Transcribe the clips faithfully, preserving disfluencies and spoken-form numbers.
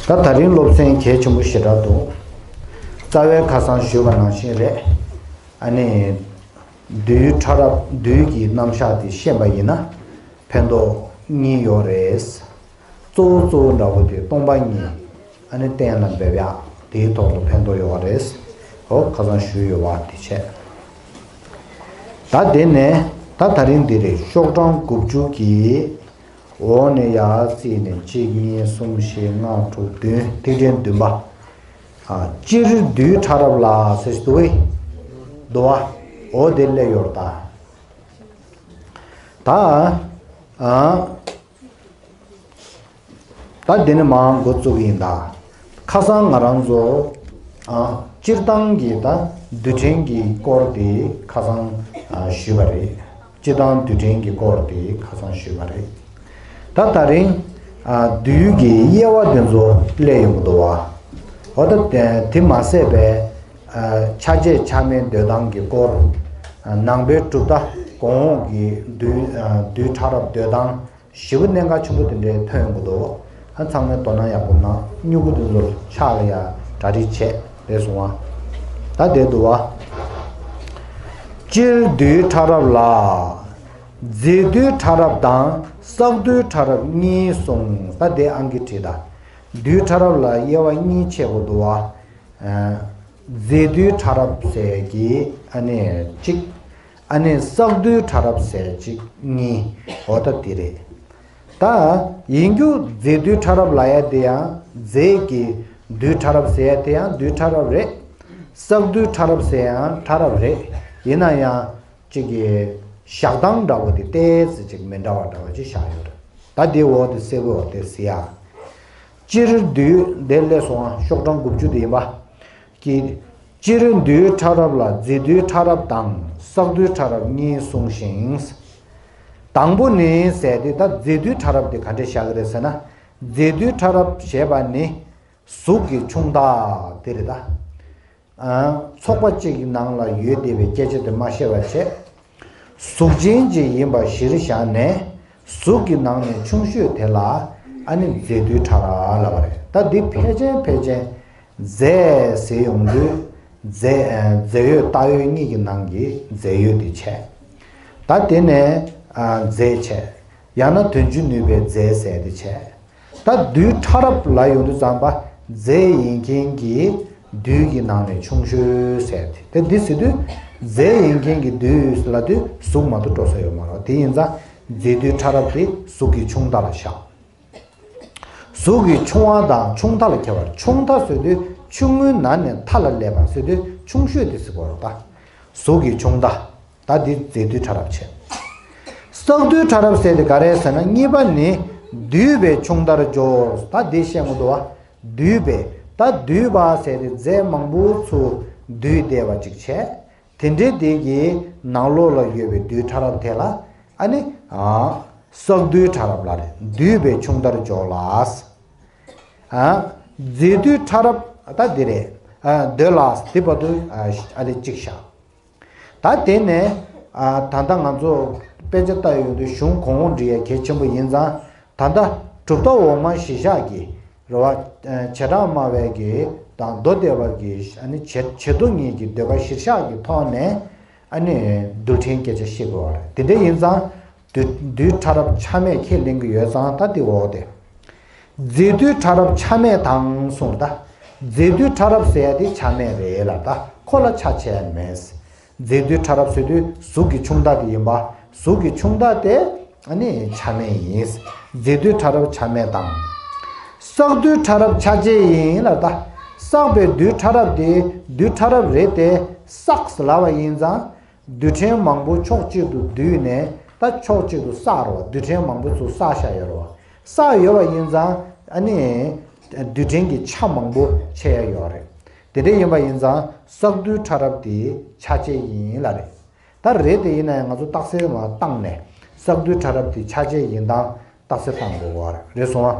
ད་ད་རིང་སློབ་ཚན་གལ་ཆེན་པོ་ཞེ་དྲག་འདུག་རྩ་བའི་ཁ་སང་ཞུས་པ་ནང་བཞིན་རེད། ཨ་ནི། རྡུལ་ཕྲ་རབ་རྡུལ་གྱི་རྣམ་གཞག་དེ་ཤེས་པ་ཡིན་ན་ཕན་ཐོགས་གཉིས་ཡོད་རེད། གཙོ་བོ་གཙོ་བོ་འདྲ་བོ་དེ་སྟོང་པ་ཉིད་ཨ་ནི་གཏན་ལ་འབེབས་ཡག་དེའི་ཐོག་ཏུ་ཕན་ཐོགས་ཡོད་རེད། འོ་ཁ་སང་ཞུས་ཡོད་པ་དེ་བྱས། ད་དེ་ནས་ད་ད་རིང་འདི་རེད། ཤོག་གྲངས་དགུ་བཅུ་གི་འོག་ནས་ཡར་བརྩིས་ནས་གཅིག་གཉིས་གསུམ་བཞི་ལྔ་དྲུག་བདུན། ཐིག་ཕྲེང་བདུན་པ། ཨ། སྤྱིར་རྡུལ་ཕྲ་རབ་ལ་ཟེར་འདུག་བས། འདུག་བ། འོ་དེ་སླེབས་ཡོད་རེད་ད། ད། ཨ། ད་འདི་ནས་མར་འགོ་བཙུགས་ཡིན་ད། ཁ་སང་ང་རང་ཚོ། ཨ། སྤྱིར་བཏང་གི་ད་རྡུལ་ཕྲན་གྱི་སྐོར་དེ་ཁ་སང་། ཨ། ཞུས་པ་རེད། སྤྱིར་བཏང་རྡུལ་ཕྲན་གྱི་སྐོར་དེ་ཁ་སང་ཞུས་པ་རེད། ད་ད་རིང་། ཨ། རྡུལ་གྱི་དབྱེ་བ་དེ་ཚོ་སླེབས་ཡོང་གི་འདུག་བ། འོ་ད་དེ་མ་ཟད་པའི། ཨ། ཆ་བྱད་ཆ་མེད་འདོད་སྟངས་ཀྱི་སྐོར། ཨ། ནང་པའི་གྲུབ་མཐའ་གོང་འོག་གི་རྡུལ། ཨ། རྡུལ་ཕྲ་རབ་འདོད་སྟངས། ཞེ་པོ་གནད་འགག་ཆེན་པོ་དེ་འདྲའི་ཐོན་ཡོང་གི་འདུག་ཨ། ཚང་མས་དོ་སྣང་ཡག་པོ་གནང་། སྨྱུ་གུ་དེ་ཚོར་ཕྱག་ལ་ཡ་གྲ་སྒྲིག་བྱས་རེད་སོང་ཨ། ད་དེ་འདུག་བ། སྤྱིར་རྡུལ་ཕྲ་རབ་ལ། རྫས་རྡུལ་ཕྲ་རབ་དང་བསགས་རྡུལ་ཕྲ་རབ་གཉིས་གསུངས། ད་དེ་ཨང་ཀི་བྲིས་ད། རྡུལ་ཕྲ་རབ་ལ་དབྱེ་བ་གཉིས་ཕྱེ་དགོས་འདུག་བ། ཨ། རྫས་རྡུལ་ཕྲ་རབ་ཟེར་གྱི་ཨ་ནི་གཅིག་ཨ་ནི་བསགས་རྡུལ་ཕྲ་རབ་ཟེར་གཅིག་གཉིས། འོ་ད་དེ་རེད། ད་ཡིན་རྒྱུ་རྫས་རྡུལ་ཕྲ་རབ་ལབ་ཡ་དེ་ཡང་རྫས་ཀྱི་རྡུལ་ཕྲ་རབ་ཟེར་ཡ་དེ་ཡང་རྡུལ་ཕྲ་རབ་རེད། བསགས་རྡུལ་ཕྲ་རབ་ཟེར་ཡང་ཕྲ་རབ་རེད། ཡིན་ན་ཡང་གཅིག་གི་བཞག་སྟངས་འདྲ་བོ་དེ་ཏོག་ཙམ་ཅིག་མི་འདྲ་བ་འདྲ་བ་ཅིག་བཞག་ཡོད་རེད། ད་དེ་འོ་དེ་གསལ་པོ་འོ་དེ་ཟེར་ཡ། སྤྱིར་རྡུལ་དེ་སླེབས་སོང་ཨ། ཤོག་གྲངས་དགུ་བཅུ་དེ་ཡིན་པ། ཀྱི། སྤྱིར་རྡུལ་ཕྲ་རབ་ལ་རྫས་རྡུལ་ཕྲ་རབ་དང་བསགས་རྡུལ་ཕྲ་རབ་གཉིས་གསུངས་ཤིང་། དང་པོ་ནི་ཟེར་དེ་ད་རྫས་རྡུལ་ཕྲ་རབ་དེ་ག་འདྲས་བཞག་གི་རེད་ཟེར་ན། རྫས་རྡུལ་ཕྲ་རབ་ཞེས་པ་ནི་གཟུགས་ཀྱི་ཆུང་མཐའ་དེ་རེད་ད། ཨ། ཚོགས་པ་གཅིག་གི་ནང་ལ་ཡོད་བསྡད་པའི་སྐད་ཆ་དེ་མ་བཤད་པ་བྱས། གཟུགས་ཅན་ཅིག་ཡིན་པ་གཞིར་བཞག་ནས་གཟུགས་ཀྱི་ནང་ནས་ཆུང་ཤོས་དེ་ལ་ཨ་ནི་རྫས་རྡུལ་ཕྲ་རབ་ལབ་པ་རེད། ད་འདི་ཕལ་ཆེར་ཕལ་ཆེར་རྫས་ཟེར་ཡོང་དུས་རྫས། ཨ། རྫས་ཡོད་རྟགས་ཡོད་གཉིས་ཀྱི་ནང་གི་རྫས་ཡོད་དེ་བྱས། ད་དེ་ནས། ཨ། རྫས་བྱས། ཡང་ན་དོན་བྱེད་ནུས་པའི་རྫས་ཟེར་དེ་བྱས། ད་རྡུལ་ཕྲ་རབ་ལབ་ཡོང་དུས་ཙམ་པ་རྫས་ཡིན་མཁན་གྱི་རྡུལ་གྱི་ནང་ནས་ཆུང་ཤོས་ཟེར་དེ། ད་འདི་ཟེར་དུས་རྫས་ཡིན་མཁན་གྱི་རྡུལ་ལབ་དུས་གཟུགས་མ་གཏོགས་འགྲོ་ས་ཡོད་མ་རེད། དེ་ཡིན་ཙང་རྫས་རྡུལ་ཕྲ་རབ་དེ་གཟུགས་ཀྱི་ཆུང་མཐའ་ལ་བཞག་གཟུགས་ཀྱི་ཆུང་བ་དང་ཆུང་མཐའ་ལ་ཁྱད་པར། ཆུང་མཐའ་ཟེར་དུས་ཆུང་ངུའི་ནང་ནས་མཐའ་ལ་སླེབས་པ་ཟེར་དུས་ཆུང་ཤོས་དེ་ཟེར་གོ་རེད་ད། གཟུགས་ཀྱི་ཆུང་མཐའ། ད་འདི་རྫས་རྡུལ་ཕྲ་རབ་བྱས། བསགས་རྡུལ་ཕྲ་རབ་ཟེར་དེ་ག་རེ་ཟེར་ན། གཉིས་པ་ནི་འདུས་པའི་ཆུང་མཐར་སྦྱོར། ད་འདི་བཤད་མི་འདུག་བ། འདུས་པའི། ད་འདུས་པ་ཟེར་དེ་རྫས་མང་པོ་ཚུར་འདུས་བསྡད་པ་ཅིག་བྱས། དེ་འདྲའི་དེ་གི་ནང་ལོགས་ལ་ཡོད་པའི་རྡུལ་ཕྲ་རབ་དེ་ལ་ཨ་ནི། ཨ། བསགས་རྡུལ་ཕྲ་རབ་ལབ་རེད། འདུས་པའི་ཆུང་མཐར་སྦྱོར་ལ། ཨ། རྫས་རྡུལ་ཕྲ་རབ་ད་འདི་རེད། ཨ། འདོད་ལ་དེ་བར་དུ། ཨ། ཨ་ལེ་གཅིག་བཞག་ད་དེ་ནས། ཨ། ད་ལྟ་ང་ཚོ་དཔེ་ཆ་ལྟ་ཡོང་དུས་གཞུང་གོང་འོག་འབྲི་ཡ་གལ་ཆེན་པོ་ཡིན་ཙང་། ད་ལྟ་གྲུབ་མཐའ་འོག་མ་གཞིར་བཞག་གི་རེད་བ། ཨ། བྱེ་བྲག་སྨྲ་བའི་གི་དང་མདོ་སྡེ་པ་གི། ཨ་ནི་བྱེ་བྱེ་མདོ་གཉིས་ཀྱི་འདོད་པ་གཞིར་བཞག་གི་ཐོག་ནས་ཨ་ནི་རྡུལ་ཕྲན་སྐད་ཆ་བཤད་དགོས་པ་རེད། དེ་འདྲ་ཡིན་ཙང་། རྡུལ་རྡུལ་ཕྲ་རབ་ཆ་མེད་ཁས་ལེན་གྱི་ཡོད་ཙང་། ད་དེ་འོག་དེ། རྫས་རྡུལ་ཕྲ་རབ་ཆ་མེད་དང་གསུངས། ད་རྫས་རྡུལ་ཕྲ་རབ་ཟེར་ཡ་དེ་ཆ་མེད་རེད་ལ། ད་ཁོ་ལ་ཆ་ཆེ་ཡ་མེད། རྫས་རྡུལ་ཕྲ་རབ་ཟེར་དུས་གཟུགས་ཀྱི་ཆུང་མཐའ་དེ་ཡིན་པ། གཟུགས་ཀྱི་ཆུང་མཐའ་དེ་ཨ་ནི་ཆ་མེད་ཡིན། རྫས་རྡུལ་ཕྲ་རབ་ཆ་མེད་དང་། བསགས་རྡུལ་ཕྲ་རབ་ཆ་བྱད་ཡིན་ལ། ད་བསགས་པའི་རྡུལ་ཕྲ་རབ་དེ་རྡུལ་ཕྲ་རབ་རེད་དེ། བསགས་ལབ་པ་ཡིན་ཙང་། རྡུལ་ཕྲན་མང་པོ་ཕྱོགས་གཅིག་ཏུ་བསྡུས་ནས་ད་ཕྱོགས་གཅིག་ཏུ་བསགས་རེད་བ། རྡུལ་ཕྲན་མང་པོ་ཚུར་བསགས་བཞག་ཡོད་རེད་བ། བསགས་ཡོད་པ་ཡིན་ཙང་ཨ་ནི་རྡུལ་ཕྲན་གྱི་ཆ་མང་པོ་ཕྱེ་ཡ་ཡོད་རེད། དེ་འདྲ་ཡིན་པ་ཡིན་ཙང་བསགས་རྡུལ་ཕྲ་རབ་དེ་ཆ་བྱད་ཡིན་ལབ་རེད། ད་རེད་དེ་ཡིན་ན་ཡང་ང་ཚོ་རྟགས་གསལ་མར་བཏང་ནས་བསགས་རྡུལ་ཕྲ་རབ་དེ་ཆ་བྱད་ཡིན་སྟངས། རྟགས་གསལ་བཏང་དགོས་པ་རེད། རེད་སོང་ཨ།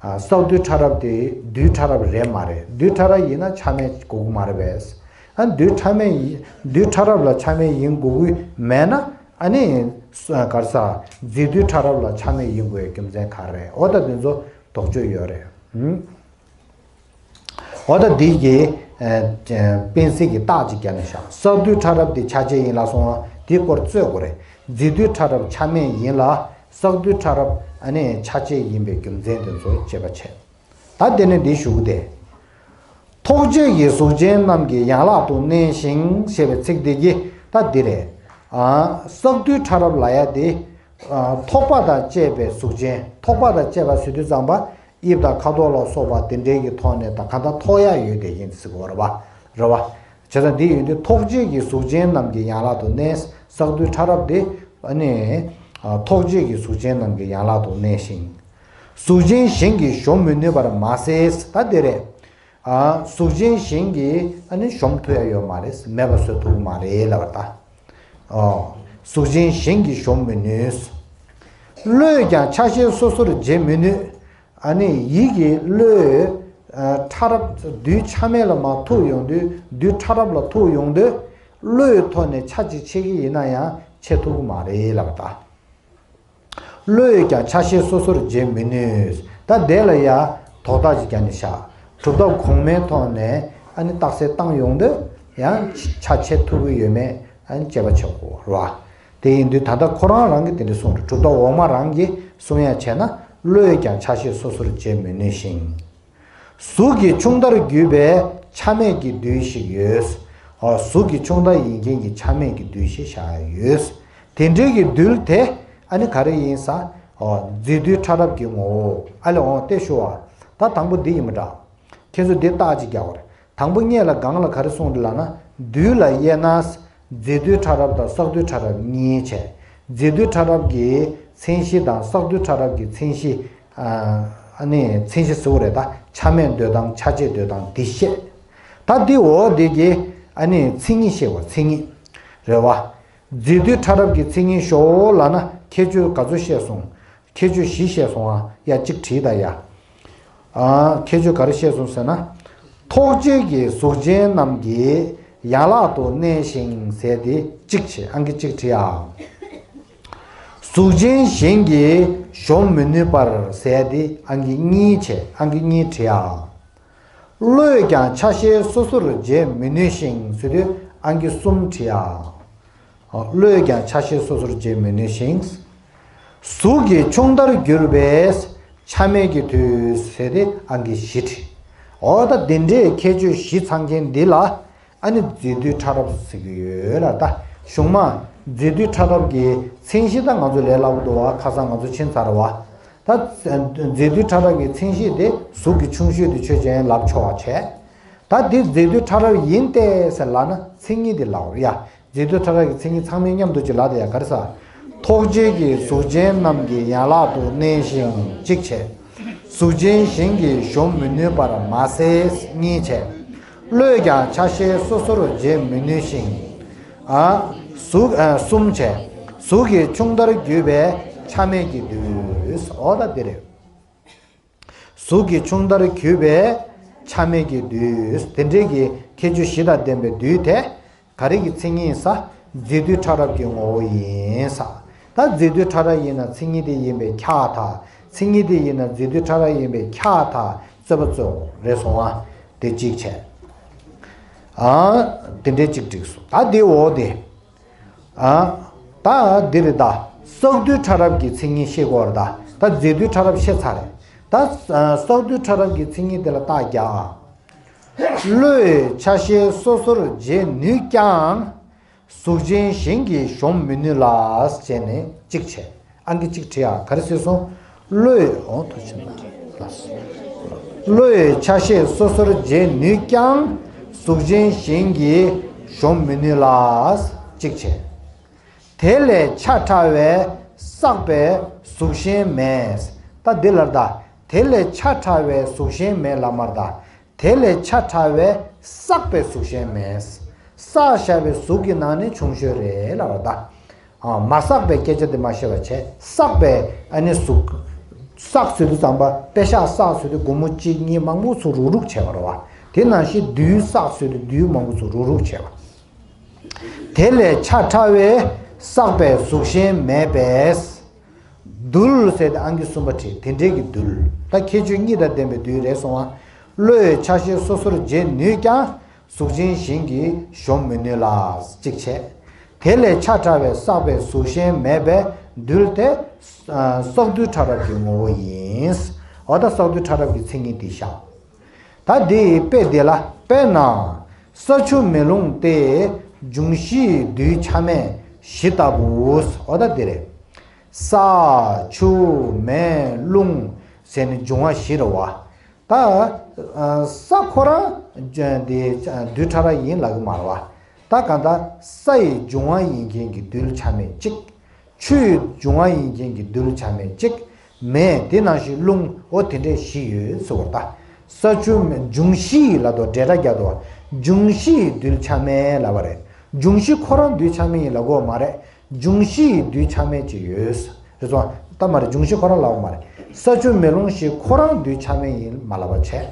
བསགས་རྡུལ་ཕྲ་རབ་དེ་རྡུལ་ཕྲ་རབ་རེད་མ་རེད། རྡུལ་ཕྲ་རབ་ཡིན་ན་ཆ་མེད་དགོས་ཀྱི་མ་རེད་པས། ཨ། རྡུལ་ཕྲ་མེད་ཡིན། རྡུལ་ཕྲ་རབ་ལ་ཆ་མེད་ཡིན་དགོས་ཀྱི་མེད་ན། ཨ་ནི་ག་རེ་ཟ། རྫས་རྡུལ་ཕྲ་རབ་ལ་ཆ་མེད་ཡིན་དགོས་པའི་རྒྱུ་མཚན་ག་རེ་རེད། འོ་ད་དེ་ཚོ་དོགས་གཅོད་ཡོད་རེད། ཨུམ། འོ་ད་འདི་གི་ཨ་ཨ་དཔེ་གཟིགས་ཀྱི་རྟགས་ཅིག་རྒྱབ་ནས་བཞག་བསགས་དུས་ཕྲ་རབ་དེ་ཆ་བྱད་ཡིན་ལབ་སོང་བ་དེའི་སྐོར་རྩོད་དགོས་རེད། འཛིན་དུས་ཕྲ་རབ་ཆ་མེད་ཡིན་ལ། བསགས་དུས་ཕྲ་རབ་ཨ་ནི་ཆ་བྱད་ཡིན་པའི་རྒྱུ་མཚན་དེ་ཚོ་དཔྱད་པ་བྱས། ད་དེ་ནས་འདི་ཞུ་གི་དེ། ཐོགས་བཅས་ཀྱི་གཟུགས་ཅན་རྣམས་ཀྱི་ཡན་ལག་ཏུ་གནས་ཤིང་ཞེས་པའི་ཚིག་འདི་གིས་ད་འདི་རེད། ཨ་བསགས་དུས་ཕྲ་རབ་ལབ་ཡ་དེ། ཨ་ཐོགས་པ་དང་བཅས་པའི་གཟུགས་ཅན། ཐོགས་པ་དང་བཅས་པ་ཟེར་དུས་ཙམ་པ་དབྱིབས་དང་ཁ་དོག་ལ་སོགས་པ་དེ་འདྲའི་གི་ཐོག་ནས་ད་ག་འདྲ་ཐོགས་ཡ་ཡོད་དེ་ཡིན་ཟེར་གོ་རེད་བ། རེད་བ། བྱས་ཙང་འདི་ཡོད་དུས་ཐོགས་བཅས་ཀྱི་གཟུགས་ཅན་རྣམས་ཀྱི་ཡན་ལག་ཏུ་གནས། བསགས་དུས་ཕྲ་རབ་དེ་ཨ་ནི་ཨ་ཐོགས་བཅས་ཀྱི་གཟུགས་ཅན་རྣམས་ཀྱི་ཡན་ལག་ཏུ་གནས་ཤིང་། གཟུགས་ཅན་གཞན་གྱིས་གཞོམ་མི་ནུས་པར་མ་ཟད། ད་འདི་རེད། ཨ་གཟུགས་ཅན་གཞན་གྱིས་ཨ་ནི་གཞོམ་ཐུབ་ཡ་ཡོད་མ་རེད། མེད་པ་བཟོ་ཐུབ་ཀྱི་མ་རེད་ལབ་པ་ད། ཨོ། གཟུགས་ཅན་གཞན་གྱིས་གཞོམ་མི་ནུས། བློས་ཀྱང་ཆ་ཤས་སོ་སོར་འབྱེད་མི་ནུས། ཨ་ནི་ཡིད་ཀྱི་བློས་ཨ་ཕྲ་རབ་རྡུལ་ཆ་མེད་ལ་མར་ཐུག་ཡོང་དུས། རྡུལ་ཕྲ་རབ་ལ་ཐུག་ཡོང་དུས། བློའི་ཐོག་ནས་ཆ་གཅིག་ཕྱེ་གི་ཡིན་ན་ཡང་ཕྱེ་ཐུབ་ཀྱི་མ་རེད་ལབ་པ་ད། བློས་ཀྱང་ཆ་ཤས་སོ་སོར་འབྱེད་མི་ནུས། ད་དེ་ལ་ཡ་དོགས་གཏགས་ཅིག་རྒྱབ་ནས་བཞག་གྲུབ་མཐའ་གོང་མའི་ཐོག་ནས་ཨ་ནི་རྟགས་གསལ་བཏང་ཡོང་དུས་ཡང་ཆ་ཕྱེ་ཐུབ་ཀྱི་ཡོད་མེད་ཨ་ནི་དཔྱད་པ་བྱེད་དགོས་རེད་བ། དེ་ཡིན་དུས་ད་ལྟ་ཁོ་རང་རང་གིས་དེ་འདྲ་གསུངས་རེད། གྲུབ་མཐའ་འོག་མ་རང་གིས་གསུང་ཡ་བྱས་ན། བློས་ཀྱང་ཆ་ཤས་སོ་སོར་འབྱེད་མི་ནུས་ཤིང་། གཟུགས་ཀྱི་ཆུང་མཐར་གྱུར་པའི་ཆ་མེད་ཀྱི་རྡུལ་ཞིག་ཡོད། ཨོ་གཟུགས་ཀྱི་ཆུང་མཐའ་ཡིན་མཁན་གྱི་ཆ་མེད་ཀྱི་རྡུལ་ཞིག་བཞག་ཡོད། དེ་འདྲའི་གི་རྡུལ་དེ་ཨ་ནི་ག་རེ་ཡིན་ས། ཨོ་འཛིན་རྡུལ་ཕྲ་རབ་ཀྱི་ངོ་བོ། ཨ་ལས་འོང་སྟེ་ཞུ་བ། ད་དང་པོ་འདི་ཡིན་པ་འདྲ། ཁྱེད་ཚོ་འདི་རྟགས་ཅིག་རྒྱག་དགོས་རེད། དང་པོ་སྔོན་ལ་སྒང་ལ་ག་རེ་གསུངས་འདུག་ལབ་ན། རྡུལ་ལ་དབྱེ་ན། འཛིན་རྡུལ་ཕྲ་རབ་དང་བསགས་རྡུལ་ཕྲ་རབ་གཉིས་བྱས། འཛིན་རྡུལ་ཕྲ་རབ་ཀྱི་མཚན་གཞི་དང་བསགས་རྡུལ་ཕྲ་རབ་ཀྱི་མཚན་གཞི། ཨ་ནི་མཚན་གཞི་ཟེར་བ་རེད་ད། ཆ་མེད་འདོད་སྟངས་ཆ་བྱེད་འདོད་སྟངས་འདི་བཤད། ད་འདི་འོག་འདི་གི་ཨ་ནི་མཚན་ཉིད་བཤད་པ་མཚན་ཉིད། རེད་བ། འཛིན་རྡུལ་ཕྲ་རབ་ཀྱི་མཚན་ཉིད་ཞོག་ལབ་ན་ཁྱད་ཆོས་ག་ཚོད་བཤད་སོང་། ཁྱད་ཆོས་བཞི་བཤད་སོང་ཨ། ཡ་གཅིག་བྲིས་ད་ཡ། ཨ་ཁྱད་ཆོས་ག་རེ་བཤད་སོང་ཟེར་ན། ཐོགས་བཅས་ཀྱི་གཟུགས་ཅན་རྣམས་ཀྱི་ཡན་ལག་ཏུ་གནས་ཤིང་ཟེར་དེ་གཅིག་བྱས། ཨང་ཀི་གཅིག་བྲིས་ཨ། གཟུགས་ཅན་གཞན་གྱིས་གཞོམ་མི་ནུས་པར་ཟེར་དེ་ཨང་ཀི་གཉིས་བྱས། ཨང་ཀི་གཉིས་བྲིས་ཨ། བློས་ཀྱང་ཆ་ཤས་སོ་སོར་འབྱེད་མི་ནུས་ཤིང་ཟེར་དུས་ཨང་ཀི་གསུམ་བྲིས་ཨ། བློས་ཀྱང་ཆ་ཤས་སོ་སོར་འབྱེད་མི་ནུས་ཤིང་། གཟུགས་ཀྱི་ཆུང་མཐར་གྱུར་པའི་ཆ་མེད་ཀྱི་དུས་ཟེར་ཏེ་ཨང་ཀི་བཞི་བྲིས། འོ་ད་འདི་འདྲའི་ཁྱད་ཆོས་བཞི་ཚང་མཁན་འདི་ལ་ཨ་ནི་འཛིན་རྡུལ་ཕྲ་རབ་ཟེར་གྱི་ཡོད་ལ། ད་གཞུག་མ་འཛིན་རྡུལ་ཕྲ་རབ་ཀྱི་མཚན་གཞི་ད་ང་ཚོ་ལས་སླ་པོ་འདུག་བ། ཁ་སང་ང་ཚོ་ཕྱིན་ཚར་བ། ད་འཛིན་རྡུལ་ཕྲ་རབ་ཀྱི་མཚན་གཞི་དེ་གཟུགས་ཀྱི་ཆུང་ཤོས་དེ་ཆོས་ཅན་ལབ་ཆོག་པ་བྱས། ད་འདི་འཛིན་རྡུལ་ཕྲ་རབ་ཡིན་ཏེ་ཟེར་ལབ་ན་མཚན་ཉིད་དེ་ལབ་དགོས་ཡ། འཛིན་རྡུལ་ཕྲ་རབ་ཀྱི་མཚན་ཉིད་ཚང་མའི་མཉམ་དུ་ཅིག་ལབ་དེ་ཡ་ག་རེ་ཟ། ཐོགས་བཅས་ཀྱི་གཟུགས་ཅན་རྣམས་ཀྱི་ཡན་ལག་ཏུ་གནས་ཤིང་གཅིག་བྱས། གཟུགས་ཅན་གཞན་གྱིས་གཞོམ་མི་ནུས་པར་མ་ཟད་གཉིས་བྱས། བློས་ཀྱང་ཆ་ཤས་སོ་སོར་འབྱེད་མི་ནུས་ཤིང་། ཨ། གཟུགས་ཨ་གསུམ་བྱས། གཟུགས་ཀྱི་ཆུང་མཐར་གྱུར་པའི་ཆ་མེད་ཀྱི་དུས། འོ་ད་འདི་རེད། གཟུགས་ཀྱི་ཆུང་མཐར་གྱུར་པའི་ཆ་མེད་ཀྱི་དུས། དེ་འདྲའི་གི་ཁྱད་ཆོས་བཞི་དང་ལྡན་པའི་དུས་དེ་ག་རེ་གི་མཚན་ཉིད་ཡིན་ས། འཛིན་རྡུལ་ཕྲ་རབ་ཀྱི་ངོ་བོ་ཡིན་ས། ད་འཛིན་རྡུལ་ཕྲ་རབ་ཡིན་ན་མཚན་ཉིད་དེ་ཡིན་པས་ཁྱབ་ད། མཚན་ཉིད་དེ་ཡིན་ན་འཛིན་རྡུལ་ཕྲ་རབ་ཡིན་པས་ཁྱབ་ད། རྩོད་པ་རྩོད་དགོས་རེད་སོང་ཨ། དེ་གཅིག་བྱས། ཨ། དེ་འདྲའི་གཅིག་བསྒྲིགས་སོང་། ད་དེ་འོག་དེ། ཨ། ད་འདི་རེད་ད། བསགས་རྡུལ་ཕྲ་རབ་ཀྱི་མཚན་ཉིད་ཤེས་དགོས་རེད་ད། ད་འཛིན་རྡུལ་ཕྲ་རབ་ཤེས་ཚར་རེད། ད་བསགས་རྡུལ་ཕྲ་རབ་ཀྱི་མཚན་ཉིད་དེ་ལ་རྟགས་རྒྱག་ཨ། བློས་ཆ་ཤས་སོ་སོར་འབྱེད་ནུས་ཀྱང་། གཟུགས་ཅན་གཞན་གྱིས་གཞོམ་མི་ནུས་ལ་བྱས་ནས་གཅིག་བྱས། ཨང་ཀི་གཅིག་བྲིས་ཨ། ག་རེ་ཟེར་སོང་། བློས། འོ་ཐུགས་ཆེ་གནང་། བློས་ཆ་ཤས་སོ་སོར་འབྱེད་ནུས་ཀྱང་། གཟུགས་ཅན་གཞན་གྱིས་གཞོམ་མི་ནུས་ལ་གཅིག་བྱས། དེ་ལས་ཆ་ཕྲ་བའི་བསགས་པའི་གཟུགས་གཞན་མེད། ད་འདི་ལ་ད། དེ་ལས་ཆ་ཕྲ་བའི་གཟུགས་གཞན་མེད་ལབ་མ་རེད་ད། དེ་ལས་ཆ་ཕྲ་བའི་བསགས་པའི་གཟུགས་གཞན་མེད། བསགས་བཞག་པའི་གཟུགས་ཀྱི་ནང་ནས་ཆུང་ཤོས་རེད་ལབ་པ་ད། ཨ། མ་བསགས་པའི་སྐད་ཆ་དེ་མ་བཤད་པ་བྱས། བསགས་པའི་ཨ་ནི་གཟུགས། བསགས་ཟེར་དུས་ཙམ་པ་དཔེ་ཤག་བསགས་ཟེར་དུས་སྒོར་མོ་གཅིག་གཉིས་མང་པོ་ཚུར་རུག་རུག་བྱས་པ་རེད་བ། དེ་ནང་བཞིན་རྡུལ་བསགས་ཟེར་དུས་རྡུལ་མང་པོ་ཚུར་རུག་རུག་བྱས་པ། དེ་ལས་ཆ་ཕྲ་བའི་བསགས་པའི་གཟུགས་གཞན་མེད་པས། རྡུལ་ཟེར་ཏེ་ཨང་ཀི་གསུམ་པ་བྲིས། དེ་འདྲའི་གི་རྡུལ། ད་ཁྱད་ཆོས་གཉིས་དང་ལྡན་པའི་རྡུལ་རེད་སོང་ཨ། བློས་ཆ་ཤས་སོ་སོར་འབྱེད་ནུས་ཀྱང་། གཟུགས་ཅན་གཞན་གྱིས་གཞོམ་མི་ནུས་ལ། གཅིག་བྱས། དེ་ལས་ཆ་ཕྲ་བའི་བསགས་པའི་གཟུགས་གཞན་མེད་པའི་རྡུལ་དེ། བསགས་རྡུལ་ཕྲ་རབ་ཀྱི་ངོ་བོ་ཡིན། འོ་ད་བསགས་རྡུལ་ཕྲ་རབ་ཀྱི་མཚན་ཉིད་འདི་བཞག་ད་འདི་དཔེ་འདི་ལ། དཔེར་ན། ས་ཆུ་མེ་རླུང་སྟེ། འབྱུང་བཞིའི་རྡུལ་ཆ་མེད་བཞི་ལྟ་བུ། འོ་ད་འདི་རེད། ས། ཆུ། མེ། རླུང་ཟེར་ནས་འབྱུང་བ་བཞི་རེད་བ། ད། ས་ཁོ་རང་འདི་རྡུལ་ཕྲ་རབ་ཡིན་ལབ་ཀྱི་མ་རེད་བ། ད་གང་ལྟར་ས་ཡི་འབྱུང་བ་ཡིན་མཁན་གྱི་རྡུལ་ཆ་མེད་གཅིག་ཆུ་ཡི་འབྱུང་བ་ཡིན་མཁན་གྱི་རྡུལ་ཆ་མེད་གཅིག་མེ། དེ་ནང་བཞིན་རླུང་། འོ་དེ་འདྲས་བཞི་ཡོད་ཟེར་བ་ད། ས་ཆུ་མེ། འབྱུང་བཞི་ཡི་ལབ་དུས་འབྲེལ་སྒྲ་རྒྱག་དུས། འབྱུང་བཞི་ཡི་རྡུལ་ཆ་མེད་ལབ་པ་རེད། འབྱུང་བཞི་ཁོ་རང་རྡུལ་ཆ་མེད་ཡིན་ལབ་དགོས་མ་རེད། འབྱུང་བཞི་ཡི་རྡུལ་ཆ་མེད་ཅིག་ཡོད། རེད་སོང་། ད་མ་རེད། འབྱུང་བཞི་ཁོ་རང་ལབ་པ་མ་རེད། ས་ཆུ་མེ་རླུང་བཞི་ཁོ་རང་རྡུལ་ཆ་མེད་ཡིན་མ་ལབ་པ་བྱས།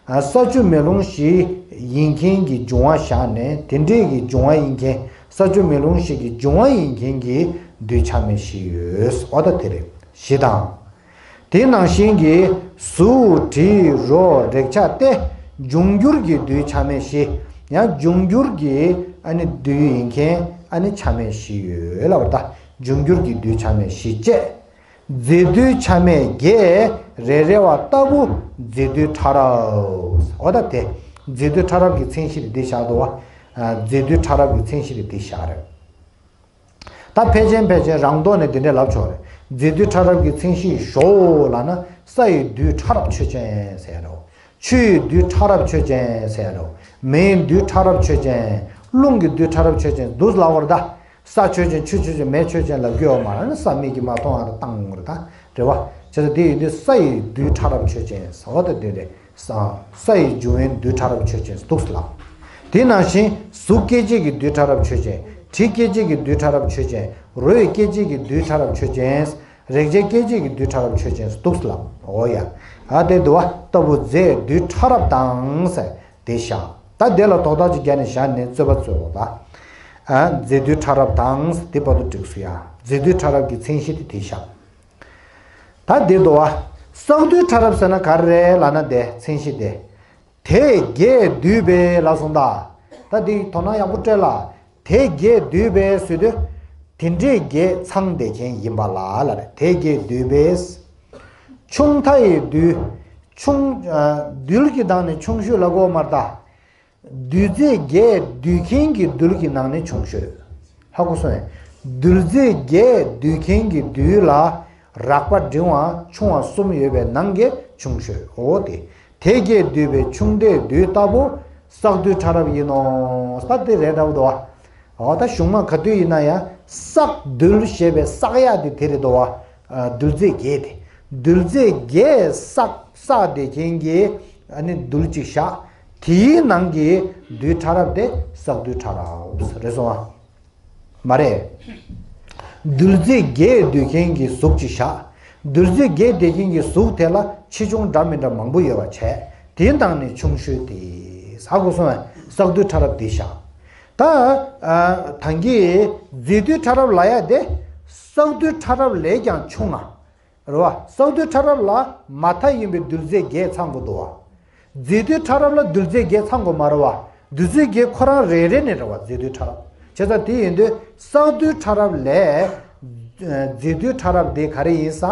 ཨ། ས་ཆུ་མེ་རླུང་བཞི་ཡིན་མཁན་གྱི་འབྱུང་བ་བཞག་ནས། དེ་འདྲས་ཀྱི་འབྱུང་བ་ཡིན་མཁན། ས་ཆུ་མེ་རླུང་བཞི་གི་འབྱུང་བ་ཡིན་མཁན་གྱི་རྡུལ་ཆ་མེད་བཞི་ཡོད། འོ་ད་དེ་རེད། བཞི་དང་། དེ་ནང་བཞིན་གྱི་གཟུགས། དྲི། རོ། རེག་བྱ་སྟེ། འབྱུང་འགྱུར་གྱི་རྡུལ་ཆ་མེད་བཞི། ཡང་འབྱུང་འགྱུར་གྱི་ཨ་ནི་རྡུལ་ཡིན་མཁན་ཨ་ནི་ཆ་མེད་བཞི་ཡོད་ལབ་པ་ད། འབྱུང་འགྱུར་གྱི་རྡུལ་ཆ་མེད་བཞི་བཅས། རྫས་རྡུལ་ཆ་མེད་བརྒྱད་རེ་རེ་བ་ལྟ་བུ་རྫས་རྡུལ་ཕྲ་རབ། འོ་ད་དེ། རྫས་རྡུལ་ཕྲ་རབ་ཀྱི་མཚན་གཞི་དེ་འདི་བཞག་འདུག་བ། རྫས་རྡུལ་ཕྲ་རབ་ཀྱི་མཚན་གཞི་དེ་འདི་བཞག་རེད། ད་ཕལ་ཆེར་ཕལ་ཆེར་རང་ཐོག་ནས་དེ་འདྲས་ལབ་ཆོག་རེད། རྫས་རྡུལ་ཕྲ་རབ་ཀྱི་མཚན་གཞི་ཞོག་ལབ་ན། ས་ཡི་རྡུལ་ཕྲ་རབ་ཆོས་ཅན་ཟེར་རོ། ཆུ་ཡི་རྡུལ་ཕྲ་རབ་ཆོས་ཅན་ཟེར་རོ། མེའི་རྡུལ་ཕྲ་རབ་ཆོས་ཅན། རླུང་གི་རྡུལ་ཕྲ་རབ་ཆོས་ཅན་འདུག་ལབ་པ་རེད་ད། ས་ཆོས་ཅན། ཆུ་ཆོས་ཅན། མེ་ཆོས་ཅན་ལབ་རྒྱུ་ཡོད་མ་རེད། ས་མིག་གིས་མ་མཐོང་བ་ལ་བཏང་ཡོང་གི་རེད་ད། རེད་བ། བྱས་ཙང་དེ་ཡིན་དུས་ས་ཡི་རྡུལ་ཕྲ་རབ་ཆོས་ཅན་ཟེར་བ་དེ་འདི་རེད། ས། ས་ཡི་འབྱུང་བའི་རྡུལ་ཕྲ་རབ་ཆོས་ཅན་འདུག་ལབ། དེ་ནང་བཞིན་གཟུགས་སྐྱེད་བྱེད་ཀྱི་རྡུལ་ཕྲ་རབ་ཆོས་ཅན། དྲི་སྐྱེད་བྱེད་ཀྱི་རྡུལ་ཕྲ་རབ་ཆོས་ཅན། རོ་ཡི་སྐྱེད་བྱེད་ཀྱི་རྡུལ་ཕྲ་རབ་ཆོས་ཅན། རེག་བྱའི་སྐྱེད་བྱེད་ཀྱི་རྡུལ་ཕྲ་རབ་ཆོས་ཅན་འདུག་ལབ། འོ་ཡ། ཨ་དེ་འདུག་བ། ལྟ་བུ་རྫས་རྡུལ་ཕྲ་རབ་དང་ཟེར་དེ་བཞག་ད་དེ་ལ་དོགས་གཏམ་ཅིག་བརྒྱབ་ནས་བཞག་ནས་རྩོད་པ་རྩོད་དགོས་ད། ཨ། རྫས་རྡུལ་ཕྲ་རབ་དང་དེ་བར་དུ་འགྲིགས་སོང་ཡ། རྫས་རྡུལ་ཕྲ་རབ་ཀྱི་མཚན་གཞི་དེ་དེ་བཞག་ད་དེ་འདུག་བ། བསགས་རྡུལ་ཕྲ་རབ་ཟེར་ན་ག་རེ་རེད་ལབ་ན། དེ་མཚན་གཞི་དེ། དེ་བརྒྱད་འདུས་པའི་ལབ་སོང་ད། ད་དེ་དོ་སྣང་ཡག་པོ་སྤྲད་ལ། དེ་བརྒྱད་འདུས་པའི་ཟེར་དུས། དེ་འདྲའི་བརྒྱད་ཚང་བསྡད་མཁན་ཡིན་པ་ལ་ལབ་རེད། དེ་བརྒྱད་འདུས་པའི། ཆུང་མཐའ་ཡི་རྡུལ། ཆུང་། ཨ། རྡུལ་གྱི་སྟེང་ནས་ཆུང་ཤོས་ལབ་དགོས་མ་རེད་ད། རྡུལ་རྫས་བརྒྱད་འདུས་མཁན་གྱི་རྡུལ་གྱི་ནང་ནས་ཆུང་ཤོས། ཧ་གོ་སོང་ངས། རྡུལ་རྫས་བརྒྱད་འདུས་མཁན་གྱི་རྡུལ་ལ་རགས་པ་འབྲིང་བ་ཆུང་བ་གསུམ་ཡོད་པའི་ནང་གི་ཆུང་ཤོས། འོ་དེ། དེ་བརྒྱད་འདུས་པའི་ཆུང་མཐའི་རྡུལ་ལྟ་བུ་བསགས་རྡུལ་ཕྲ་རབ་ཡིན་ནོ། ད་དེ་རེད་འདྲ་བོ་འདུག་བ། འོ་ད་གཞུང་མ་ག་དུས་ཡིན་ན་ཡང་བསགས་རྡུལ་ཞེས་པའི་བསགས་ཡག་དེ་དེ་རེད་འདུག་བ། རྡུལ་རྫས་བརྒྱད་དེ། རྡུལ་རྫས་བརྒྱད་བསགས་བསགས་བསྡད་མཁན་གྱི་ཨ་ནི་རྡུལ་གཅིག་བཞག་དེའི་ནང་གི་རྡུལ་ཕྲ་རབ་དེ་བསགས་རྡུལ་ཕྲ་རབ་རེད་སོང་ཨ། མ་རེད། རྡུལ་རྫས་བརྒྱད་འདུས་མཁན་གྱི་གཟུགས་གཅིག་བཞག་རྡུལ་རྫས་བརྒྱད་འདུས་མཁན་གྱི་གཟུགས་དེ་ལ་ཆེ་ཆུང་འདྲ་མི་འདྲ་མང་པོ་ཡོད་པ་བྱས། དེའི་ནང་ནས་ཆུང་ཤོས་དེ། ཧ་གོ་སོང་ཨ། བསགས་རྡུལ་ཕྲ་རབ་དེ་བཞག་ད། ཨ། ད་གིན་རྫས་རྡུལ་ཕྲ་རབ་ལབ་ཡ་དེ། བསགས་རྡུལ་ཕྲ་རབ་ལས་ཀྱང་ཆུང་ང་། རེད་བ། བསགས་རྡུལ་ཕྲ་རབ་ལ་མ་མཐའ་ཡིན་པའི་རྡུལ་རྫས་བརྒྱད་ཚང་དགོས་འདུག་བ། རྫས་རྡུལ་ཕྲ་རབ་ལ་རྡུལ་རྫས་བརྒྱད་ཚང་དགོས་མ་རེད་བ། རྡུལ་རྫས་བརྒྱད་ཁོ་རང་རེ་རེ་ནས་རེད་བ། རྫས་རྡུལ་ཕྲ་རབ། བྱས་ཙང་དེ་ཡིན་དུས་བསགས་རྡུལ་ཕྲ་རབ་ལས། རྫས་རྡུལ་ཕྲ་རབ་དེ་ག་རེ་ཡིན་ས།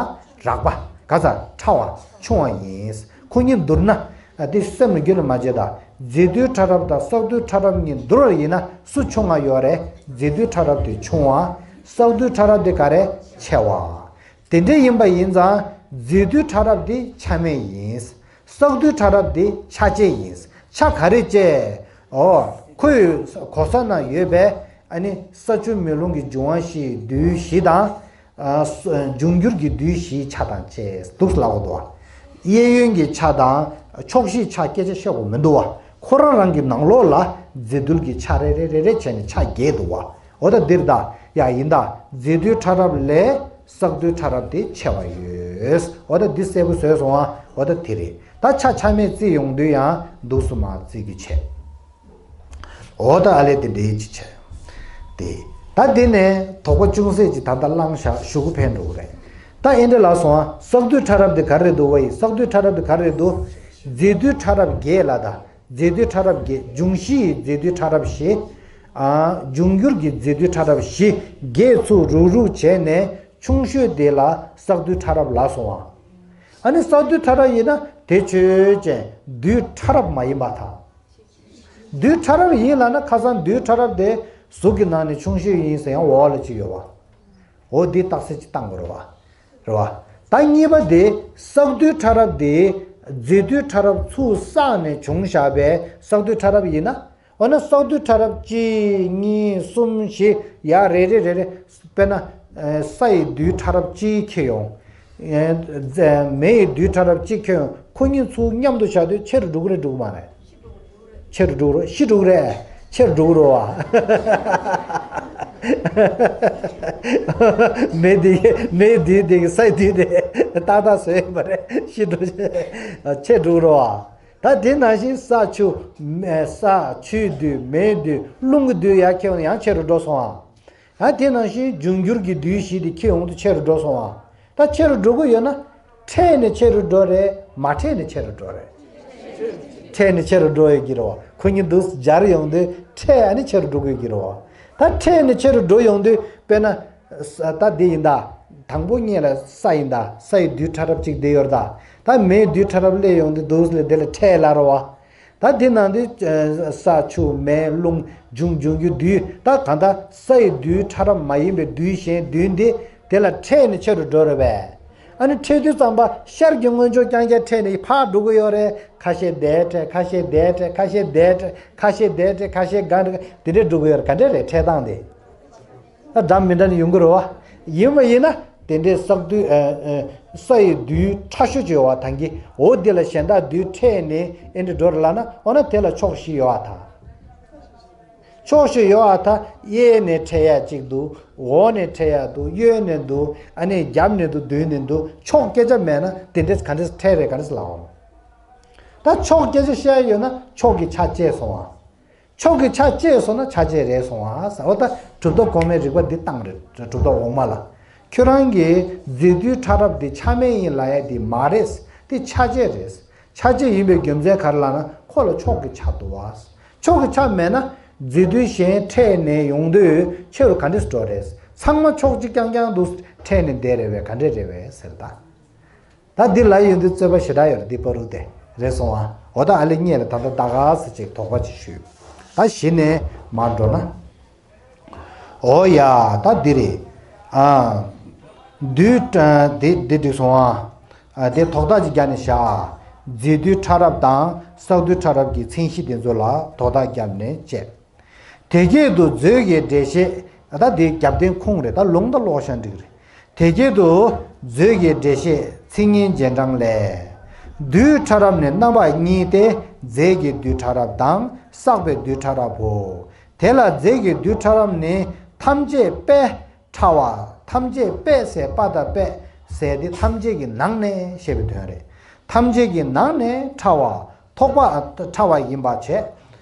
རགས་པ། ག་ས། ཕྲ་བ། ཆུང་བ་ཡིན། ཁོ་གཉིས་བསྡུར་ན། ཨ། དེ་སེམས་ལ་རྒྱུན་ལ་མ་བརྗེད་ད། རྫས་རྡུལ་ཕྲ་རབ་དང་བསགས་རྡུལ་ཕྲ་རབ་གཉིས་བསྡུར་བ་ཡིན་ན་སུ་ཆུང་བ་ཡོད་རེད། རྫས་རྡུལ་ཕྲ་རབ་དེ་ཆུང་བ། བསགས་རྡུལ་ཕྲ་རབ་དེ་ག་རེ། ཆེ་བ། དེ་འདྲ་ཡིན་པ་ཡིན་ཙང་རྫས་རྡུལ་ཕྲ་རབ་དེ་ཆ་མེད་ཡིན། བསགས་རྡུལ་ཕྲ་རབ་དེ་ཆ་བཅས་ཡིན། ཆ་ག་རེ་བཅས། འོ། ཁོའི་གོ་ས་ན་ཡོད་པའི་ཨ་ནི་ས་ཆུ་མེ་རླུང་གི་འབྱུང་བ་བཞིའི་རྡུལ་བཞི་དང་། ཨ། ས། འབྱུང་འགྱུར་གྱི་རྡུལ་བཞིའི་ཆ་དང་བཅས་འདུག་ལབ་དགོས་འདུག་བ། གཡས་གཡོན་གྱི་ཆ་དང་ཕྱོགས་བཞིའི་ཆ་སྐད་ཆ་བཤད་དགོས་མི་འདུག་བ། ཁོ་རང་རང་གི་ནང་ལོགས་ལ་རྫས་རྡུལ་གྱི་ཆ་རེ་རེ་རེ་རེ་བྱས་ནས་ཆ་བརྒྱད་འདུག་བ། འོ་ད་འདིར་ད། ཡ་ཡིན་ད། རྫས་རྡུལ་ཕྲ་རབ་ལས་བསགས་རྡུལ་ཕྲ་རབ་དེ་ཆེ་བ་ཡོད། འོ་ད་འདི་གསལ་པོ་བཟོས་སོང་ཨ། འོ་ད་དེ་རེད། ད་ཆ་ཆ་མེད་བརྩི་ཡོང་དུས་ཡང་འདུག་སུ་མ་བརྩི་གི་བྱས། འོ་ད་ཨ་ལས་དེ་འདྲའི་ཅི་བྱས། དེ། ད་དེ་ནས་དོགས་པ་ཅུང་ཟད་ཅིག་ད་ལྟ་བླངས་བཞག་ཞུ་གུ་ཕན་འགྲོ་གི་རེད། ད་ཨེ་འདྲ་ལ་སོང་ཨ། བསགས་རྡུལ་ཕྲ་རབ་དེ་ག་རེ་རེད་འདུག་བ་ཡི། བསགས་རྡུལ་ཕྲ་རབ་དེ་ག་རེ་རེད་འདུག་རྫས་རྡུལ་ཕྲ་རབ་བརྒྱད་ལ་ད། རྫས་རྡུལ་ཕྲ་རབ་བརྒྱད། འབྱུང་བཞི་ཡི་རྫས་རྡུལ་ཕྲ་རབ་བཞི། ཨ། འབྱུང་འགྱུར་གྱི་རྫས་རྡུལ་ཕྲ་རབ་བཞི། བརྒྱད་ཚུར་རུག་རུག་བྱས་ནས་ཆུང་ཤོས་དེ་ལ་བསགས་རྡུལ་ཕྲ་རབ་ལབ་སོང་བ། ཨ་ནི་བསགས་རྡུལ་ཕྲ་རབ་ཡིན་ན་དེ་ཆོས་ཅན། རྡུལ་ཕྲ་རབ་མ་ཡིན་པར་ཐལ། རྡུལ་ཕྲ་རབ་ཡིན་ལབ་ན་ཁ་སང་རྡུལ་ཕྲ་རབ་དེ་གཟུགས་ཀྱི་ནང་ནས་ཆུང་ཤོས་ཡིན་ཟེར་ཡང་འོག་ལ་ཅིག་ཡོད་བ། འོ་འདི་རྟགས་གསལ་ཅིག་བཏང་དགོས་རེད་བ། རེད་བ། ད་གཉིས་པ་དེ་བསགས་རྡུལ་ཕྲ་རབ་དེ་རྫས་རྡུལ་ཕྲ་རབ་ཚུར་བསགས་ནས་བྱུང་བཞག་པའི་བསགས་རྡུལ་ཕྲ་རབ་ཡིན་ན། འོ་ན་བསགས་རྡུལ་ཕྲ་རབ་གཅིག་གཉིས་གསུམ་བཞི་ཡར་རེ་རེ་རེ་རེ། དཔེར་ན། ས་ཡི་རྡུལ་ཕྲ་རབ་གཅིག་ཁྱེར་ཡོང་། མེ་ཡི་རྡུལ་ཕྲ་རབ་གཅིག་ཁྱེར་ཡོང་། ཁོ་གཉིས་ཚུར་མཉམ་དུ་བཞག་དུས་ཆེ་རུ་འགྲོ་གི་རེད་འགྲོ་གི་མ་རེད། ཆེ་རུ་འགྲོ་གི་རེད། ཤི་འགྲོ་གི་རེད། ཆེ་རུ་འགྲོ་གི་རེད་བ། མེ་འདི་མེ་འདི་འདི་གི་ས་འདི་འདི་ཏག་ཏག་བཟོས་ཡོད་མ་རེད། ཤི་འགྲོ། ཆེ་འགྲོ་གི་རེད་བ། ད་དེ་ནང་བཞིན་ས་ཆུ། མེ་ས་ཆུའི་རྡུལ། མེའི་རྡུལ། རླུང་གི་རྡུལ་ཡར་ཁྱེར་ཡོང་ན་ཡང་ཆེ་རུ་འགྲོ་སོང་བ། ད་དེ་ནང་བཞིན་འབྱུང་འགྱུར་གྱི་རྡུལ་བཞི་དེ་ཁྱེར་ཡོང་དུས་ཆེ་རུ་འགྲོ་སོང་བ། ད་ཆེ་རུ་འགྲོ་གི་ཡོད་ན། འཕྲད་ནས་ཆེ་རུ་འགྲོ་རེད། མ་འཕྲད་ནས་ཆེ་རུ་འགྲོ་རེད། འཕྲད་ནས་ཆེ་རུ་འགྲོ་ཡོད་ཀྱི་རེད་བ། ཁོ་གཉིས་འདུག་སྦྱར་ཡོང་དུས་འཕྲད་ཨ་ནི་ཆེ་རུ་འགྲོ་གི་ཡོད་ཀྱི་རེད་བ། ད་འཕྲད་ནས་ཆེ་རུ་འགྲོ་ཡོང་དུས་དཔེར་ན། ས་ད་འདི་ཡིན་ད། དང་པོ་སྔོན་ལ་ས་ཡིན་ད། ས་ཡི་རྡུལ་ཕྲ་རབ་གཅིག་འདི་ཡོད་རེད་ད། ད་མེའི་རྡུལ་ཕྲ་རབ་སླེབས་ཡོང་དུས་འདུག་ལས་དེ་ལ་འཕྲད་ལབ་རེད་བ། ད་དེ་ནང་དུ་ས་ཆུ་མེ་རླུང་འབྱུང་འབྱུང་རྒྱུ་རྡུལ། ད་གང་ལྟར་ས་ཡི་རྡུལ་ཕྲ་རབ་མ་ཡིན་པའི་རྡུལ་གཞན་བདུན་དེ་དེ་ལ་འཕྲད་ནས་ཆེ་རུ་འགྲོ་རེད་པས། ཨ་ནི་འཕྲད་དུས་ཙམ་པ་ཤར་གྱི་སྔོན་ཕྱོགས་རྐྱང་རྐྱང་འཕྲད་ནས་ཕར་འགྲོ་གི་ཡོད་རེད། ཁ་ཤས་འདིར་འཕྲད། ཁ་ཤས་འདིར་འཕྲད། ཁ་ཤས་འདིར་འཕྲད། ཁ་ཤས་འདིར་འཕྲད། ཁ་ཤས་སྒང་རེ་དེ་འདྲས་འགྲོ་གི་ཡོད་རེད། ག་འདྲས་རེད་འཕྲད་སྟངས་དེ། ད་འདྲ་མི་འདྲ་ནི་ཡོང་གི་རེད་བ། ཡིན་པ་ཡིན་ན་དེ་འདྲའི་བསགས་རྡུལ། ཨ་ཨ་ས་ཡི་རྡུལ་ཕྲ་ཤོས་ཅིག་ཡོད་བ་ད་གིན། འོ་དེ་ལ་གཞན་དག་རྡུལ་འཕྲད་ནས་ཨེ་འདྲ་འགྲོ་རེད་ལབ་ན། འོ་ན་དེ་ལ་ཕྱོགས་བཞི་ཡོད་བ་ད། ཕྱོགས་བཞི་ཡོད་བ་ད། གཡས་ནས་འཕྲད་ཡ་གཅིག་འདུག་འོག་ནས་འཕྲད་ཡ་འདུག་གཡོན་ནས་འདུག་ཨ་ནི་རྒྱབ་ནས་འདུག་མདུན་ནས་འདུག་ཕྱོགས་སྐད་ཆ་མེད་ན་དེ་འདྲས་ག་འདྲས་འཕྲད་རེད། ག་འདྲས་ལབ་འོང་། ད་ཕྱོགས་སྐད་ཆ་བཤད་ཡོད་ན་ཕྱོགས་ཀྱི་ཆ་བཅད་སོང་བ། ཕྱོགས་ཀྱི་ཆ་བཅད་སོང་ན་ཆ་བཅད་རེད་སོང་ཨ་ཟེར། འོ་ད་གྲུབ་མཐའ་གོང་མའི་རིགས་པ་འདི་བཏང་རེད། གྲུབ་མཐའ་འོག་མ་ལ། ཁྱོད་རང་གིས་རྫས་རྡུལ་ཕྲ་རབ་འདི་ཆ་མེད་ཡིན་ལབ་ཡ་འདི་མ་རེད། འདི་ཆ་བཅད་རེད། ཆ་བཅད་ཡིན་པའི་རྒྱུ་མཚན་ག་རེ་ལབ་ན་ཁོ་ལ་ཕྱོགས་ཀྱི་ཆ་འདུག་བ། ཕྱོགས་ཀྱི་ཆ་མེད་ན་རྫས་རྡུལ་གཞན་འཕྲད་ནས་ཡོང་དུས་ཆེ་རུ་ག་འདྲས་འགྲོ་རེད། ཚང་མ་ཕྱོགས་གཅིག་རྐྱང་རྐྱང་འདུག་འཕྲད་ནས་བསྡད་རེད་པས། ག་འདྲས་རེད་པས་ཟེར་ད། ད་འདི་ལ་ཡོང་དུས་རྩོད་པ་ཞེ་དྲག་ཡོད་རེད། འདི་བར་དུ་དེ་རེད་སོང་ཨ། འོ་ད་ཨ་ལེ་སྔོན་ལ་ད་ལྟ་ད་ག་ཟེར་ཅིག་དོགས་པ་ཅིག་ཞུས། ད་གཞི་ནས་མར་འགྲོ་ན། འོ་ཡ་ད་འདི་རེད། ཨ། རྡུལ་ཕྲ་འདི་འདི་འགྲིག་སོང་ཨ། ཨ་དེ་དོགས་ཐག་ཅིག་རྒྱབ་ནས་བཞག་རྫས་རྡུལ་ཕྲ་རབ་དང་བསགས་རྡུལ་ཕྲ་རབ་ཀྱི་མཚན་གཞི་དེ་ཚོ་ལ་དོགས་ཐག་རྒྱབ་ནས་བྱས། དེ་སྐད་དུ་མཛོད་ཀྱི་འགྲེལ་བཤད། ད་འདི་རྒྱབ་རྟེན་ཁུངས་རེད། ད་ལུང་ད་ཀློག་ཤ་འགྲིག་རེད། དེ་སྐད་དུ་མཛོད་ཀྱི་འགྲེལ་བཤད་ཚིག་ངན་རྗེས་འབྲང་ལས། རྡུལ་ཕྲ་རབ་ནི་རྣམ་པ་གཉིས་ཏེ། རྫས་ཀྱི་རྡུལ་ཕྲ་རབ་དང་བསགས་པའི་རྡུལ་ཕྲ་རབ་བོ། དེ་ལ་རྫས་ཀྱི་རྡུལ་ཕྲ་རབ་ནི་ཐམས་ཅད་པས་ཕྲ་བ། ཐམས་ཅད་པས་ཟེར་པ་དང་པས་ཟེར་དེ་ཐམས་ཅད་ཀྱི་ནང་ནས་ཞེས་པའི་དོན་རེད། ཐམས་ཅད་ཀྱི་ནང་ནས་ཕྲ་བ། ཐོགས་པ་ཕྲ་བ་ཡིན་པ་བྱས།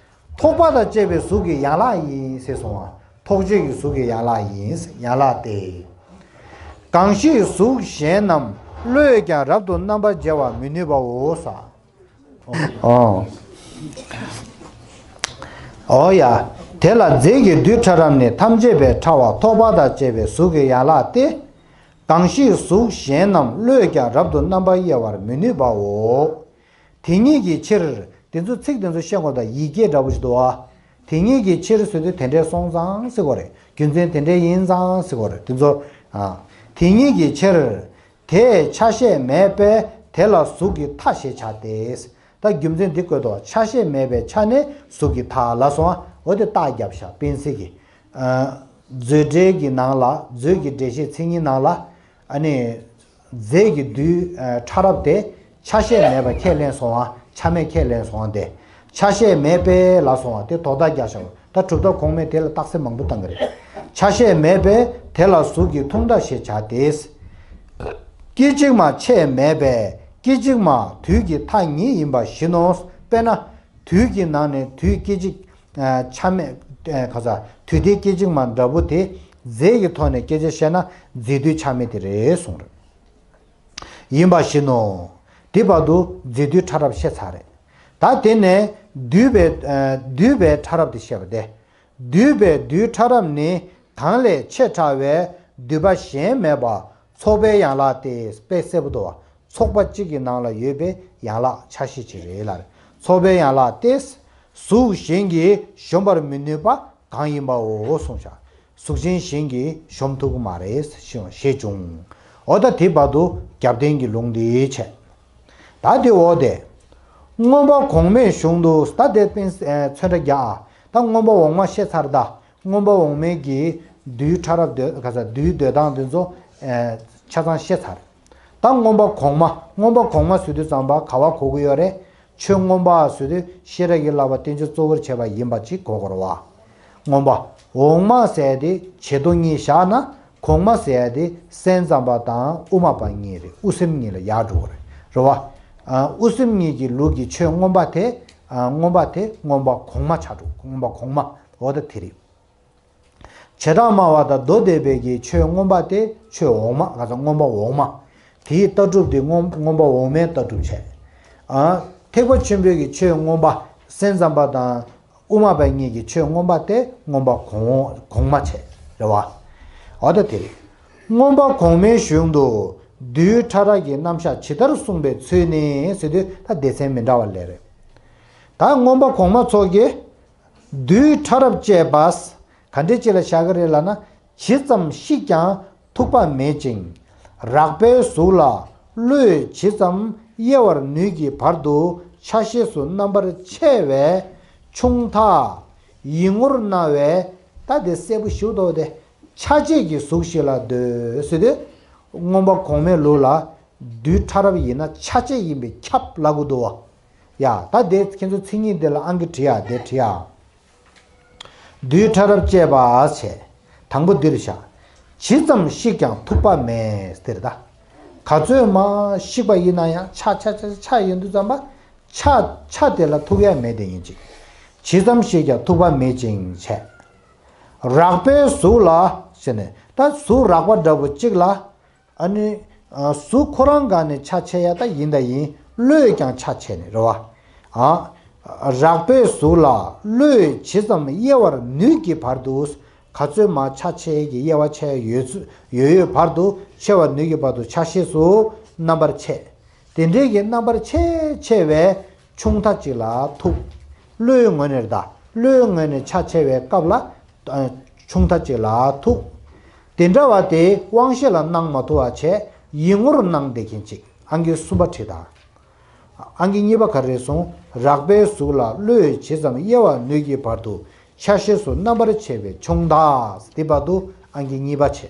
ཐོགས་པ་དང་བཅས་པའི་གཟུགས་ཀྱི་ཡན་ལག་ཡིན་ཟེར་སོང་བ། ཐོགས་བཅས་ཀྱི་གཟུགས་ཀྱི་ཡན་ལག་ཡིན། ཡན་ལག་སྟེ། གང་ཞིག་གཟུགས་གཞན་རྣམས་བློས་ཀྱང་རབ་ཏུ་རྣམ་པར་འབྱེད་པར་མི་ནུས་པའོ་ཟེར། ཨོ། ཨོ་ཡ། དེ་ལ་རྫས་ཀྱི་རྡུལ་ཕྲ་རབ་ནི་ཐམས་ཅད་པས་ཕྲ་བ་ཐོགས་པ་དང་བཅས་པའི་གཟུགས་ཀྱི་ཡན་ལག་སྟེ། གང་ཞིག་གཟུགས་གཞན་རྣམས་བློས་ཀྱང་རབ་ཏུ་རྣམ་པར་དབྱེ་བར་མི་ནུས་པའོ། དེ་ཉིད་ཀྱི་ཕྱིར། དེ་ཚོ་ཚིག་དེ་ཚོ་བཤད་དགོས། ད་ཡིག་སྐད་འདྲ་པོ་ཞིག་འདུག་ཨ། དེ་ཉིད་ཀྱི་ཕྱིར་ཟེར་དུས་དེ་འདྲས་སོང་ཙང་ཟེར་དགོས་རེད། རྒྱུ་མཚན་དེ་འདྲས་ཡིན་ཙང་ཟེར་དགོས་རེད། དེ་ཚོ། ཨ། དེ་ཉིད་ཀྱི་ཕྱིར། དེས་ཆ་ཤས་མེད་པས་དེ་ལ་གཟུགས་ཀྱི་མཐའ་ཞེས་བྱ་སྟེ། ད་རྒྱུ་མཚན་འདི་བཀོད་དོ། ཆ་ཤས་མེད་པའི་ཆ་ནི་གཟུགས་ཀྱི་མཐའ་ལ་སོང་ཨ། འོ་དེ་རྟགས་བརྒྱབ་ཤག་དཔེ་གསལ་གྱི། ཨ། མཛོད་འགྲེལ་གྱི་ནང་ལ། མཛོད་ཀྱི་འགྲེལ་བཤད་ཚིག་གཉིས་ནང་ལ། ཨ་ནི། རྫས་ཀྱི་རྡུལ་ཕྲ་རབ་དེ་ཆ་ཤས་མེད་པ་ཁས་ལེན་སོང་བ། ཆ་མེད་ཁས་ལེན་སོང་བ་དེ། ཆ་ཤས་མེད་པས་ལ་སོང་བ་དེ་དོགས་པ་རྒྱག་བཞག་ད་གྲུབ་མཐའ་གོང་མས་དེ་ལ་རྟགས་གསལ་མང་པོ་བཏང་གི་རེད། ཆ་ཤས་མེད་པས་དེ་ལ་གཟུགས་ཀྱི་ཐུང་མཐའ་ཞེས་བྱ་སྟེ། སྐད་ཅིག་མ་ཆས་མེད་པས་སྐད་ཅིག་མ་དུས་ཀྱི་མཐའ་ཉིད་ཡིན་པ་བཞིན་ནོ། དཔེར་ན། དུས་ཀྱི་ནང་ནས་དུས་སྐད་ཅིག་ཆ་མེད། ག་ས། དུས་མཐའི་སྐད་ཅིག་མ་འདྲ་པོ་དེ་རྫས་ཀྱི་ཐོག་ནས་སྐད་ཆ་བཤད་ན་རྫས་རྡུལ་ཆ་མེད་དེ་རེད་གསུངས་རེད། ཡིན་པ་བཞིན་ནོ། འདི་བར་དུ་རྫས་དུས་ཕྲ་རབ་བཤད་ཚར་རེད། ད་དེ་ནས་བསྡུས་པའི་ཨ་བསྡུས་པའི་ཕྲ་རབ་དེ་བཤད་པ་སྟེ། བསྡུས་པའི་དུས་ཕྲ་རབ་ནི་གང་ལས་ཆེ་ཕྲ་བའི་བསྡུས་པ་གཞན་མེད་པ་ཚོགས་པའི་ཡན་ལག་སྟེ། དཔེ་གསལ་པོ་འདུག་བ། ཚོགས་པ་གཅིག་གི་ནང་ལ་ཡོད་པའི་ཡན་ལག་ཆ་ཤས་ཅིག་རེད་ལ། ཚོགས་པའི་ཡན་ལག་སྟེ། གཟུགས་གཞན་གྱིས་གཞོམ་པར་མི་ནུས་པ་གང་ཡིན་པའོ་གསུངས་ཤག་གཟུགས་ཅན་གཞན་གྱིས་གཞོམ་ཐུབ་ཀྱི་མ་རེད་ཞེས་བྱུང་། འོ་ད་དེ་བར་དུ་རྒྱབ་རྟེན་གྱི་ལུང་འདི་བྱས། ད་དེ་འོ་དེ། མངོན་པ་གོང་མའི་གཞུང་དུ། ད་དེ་དཔེ་ཚོན་ཁྲ་རྒྱག་ཨ། ད་མངོན་པ་འོག་མ་བཤད་ཚར་ད། མངོན་པ་འོག་མའི་གི་བསྡུས་ཕྲ་རབ་འདོད་ག་ས་བསྡུས་འདོད་སྟངས་དེ་ཚོ་ཆ་ཚང་བཤད་ཚར། ད་མངོན་པ་གོང་མ། མངོན་པ་གོང་མ་ཟེར་དུས་ཙམ་པ་ག་བ་གོ་གི་ཡོད་རེད། ཆོས་མངོན་པ་ཟེར་དུས་ཤེས་རབ་ཀྱི་བསླབ་པ་བསྟན་བཅོས་གཙོ་བོར་བྱས་པ་ཡིན་པ་ཅིག་གོ་དགོས་རེད་བ། མངོན་པ། འོག་མ་ཟེར་ཡ་དེ་བྱེ་མདོ་གཉིས་བཞག་ན། གོང་མ་ཟེར་ཡ་དེ་སེམས་ཙམ་པ་དང་དབུ་མ་པ་གཉིས་རེད། དབུ་སེམས་གཉིས་ལ་ཡར་འགྲོ་གི་རེད། རེད་བ། ཨ། དབུ་སེམས་གཉིས་ཀྱི་ལུགས་ཀྱི་ཆོས་མངོན་པ་དེ། ཨ། མངོན་པ་དེ་མངོན་པ་གོང་མ་ཆགས་འགྲོ། མངོན་པ་གོང་མ། འོ་ད་དེ་རེད། བྱེ་བྲག་སྨྲ་བ་དང་མདོ་སྡེ་པའི་གི་ཆོས་མངོན་པ་དེ་ཆོས་འོག་མ། ག་ཚོད། མངོན་པ་འོག་མ། དེའི་ལྟ་གྲུབ་དེ་མངོན་མངོན་པ་འོག་མའི་ལྟ་གྲུབ་བྱས། ཨ། ཐེག་པ་ཆེན་པོའི་གི་ཆོས་མངོན་པ་སེམས་ཙམ་པ་དང་དབུ་མ་པ་གཉིས་ཀྱི་ཆོས་མངོན་པ་དེ་མངོན་པ་གོང་གོང་མ་བྱས། རེད་བ། འོ་ད་དེ་རེད། མངོན་པ་གོང་མའི་གཞུང་དུ་བསྡུས་ཕྲ་རབ་ཀྱི་རྣམ་གཞག་ཇི་ལྟར་གསུངས་པའི་ཚུལ་ནི་ཟེར་དུས་ད་སྡེ་ཚན་མི་འདྲ་བ་ལས་རེད། ད་མངོན་པ་གོང་མ་ཚོགས་ཀྱི་བསྡུས་ཕྲ་རབ་ཅེས་པ། ག་འདྲས་ཅིག་ལ་བཞག་གི་རེད་ལབ་ན། ཇི་ཙམ་བཤིག་ཀྱང་ཐུག་པ་མེད་ཅིང་། རགས་པའི་གཟུགས་ལ་བློས་ཇི་ཙམ་དབྱེ་བར་ནུས་ཀྱི་བར་དུ་ཆ་ཤས་སུ་རྣམ་པར་ཕྱེ་བས་ཆུང་མཐའ། ཡིད་ངོར་སྣང་བའི། ད་དེ་གསལ་པོ་ཞིག་འདུག་སྟེ། ཆ་བྱད་ཀྱི་གཟུགས་ཤིག་ལ་འདོད་ཟེར་དུས། མངོན་པ་གོང་མའི་ལུགས་ལ་བསྡུས་ཕྲ་རབ་ཡིན་ན་ཆ་བྱད་ཡིན་པས་ཁྱབ་ལབ་དགོས་འདུག་བ། ཡ། ད་དེ་ཁྱེད་ཚོ་མཚན་ཉིད་དེ་ལ་ཨང་ཀི་བྲིས་ཡ། དེ་བྲིས་ཡ། བསྡུས་ཕྲ་རབ་ཅེས་པ་བྱས། དང་པོ་འདིར་བཞག་ཇི་ཙམ་བཤིག་ཀྱང་ཐུག་པ་མེད་ཟེར་ད། ག་ཚོད་མ་བཤིག་པ་ཡིན་ན་ཡང་ཆ་ཆ་ཆ་ཆ་ཡིན་དུས་ཙམ་པ། ཆ་ཆ་དེ་ལ་ཐུག་ཡ་མེད་དེ་ཡིན་ཅིག་ཇི་ཙམ་བཤིག་ཀྱང་ཐུག་པ་མེད་ཅིང་བྱས། རགས་པའི་གཟུགས་ལ་ཟེར་ནས། ད་གཟུགས་རགས་པ་འདྲ་པོ་གཅིག་ལ། ཨ་ནི། ཨ། གཟུགས་ཁོ་རང་སྒང་ནས་ཆ་ཕྱེ་ཡ་ད་ཡིན་ད་ཡིན། བློས་ཀྱང་ཆ་ཕྱེ་ནས། རེད་བ། ཨ། རགས་པའི་གཟུགས་ལ་བློས་ཇི་ཙམ་དབྱེ་བར་ནུས་ཀྱི་བར་དུ། ག་ཚོད་མ་ཆ་ཕྱེ་ཡས་ཀྱི་དབྱེ་བ་ཕྱེ་ཡ་ཡོད་ཚུ་ཡོད་ཡོད་བར་དུ། ཕྱེ་བར་ནུས་ཀྱི་བར་དུ་ཆ་ཤས་སུ་རྣམ་པར་ཕྱེ། དེ་འདྲའི་གི་རྣམ་པར་ཕྱེ་ཕྱེ་བས་ཆུང་མཐའ་གཅིག་ལ་ཐུག་བློའི་ངོས་ནས་རེད་ད། བློའི་ངོས་ནས་ཆ་ཕྱེ་བའི་སྐབས་ལ། ཨ། ཆུང་མཐའ་གཅིག་ལ་ཐུག་དེ་འདྲ་བ་དེ་དབང་ཤེས་ལ་སྣང་མ་ཐུབ་པ་བྱས། ཡིད་ངོར་སྣང་བསྡད་མཁན་ཅིག་ཨང་ཀི་གསུམ་པ་བྲིས་དང་། ཨང་ཀི་གཉིས་པ་ག་རེ་གསུངས། རགས་པའི་གཟུགས་ལ་བློས་ཇི་ཙམ་དབྱེ་བ་ནུས་ཀྱི་བར་དུ། ཆ་ཤས་སུ་རྣམ་པར་ཕྱེ་བས་ཆུང་མཐའ། དེ་བར་དུ་ཨང་ཀི་གཉིས་པ་བྱས།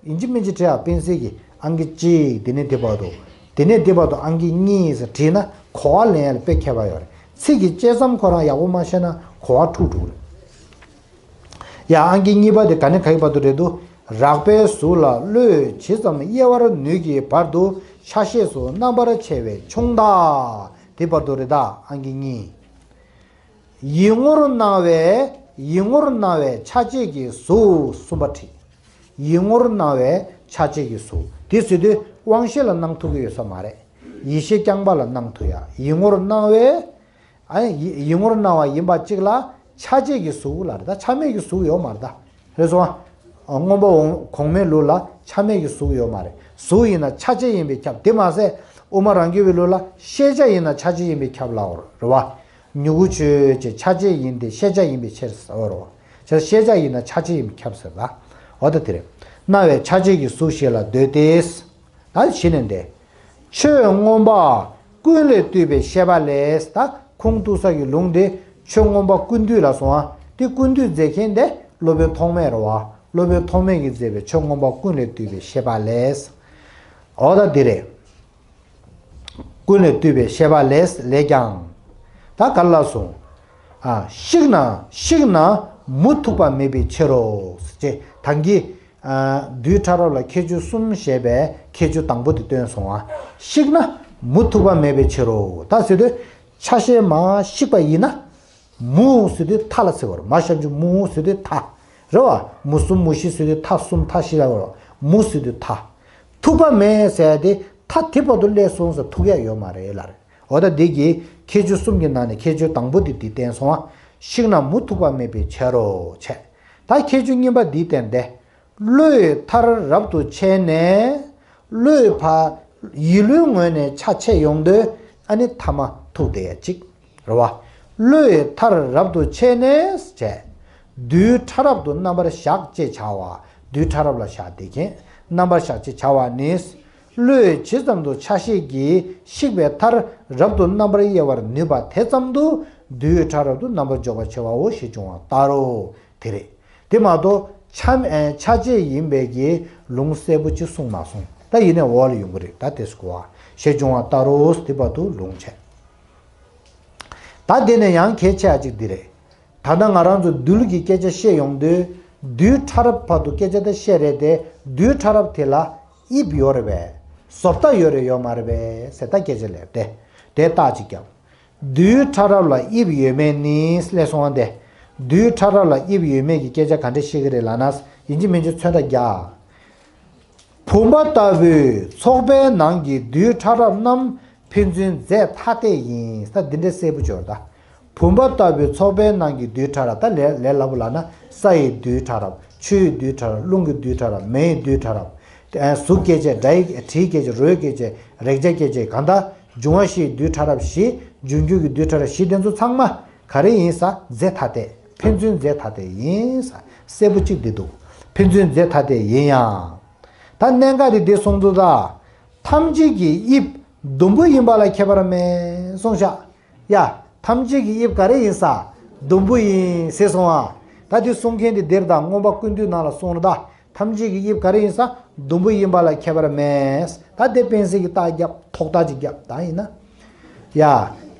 ཡིན་གཅིག་མིན་གཅིག་བྲིས་ཡ། དཔེ་གསལ་གྱི་ཨང་ཀི་གཅིག་དེ་ནས་དེ་བར་དུ། དེ་ནས་དེ་བར་དུ་ཨང་ཀི་གཉིས་ཟེར་བྲིས་ན་གོ་བ་ལེན་ཡ་ལ་དཔེ་ཁྱད་པར་ཡོད་རེད། ཚིག་གི་བཅད་མཚམས་ཁོ་རང་ཡག་པོ་མ་ཤེས་ན་གོ་བ་འཁྲུག་འགྲོ་གི་རེད། ཡ། ཨང་ཀི་གཉིས་པ་དེ་ག་ནས་ག་གི་བར་དུ་རེད་འདུག་རགས་པའི་གཟུགས་ལ་བློས་ཇི་ཙམ་དབྱེ་བར་ནུས་ཀྱི་བར་དུ། ཆ་ཤས་སུ་རྣམ་པར་ཕྱེ་བས་ཆུང་མཐའ། དེ་བར་དུ་རེད་ད། ཨང་ཀི་གཉིས། ཡིད་ངོར་སྣང་བའི། ཡིད་ངོར་སྣང་བའི་ཆ་བྱད་ཀྱི་གཟུགས་གསུམ་པ་བྲིས། ཡིད་ངོར་སྣང་བའི་ཆ་བྱད་ཀྱི་གཟུགས། དེ་ཟེར་དུས་དབང་ཤེས་ལ་སྣང་ཐུབ་ཀྱི་ཡོད་ས་མ་རེད། ཡིད་ཤེས་རྐྱང་པ་ལ་སྣང་ཐུབ་ཡ། ཡིད་ངོར་སྣང་བའི། ཨ། ཡིད་ཡིད་ངོར་སྣང་བ་ཡིན་པ་གཅིག་ལ་ཆ་བྱད་ཀྱི་གཟུགས་ལ་རེད་ད། ཆ་མེད་ཀྱི་གཟུགས་ཡོད་མ་རེད་ད། རེད་སོང་ཨ། མངོན་པ་འོང་གོང་མའི་ལུགས་ལ་ཆ་མེད་ཀྱི་གཟུགས་ཡོད་མ་རེད། གཟུགས་ཡིན་ན་ཆ་བྱད་ཡིན་པས་ཁྱབ། དེ་མ་ཟད་དབུ་མ་རང་རྒྱུད་པའི་ལུགས་ལ་ཤེས་བྱ་ཡིན་ན་ཆ་བྱད་ཡིན་པས་ཁྱབ་ལབ་ཡོད་རེད་བ། མྱུ་གུ་ཆོས་ཅན་ཆ་བྱད་ཡིན་ཏེ་ཤེས་བྱ་ཡིན་པའི་ཕྱིར་ཟེར་བ་རེད་བ། བྱས་ཙང་ཤེས་བྱ་ཡིན་ན་ཆ་བྱད་ཡིན་པས་ཁྱབ་ཟེར་ད། འོ་ད་དེ་རེད། སྣང་བའི་ཆ་བྱད་ཀྱི་གཟུགས་ཤིག་ལ་འདོད་དེ། ད་གཞི་ནས་འདི། ཆོས་མངོན་པ་ཀུན་ལས་བཏུས་པའི་བཤད་པ་ལས། ད་ཁུངས་གཏུགས་ས་ཀྱི་ལུང་འདི་ཆོས་མངོན་པ་ཀུན་བཏུས་ལ་སོང་ཨ། དེ་ཀུན་བཏུས་མཛད་མཁན་དེ་སློབ་དཔོན་ཐོགས་མེད་རེད་བ། སློབ་དཔོན་ཐོགས་མེད་ཀྱིས་མཛད་པའི་ཆོས་མངོན་པ་ཀུན་ལས་བཏུས་པའི་བཤད་པ་ལས། འོ་ད་འདི་རེད། ཀུན་ལས་བཏུས་པའི་བཤད་པ་ལས། ལས་ཀྱང་། ད་ག་ལ་སོང་། ཨ། བཤིག་ན་བཤིག་ན་མུ་ཐུག་པ་མེད་པའི་ཕྱིར་རོ། ཅེས་ད་གིན། ཨ། བསྡུས་ཕྲ་རབ་ལ་ཁྱད་ཆོས་གསུམ་ཞེས་པའི་ཁྱད་ཆོས་དང་པོ་དེ་སྟོན་སོང་ཨ། བཤིག་ན་མུ་ཐུག་པ་མེད་པའི་ཕྱིར་རོ། ད་ཟེར་དུས་ཆ་ཤས་མ་བཤིག་པ་ཡིན་ན། མུ་ཟེར་དུས་མཐའ་ལ་ཟེར་བ་རེད། མ་ཞབས་ཀྱུ་མུ་ཟེར་དུས་མཐའ། རེད་བ། མུ་གསུམ་མུ་བཞི་ཟེར་དུས་མཐའ་གསུམ་མཐའ་བཞི་ལ་བ་རེད། མུ་ཟེར་དུས་མཐའ། ཐུག་པ་མེད་ཟེར་ཏེ། མཐའ་དེ་བར་དུ་སླེབས་སོང་ཟེར་ཐུག་ཡ་ཡོད་མ་རེད་ལབ་རེད། འོ་ད་འདི་གི་ཁྱད་ཆོས་གསུམ་གྱི་ནང་ནས་ཁྱད་ཆོས་དང་པོ་དེ་འདི་བསྟན་སོང་ང་། ཤིང་རྣམས་མུ་ཐུག་པ་མེད་པའི་ཕྱིར་རོ་བྱས། ད་ཁྱད་ཆོས་གཉིས་པ་འདི་བསྟན་ཏེ། བློའི་མཐར་རབ་ཏུ་ཕྱེ་ནས། བློའི་ཕ། ཡིད་བློའི་ངོས་ནས་ཆ་ཕྱེ་ཡོང་དུས། ཨ་ནི་མཐའ་མ་ཐུག་བསྡད་ཡ་གཅིག་རེད་བ། བློའི་མཐར་རབ་ཏུ་ཕྱེ་ནས་བྱས། རྡུལ་ཕྲ་རབ་ཏུ་རྣམ་པར་གཞག་ཅེས་བྱ་བ། རྡུལ་ཕྲ་རབ་ལ་བཞག་བསྡད་མཁན། རྣམ་པར་གཞག་ཅེས་བྱ་བ་ནི། བློས་ཇི་ཙམ་དུ་ཆ་ཤས་ཀྱིས་བཤིག་པའི་མཐར་རབ་ཏུ་རྣམ་པར་དབྱེ་བར་ནུས་པ་དེ་ཙམ་དུ་རྡུལ་ཕྲ་རབ་ཏུ་རྣམ་པར་འཇོག་པར་བྱེད་པའོ་ཞེས་འབྱུང་བ་ལྟར་རོ། དེ་རེད། དེ་མ་གཏོགས་ཆ་ཨེ་ཆ་བྱད་ཡིན་པའི་གི་ལུང་གསལ་པོ་ཅིག་གསུངས་མ་སོང་། ད་ཡིན་ནའི་འོག་ལ་ཡོང་གི་རེད། ད་དེ་སུ་གོ་བ་ཞེས་འབྱུང་བ་ལྟར་རོ། དེ་བར་དུ་ལུང་བྱས། ད་དེ་ནས་ཡང་གལ་ཆེ་བ་ཅིག་འདི་རེད། ད་ལྟ་ང་རང་ཚོ་རྡུལ་གྱི་སྐད་ཆ་བཤད་ཡོང་དུས། རྡུལ་ཕྲ་རབ་བར་དུ་སྐད་ཆ་དེ་བཤད་རེད་དེ། རྡུལ་ཕྲ་རབ་དེ་ལ་དབྱིབས་ཡོད་རེད་པས། བཟོ་ལྟ་ཡོད་རེད་ཡོད་མ་རེད་པས་ཟེར་ད་སྐད་ཆ་སླེབས་ཏེ། དེ་རྟགས་ཅིག་བརྒྱབ། རྡུལ་ཕྲ་རབ་ལ་དབྱིབས་ཡོད་མེད་ནི་སླེབས་སོང་བ་དེ། རྡུལ་ཕྲ་རབ་ལ་དབྱིབས་ཡོད་མེད་ཀྱི་སྐད་ཆ་ག་འདྲ་བཤད་ཀྱི་རེད་ལབ་ན། ཡིན་གཅིག་མིན་གཅིག་ཚོན་ཁྲ་རྒྱག་བུམ་པ་ལྟ་བུའི་ཚོགས་པའི་ནང་གི་རྡུལ་ཕྲ་རབ་རྣམས་ཕན་ཚུན་རྫས་ཐ་དད་ཡིན། ད་འདི་འདྲ་གསལ་པོ་སྦྱོར་ད། བུམ་པ་ལྟ་བུའི་ཚོགས་པའི་ནང་གི་རྡུལ་ཕྲ་རབ། ད་ལས་ལས་སླ་པོ་ལབ་ན། ས་ཡི་རྡུལ་ཕྲ་རབ། ཆུ་ཡི་རྡུལ་ཕྲ་རབ། རླུང་གི་རྡུལ་ཕྲ་རབ། མེ་ཡི་རྡུལ་ཕྲ་རབ། ཨ་གཟུགས་སྐྱེད་བྱེད། སྒྲ་ཡི། དྲི་ཡི་སྐྱེད་བྱེད། རོ་ཡི་སྐྱེད་བྱེད། རེག་བྱ་སྐྱེད་བྱེད། གང་ལྟར་འབྱུང་བ་བཞི་ཡི་རྡུལ་ཕྲ་རབ་བཞི། འབྱུང་འགྱུར་གྱི་རྡུལ་ཕྲ་རབ་བཞི་དེ་ཚོ་ཚང་མ་ག་རེ་ཡིན་ཟེར། རྫས་ཐ་དད། ཕན་ཚུན་རྫས་ཐ་དད་ཡིན་ཟེར། གསལ་པོ་གཅིག་འདི་འདུག་ཕན་ཚུན་རྫས་ཐ་དད་ཡིན་ཡང་། ད་གནད་འགག་དེ་འདི་གསུངས་འདུག་ད། ཐམས་ཅད་ཀྱི་དབྱིབས་ཟླུམ་པོ་ཡིན་པ་ལ་ཁྱད་པར་མེད་གསུངས་ཤག་ཡ། ཐམས་ཅད་ཀྱི་དབྱིབས་ག་རེ་ཡིན་ཟེར། ཟླུམ་པོ་ཡིན་ཟེར་སོང་ཨ། ད་འདི་གསུང་མཁན་དེ་འདིར་དང་མངོན་པ་ཀུན་བཏུས་ནང་ལ་གསུངས་རེད་ད། ཐམས་ཅད་ཀྱི་དབྱིབས་ག་རེ་ཡིན་ཟེར། ཟླུམ་པོ་ཡིན་པ་ལ་ཁྱད་པར་མེད། ད་དེ་དཔེ་གསལ་གྱི་རྟགས་བརྒྱབ། ཐོག་མཐའ་ཅིག་བརྒྱབ། ད་ཡིན་ན། ཡ།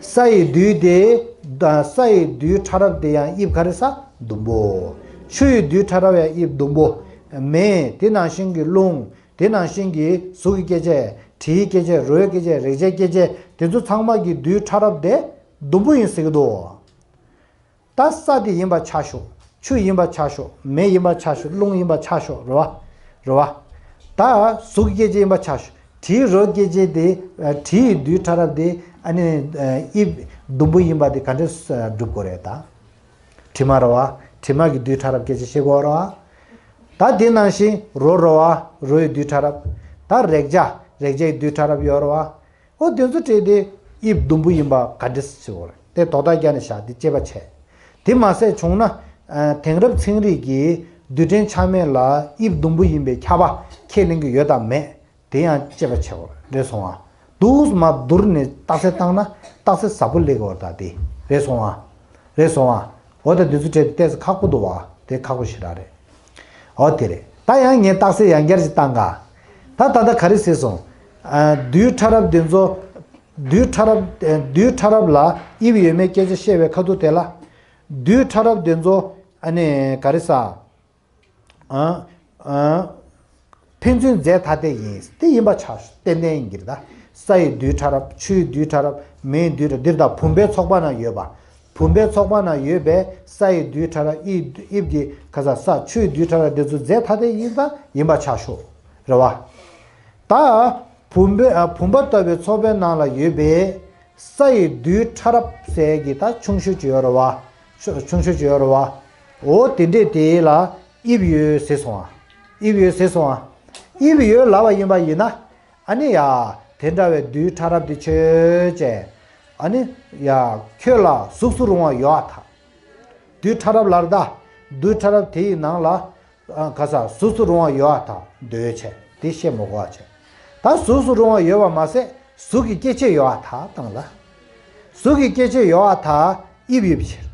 ས་ཡི་རྡུལ་དེ། ས་ཡི་རྡུལ་ཕྲ་རབ་དེ་ཡང་དབྱིབས་ག་རེ་ཟེར། ཟླུམ་པོ། ཆུ་ཡི་རྡུལ་ཕྲ་རབ་ཡང་དབྱིབས་ཟླུམ་པོ། མེ། དེ་ནང་བཞིན་གྱི་རླུང་། དེ་ནང་བཞིན་གྱི་གཟུགས་ཀྱི་སྐྱེད་བྱེད། དྲི་ཡི་སྐྱེད་བྱེད། རོའི་སྐྱེད་བྱེད། རེག་བྱའི་སྐྱེད་བྱེད། དེ་ཚོ་ཚང་མ་གི་རྡུལ་ཕྲ་རབ་དེ་ཟླུམ་པོ་ཡིན་ཟེར་གྱི་འདུག་ད་ས་དེ་ཡིན་པ་ཆ་ཞོག་ཆུ་ཡིན་པ་ཆ་ཞོག་མེ་ཡིན་པ་ཆ་ཞོག་རླུང་ཡིན་པ་ཆ་ཞོག་རེད་བ། རེད་བ། ད་གཟུགས་ཀྱི་སྐྱེད་བྱེད་ཡིན་པ་ཆ་ཞོག་དྲིའི་རོའི་སྐྱེད་བྱེད་དེ། དྲི་ཡི་རྡུལ་ཕྲ་རབ་དེ། ཨ་ནི་དབྱིབས་ཟླུམ་པོ་ཡིན་པ་དེ་ག་འདྲས་སྒྲུབ་དགོས་རེད་ད། དྲི་མ་རེད་བ། དྲི་མ་གི་རྡུལ་ཕྲ་རབ་སྐད་ཆ་བཤད་དགོས་རེད་བ། ད་དེ་ནང་བཞིན་རོ་རེད་བ། རོ་ཡི་རྡུལ་ཕྲ་རབ། ད་རེག་བྱ། རེག་བྱ་ཡི་རྡུལ་ཕྲ་རབ་ཡོད་རེད་བ། ཨོ་དེ་ཚོ་སྤྲད་དེ་དབྱིབས་ཟླུམ་པོ་ཡིན་པ་ག་འདྲ་ཞིག་བྱེད་དགོས་རེད། དེ་དོགས་པ་རྒྱག་ནས་བཞག་དེ་དཔྱད་པ་བྱས། དེ་མ་ཟད་བྱུང་ན། ཨ་དེང་རབས་ཚན་རིག་གིས་རྡུལ་ཕྲན་ཆ་མེད་ལ་དབྱིབས་ཟླུམ་པོ་ཡིན་པའི་ཁྱབ་པ་ཁས་ལེན་གྱི་ཡོད་དམ་མེད། དེ་ཡང་དཔྱད་པ་བྱེད་དགོས་རེད་སོང་ཨ། དུས་མ་བསྡུར་ནས་རྟགས་གསལ་བཏང་ན་རྟགས་གསལ་ཟབ་པོ་སླེབས་ཀྱི་ཡོད་རེད་ད་དེ། རེད་སོང་ཨ། རེད་སོང་ཨ། འོ་ད་འདི་ཚོ་བྲིས་ཏེ་ཏོག་ཙམ་ཁག་པོ་འདུག་བ། དེ་ཁག་པོ་ཞེ་དྲག་རེད། འོ་དེ་རེད། ད་ཡང་ངས་རྟགས་གསལ་ཡང་བསྐྱར་ཞིག་བཏང་ག་ད་ད་ལྟ་ག་རེ་ཟེར་སོང་། ཨ་རྡུལ་ཕྲ་རབ་འདི་ཚོ། རྡུལ་ཕྲ་རབ། ཨ་རྡུལ་ཕྲ་རབ་ལ་དབྱིབས་ཡོད་མེད་སྐད་ཆ་བཤད་པའི་ཁ་ཐུག་དེ་ལ། རྡུལ་ཕྲ་རབ་འདི་ཚོ་ཨ་ནི་ག་རེ་ཟེར། ཨ། ཨ། ཕན་ཚུན་རྫས་ཐ་དད་ཡིན། དེ་ཡིན་པ་ཆགས་ཏན་ཏན་ཡིན་གྱི་རེད་ད། ས་ཡི་རྡུལ་ཕྲ་རབ། ཆུ་ཡི་རྡུལ་ཕྲ་རབ། མེ་ཡི་རྡུལ་ཕྲ་རབ། འདིར་ད་བུམ་པའི་ཚོགས་པ་ན་ཡོད་པ། བུམ་པའི་ཚོགས་པ་ན་ཡོད་པའི་ས་ཡི་རྡུལ་ཕྲ་རབ། དབྱིབས་དབྱིབས་ཀྱི་ག་ས་ས་ཆུ་ཡི་རྡུལ་ཕྲ་རབ་དེ་ཚོ་རྫས་ཐ་དད་ཡིན་ད་ཡིན་པ་ཆགས་ཤོག་རེད་བ། ད། བུམ་པའི་ཨ་བུམ་པ་ལྟ་བུའི་ཚོགས་པའི་ནང་ལ་ཡོད་པའི་ས་ཡི་རྡུལ་ཕྲ་རབ་ཟེར་གྱི་ད་ཆུང་ཤོས་ཅིག་ཡོད་རེད་བ། ཆུ་ཆུང་ཤོས་ཅིག་ཡོད་རེད་བ། འོ་དེ་འདྲས་དེ་ལ་དབྱིབས་ཡོད་ཟེར་སོང་ཨ། དབྱིབས་ཡོད་ཟེར་སོང་ཨ། དབྱིབས་ཡོད་ལབ་པ་ཡིན་པ་ཡིན་ན། ཨ་ནི་ཡ། དེ་འདྲ་བའི་རྡུལ་ཕྲ་རབ་དེ་ཆོས་ཅན། ཨ་ནི་ཡ། ཁྱོད་ལ་གཟུགས་སུ་རུང་བ་ཡོད་ཨ་ཐ། རྡུལ་ཕྲ་རབ་ལབ་རེད་ད། རྡུལ་ཕྲ་རབ་དེ་ཡི་ནང་ལ། ཨ་ག་ས་གཟུགས་སུ་རུང་བ་ཡོད་ཨ་ཐ་འདོད་བྱས་དེ་བཤད་མི་དགོས་པ་བྱས། ད་གཟུགས་སུ་རུང་བ་ཡོད་པ་མ་ཟད་གཟུགས་ཀྱི་སྐྱེ་མཆེད་ཡོད་ཨ་ཐ་བཏང་ལ། གཟུགས་ཀྱི་སྐྱེ་མཆེད་ཡོད་ཨ་ཐ་དབྱིབས་ཡོད་པའི་ཕྱིར།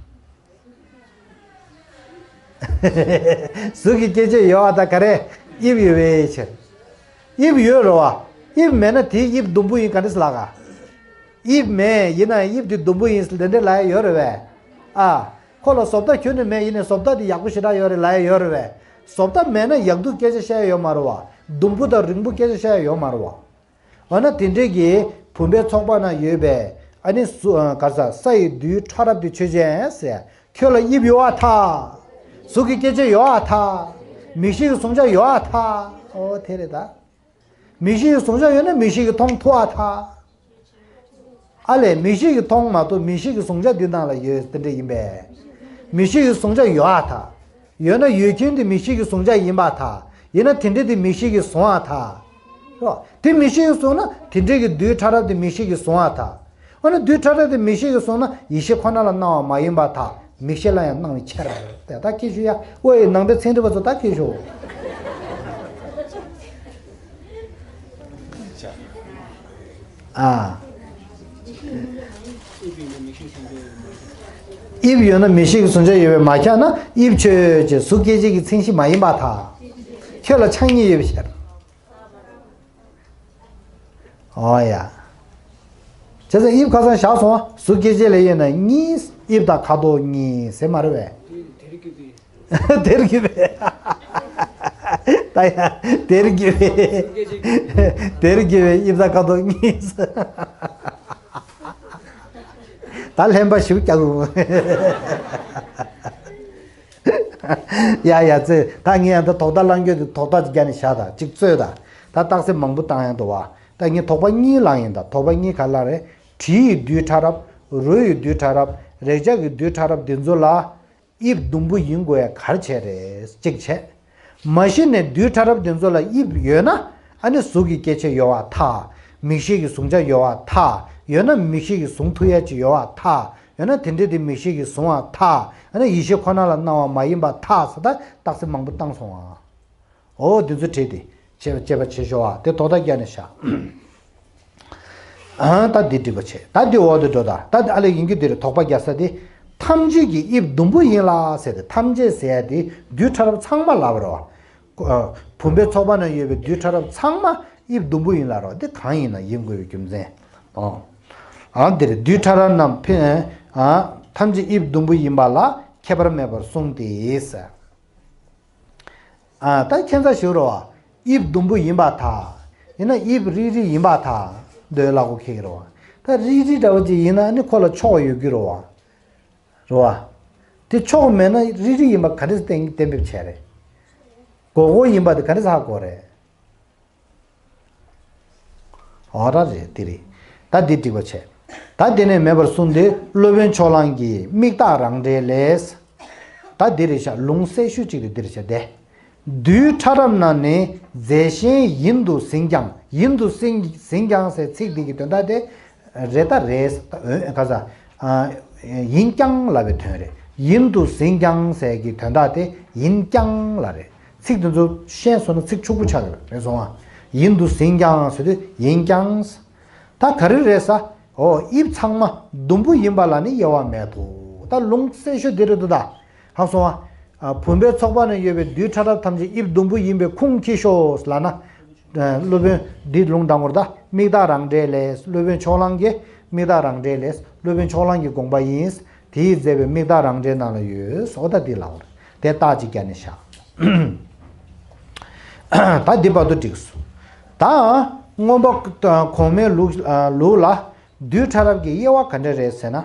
གཟུགས་ཀྱི་སྐྱེ་མཆེད་ཡོད་ཨ་ཐ་ག་རེ་དབྱིབས་ཡོད་པའི་ཕྱིར། དབྱིབས་ཡོད་རེད་བ། དབྱིབས་མེད་ན་དེའི་དབྱིབས་ཟླུམ་པོ་ཡིན་ག་འདྲ་ཟེར་ལབ་ག་དབྱིབས་མེད་ཡིན་ན་དབྱིབས་དེ་ཟླུམ་པོ་ཡིན་ཟེར་དེ་འདྲ་ལབ་ཡ་ཡོད་རེད་བས། ཨ། ཁོ་ལ་བཟོ་ལྟ་ཁྱོན་ནས་མེད་ཡིན་ནའི་བཟོ་ལྟ་དེ་ཡག་པོ་ཞེ་དྲག་ཡོད་རེད་ལབ་ཡ་ཡོད་རེད་བས། བཟོ་ལྟ་མེད་ན་ཡག་སྡུག་སྐད་ཆ་བཤད་ཡ་ཡོད་མ་རེད་བ། ཟླུམ་པོ་དང་རིང་པོ་སྐད་ཆ་བཤད་ཡ་ཡོད་མ་རེད་བ། འོ་ན་དེ་འདྲས་ཀྱི་བུམ་པའི་ཚོགས་པ་ན་ཡོད་པའི་ཨ་ནི་གཟུ་ཨ་ག་རེ་ཟ་ས་ཡི་རྡུལ་ཕྲ་རབ་དེ་ཆོས་ཅན་ཟེར། ཁྱོད་ལ་དབྱིབས་ཡོད་ཨ་ཐ། གཟུགས་ཀྱི་སྐྱེ་མཆེད་ཡོད་ཨ་ཐ། མིག་ཤེས་ཀྱི་གཟུང་བྱ་ཡོད་ཨ་ཐ། ཨོ་དེ་རེད་ད། མིག་ཤེས་ཀྱི་གཟུང་བྱ་ཡོད་ན་མིག་ཤེས་ཀྱིས་མཐོང་ཐུབ་པར་ཐལ། ཨ་ལས་མིག་ཤེས་ཀྱིས་མཐོང་མ་ཐུབ། མིག་ཤེས་ཀྱི་གཟུང་བྱ་འདི་ནང་ལ་ཡོད་དེ་འདྲ་ཡིན་པས། མིག་ཤེས་ཀྱི་གཟུང་བྱ་ཡོད་པར་ཐལ། ཡོད་ན་ཡོད་མཁན་དེ་མིག་ཤེས་ཀྱི་གཟུང་བྱ་ཡིན་པར་ཐལ། ཡིན་ན་དེ་འདྲ་དེ་མིག་ཤེས་ཀྱིས་གཟུང་བར་ཐལ། རོ། དེ་མིག་ཤེས་ཀྱིས་གཟུང་ན་དེ་འདྲ་གི་རྡུལ་ཕྲ་རབ་དེ་མིག་ཤེས་ཀྱིས་གཟུང་བར་ཐལ། འོ་ན་རྡུལ་ཕྲ་རབ་དེ་མིག་ཤེས་ཀྱིས་གཟུང་ན་ཡིད་ཤེས་ཁོ་ན་ལ་སྣང་བ་མ་ཡིན་པར་ཐལ། མིག་ཤེས་ལ་ཡང་སྣང་བའི་ཕྱིར། དེ་ད་ཁྱེད་ཞུ་ཡ། ཨོ་ཡེ་ནང་པའི་ཚན་རིག་པ་ཚོ་ད་ཁྱེད་ཞུ། ཨ། དབྱིབས་ཡོད་ན་མིག་ཤེས་ཀྱི་གཟུང་བྱ་ཡོད་པས་མ་ཁྱབ་ན། དབྱིབས་ཆོས་ཅན། གཟུགས་སྐྱེ་མཆེད་ཀྱི་མཚན་གཞི་མ་ཡིན་པར་ཐལ། ཁྱོད་ལ་ཆ་གཉིས་ཡོད་པའི་ཕྱིར། ཨོ་ཡ། བྱས་ཙང་དབྱིབས་ཁ་སང་བཞག་སོང་། གཟུགས་སྐྱེ་མཆེད་ལ་དབྱེ་ན་གཉིས། དབྱིབས་དང་ཁ་དོག་གཉིས་ཟེར་མ་རེད་པས། དེར་གྱུར་པའི། ད་ཡ། དེར་གྱུར་པའི། དེར་གྱུར་པའི་དབྱིབས་དང་ཁ་དོག་གཉིས། ད་ལྷན་པ་ཞུ་རྒྱག་དགོས། ཡ་ཡ་ཙེ། ད་ངས་ཡང་ད་དོགས་པ་བསླང་རྒྱུ་དེ་དོགས་པ་ཅིག་རྒྱག་ནས་བཞག་ད་ཅིག་རྩོད་ད། ད་རྟགས་གསལ་མང་པོ་བཏང་ཡང་འདུག་བ། ད་ངས་དོགས་པ་གཉིས་བསླངས་ཡིན། ད་དོགས་པ་གཉིས་ག་རེ་རེད། དྲི་ཡི་རྡུལ་ཕྲ་རབ། རོ་ཡི་རྡུལ་ཕྲ་རབ། རེག་བྱ་གི་རྡུལ་ཕྲ་རབ་འདི་ཚོ་ལ་དབྱིབས་ཟླུམ་པོ་ཡིན་དགོས་ཡ་ག་རེ་བྱས་རེད། གཅིག་བྱས། མ་གཞི་ནས་རྡུལ་ཕྲ་རབ་འདི་ཚོ་ལ་དབྱིབས་ཡོད་ན། ཨ་ནི་གཟུགས་ཀྱི་སྐྱེ་མཆེད་ཡོད་པར་ཐལ། མིག་ཤེས་ཀྱི་གཟུང་བྱ་ཡོད་པར་ཐལ། ཡོད་ན་མིག་ཤེས་ཀྱིས་གཟུང་ཐུབ་ཡ་ཅིག་ཡོད་པར་ཐལ། ཡོད་ན་དེ་འདྲ་དེ་མིག་ཤེས་ཀྱིས་གཟུང་བར་ཐལ། ཡོད་ན་ཡིད་ཤེས་ཁོ་ན་ལ་སྣང་བ་མ་ཡིན་པར་ཐལ་ཟེར། ད་རྟགས་གསལ་མང་པོ་བཏང་སོང་ཨ། འོ་དེ་ཚོ་བྲིས་ཏེ་དཔྱད་པ་དཔྱད་པ་བྱེད་ཤོག་ཨ། དེ་དོགས་པ་རྒྱག་ནས་བཞག་ཨ། ད་འདི་འགྲིག་པ་བྱེད། ད་འདི་འོག་ཏུ་འགྲོ་ད། ད་འདི་ཨ་ལས་ཡིན་རྒྱུ་འདི་རེད། དོགས་པ་རྒྱག་ས་དེ། ཐམས་ཅད་ཀྱི་དབྱིབས་ཟླུམ་པོ་ཡིན་ལ་ཟེར་ཏེ། ཐམས་ཅད་ཟེར་ཡ་དེ་རྡུལ་ཕྲ་རབ་ཚང་མ་ལབ་རེད་བ། ཨ། བུམ་པའི་ཚོགས་པ་ན་ཡོད་པའི་རྡུལ་ཕྲ་རབ་ཚང་མ་དབྱིབས་ཟླུམ་པོ་ཡིན་ལབ་རེད་བ། དེ་གང་ཡིན་ན་ཡིན་དགོས་པའི་རྒྱུ་མཚན། ཨ། ཨ་འདིར་རྡུལ་ཕྲ་རབ་རྣམས་ཕན། ཨ། ཐམས་ཅད་དབྱིབས་ཟླུམ་པོ་ཡིན་པ་ལ་ཁྱད་པར་མེད་པར་གསུངས་ཏེ་ཟེར། ཨ། ད་ཁྱད་མཚར་ཞིག་རེད་བ། དབྱིབས་ཟླུམ་པོ་ཡིན་པར་ཐལ། ཡིན་ན་དབྱིབས་རིལ་རིལ་ཡིན་པར་ཐལ། འདོད་ལ་གོ་ཁེག་རེད་བ། ད་རིལ་རིལ་འདྲ་བོ་ཅིག་ཡིན་ན་ཨ་ནི་ཁོ་ལ་ཕྱོགས་ཡོད་རྒྱུ་རེད་བ། རེད་བ། དེ་ཕྱོགས་མེད་ན་རིལ་རིལ་ཡིན་པ་ག་འདྲས་གཏན་གཏན་འབེབས་བྱས་རེད། སྒོར་སྒོར་ཡིན་པ་དེ་ག་འདྲས་ཧ་གོ་རེད། འོ་ར་རེད། དེ་རེད། ད་འདི་འགྲིག་པ་བྱས། ད་དེ་ནས་མེད་པར་གསུངས་ཏེ། སློབ་དཔོན་ཕྱོགས་གླང་གི་དམིགས་བརྟག་རང་འགྲེལ་ལས། ད་འདི་རེད་ཤག་ལུང་གསལ་ཤོས་གཅིག་དེ་འདི་རེད་ཤག་དེ། རྡུལ་ཕྲ་རབ་རྣམས་ནི་རྫས་གཞན་ཡིན་དུ་ཟིན་ཀྱང་། ཡིན་དུ་ཟིན་ཟིན་ཀྱང་ཟེར་ཚིག་འདི་གི་དོན་དག་དེ། རེད་ད་རེད། ད་འོན་ག་ས། ཨ། ཡིན་ཀྱང་ལབ་པའི་དོན་རེད། ཡིན་དུ་ཟིན་ཀྱང་ཟེར་གྱི་དོན་དག་དེ་ཡིན་ཀྱང་ལ་རེད། ཚིག་དེ་ཚོ་ཤེས་སོང་ན་ཚིག་ཕྱུག་པོ་ཆགས་ཡོད་རེད་སོང་ཨ། ཡིན་དུ་ཟིན་ཀྱང་ཟེར་དུས་ཡིན་ཀྱང་། ད་ག་རེ་རེད་ས། འོ་དབྱིབས་ཚང་མ་ཟླུམ་པོ་ཡིན་པ་ལ་ནི་དབྱེ་བ་མེད་དོ། ད་ལུང་གསལ་ཤོས་འདི་རེད་འདུག་ད། ཧ་སོང་ཨ། ཨ། བུམ་པའི་ཚོགས་པ་ན་ཡོད་པའི་རྡུལ་ཕྲ་རབ་ཐམས་ཅད་དབྱིབས་ཟླུམ་པོ་ཡིན་པའི་ཁུངས་འཁྱེར་ཤོག་ལབ་ན། ཨ། སློབ་དཔོན་འདི་ལུང་དྲངས་པར་ད་དམིགས་བརྟག་རང་འགྲེལ་ལས། སློབ་དཔོན་ཕྱོགས་གླང་གིས་དམིགས་བརྟག་རང་འགྲེལ་ལས། སློབ་དཔོན་ཕྱོགས་གླང་གི་དགོངས་པ་ཡིན། དེས་མཛད་པའི་དམིགས་བརྟག་རང་འགྲེལ་ནང་ལ་ཡོད་སོ། ད་འདི་ལབ་པ་རེད། དེ་རྟགས་ཅིག་བརྒྱབ་ནས་བཞག་ད་འདི་བར་དུ་འགྲིགས་སོ། ད་མངོན་པ་གོང་མའི་ལུགས་ལུགས་ལ་རྡུལ་ཕྲ་རབ་ཀྱི་དབྱེ་བ་ག་འདྲ་རེད་ཟེར་ན།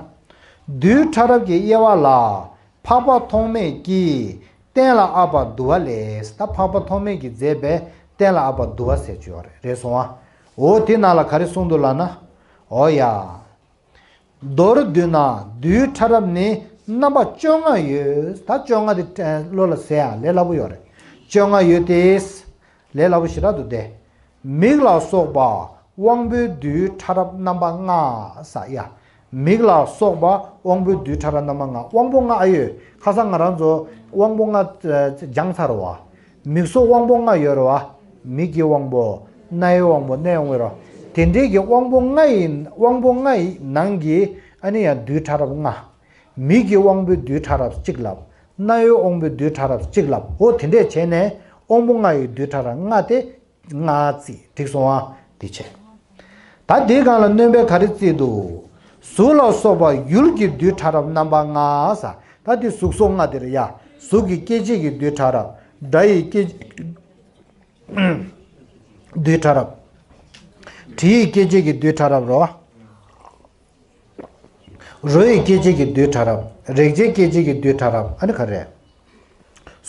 རྡུལ་ཕྲ་རབ་ཀྱི་དབྱེ་བ་ལ། འཕགས་པ་ཐོགས་མེད་ཀྱིས་གཏན་ལ་དབབ་པ་བསྡུ་བ་ལས། ད་འཕགས་པ་ཐོགས་མེད་ཀྱིས་མཛད་པའི་གཏན་ལ་དབབ་པ་བསྡུ་བ་ཟེར་གྱི་ཡོད་རེད། རེད་སོང་ཨ། འོ་དེ་ནང་ལ་ག་རེ་གསུངས་འདུག་ལབ་ན། འོ་ཡ། མདོར་བསྡུ་ན་རྡུལ་ཕྲ་རབ་ནི་རྣམ་པ་བཅོ་ལྔ་ཡོད། ད་བཅོ་ལྔ་དེ་བློ་ལ་ཟེར་ཡ་ལས་སླ་པོ་ཡོད་རེད། བཅོ་ལྔ་ཡོད་དེ། ལས་སླ་པོ་ཞེ་དྲག་འདུག་སྟེ། མིག་ལ་སོགས་པ་དབང་པོའི་རྡུལ་ཕྲ་རབ་རྣམ་པ་ལྔ་ས་ཡ། མིག་ལ་སོགས་པ་དབང་པོའི་རྡུལ་ཕྲ་རབ་རྣམ་པ་ལྔ། དབང་པོ་ལྔ་ཨ་ཡོད། ཁ་སང་ང་རང་ཚོ་དབང་པོ་ལྔ་སྦྱངས་ཚར་བ། མིག་སོགས་དབང་པོ་ལྔ་ཡོད་རེད་བ། མིག་གི་དབང་པོ། རྣ་བའི་དབང་པོ། སྣའི་དབང་པོ་ཡོད་རེད་བ། དེ་འདྲའི་གི་དབང་པོ་ལྔ་ཡི་དབང་པོ་ལྔ་ཡི་ནང་གི་ཨ་ནི་ཡང་རྡུལ་ཕྲ་རབ་ལྔ། མིག་གི་དབང་པོའི་རྡུལ་ཕྲ་རབ་གཅིག་ལབ། རྣ་བའི་དབང་པོའི་རྡུལ་ཕྲ་རབ་གཅིག་ལབ། འོ་དེ་འདྲས་བྱས་ནས་དབང་པོ་ལྔ་ཡི་རྡུལ་ཕྲ་རབ་ལྔ་སྟེ། ལྔ་བརྩིས། འགྲིག་སོང་ཨ། དེ་བྱས། ད་དེའི་སྒང་ལ་སྣོན་པས་ག་རེ་བརྩིས་འདུག་གཟུགས་ལ་སོགས་པ་ཡུལ་གྱི་རྡུལ་ཕྲ་རབ་རྣམ་པ་ལྔ་ས། ད་དེ་གཟུགས་སོགས་ལྔ་དེ་རེད་ཡ། གཟུགས་ཀྱི་སྐྱེ་མཆེད་ཀྱི་རྡུལ་ཕྲ་རབ། སྒྲ་ཡི་སྐྱེ་རྡུལ་ཕྲ་རབ། དྲི་ཡི་སྐྱེ་མཆེད་ཀྱི་རྡུལ་ཕྲ་རབ་རོ། རོ་ཡི་སྐྱེ་མཆེད་ཀྱི་རྡུལ་ཕྲ་རབ། རེག་བྱའི་སྐྱེ་མཆེད་ཀྱི་རྡུལ་ཕྲ་རབ། ཨ་ནི་ག་རེ།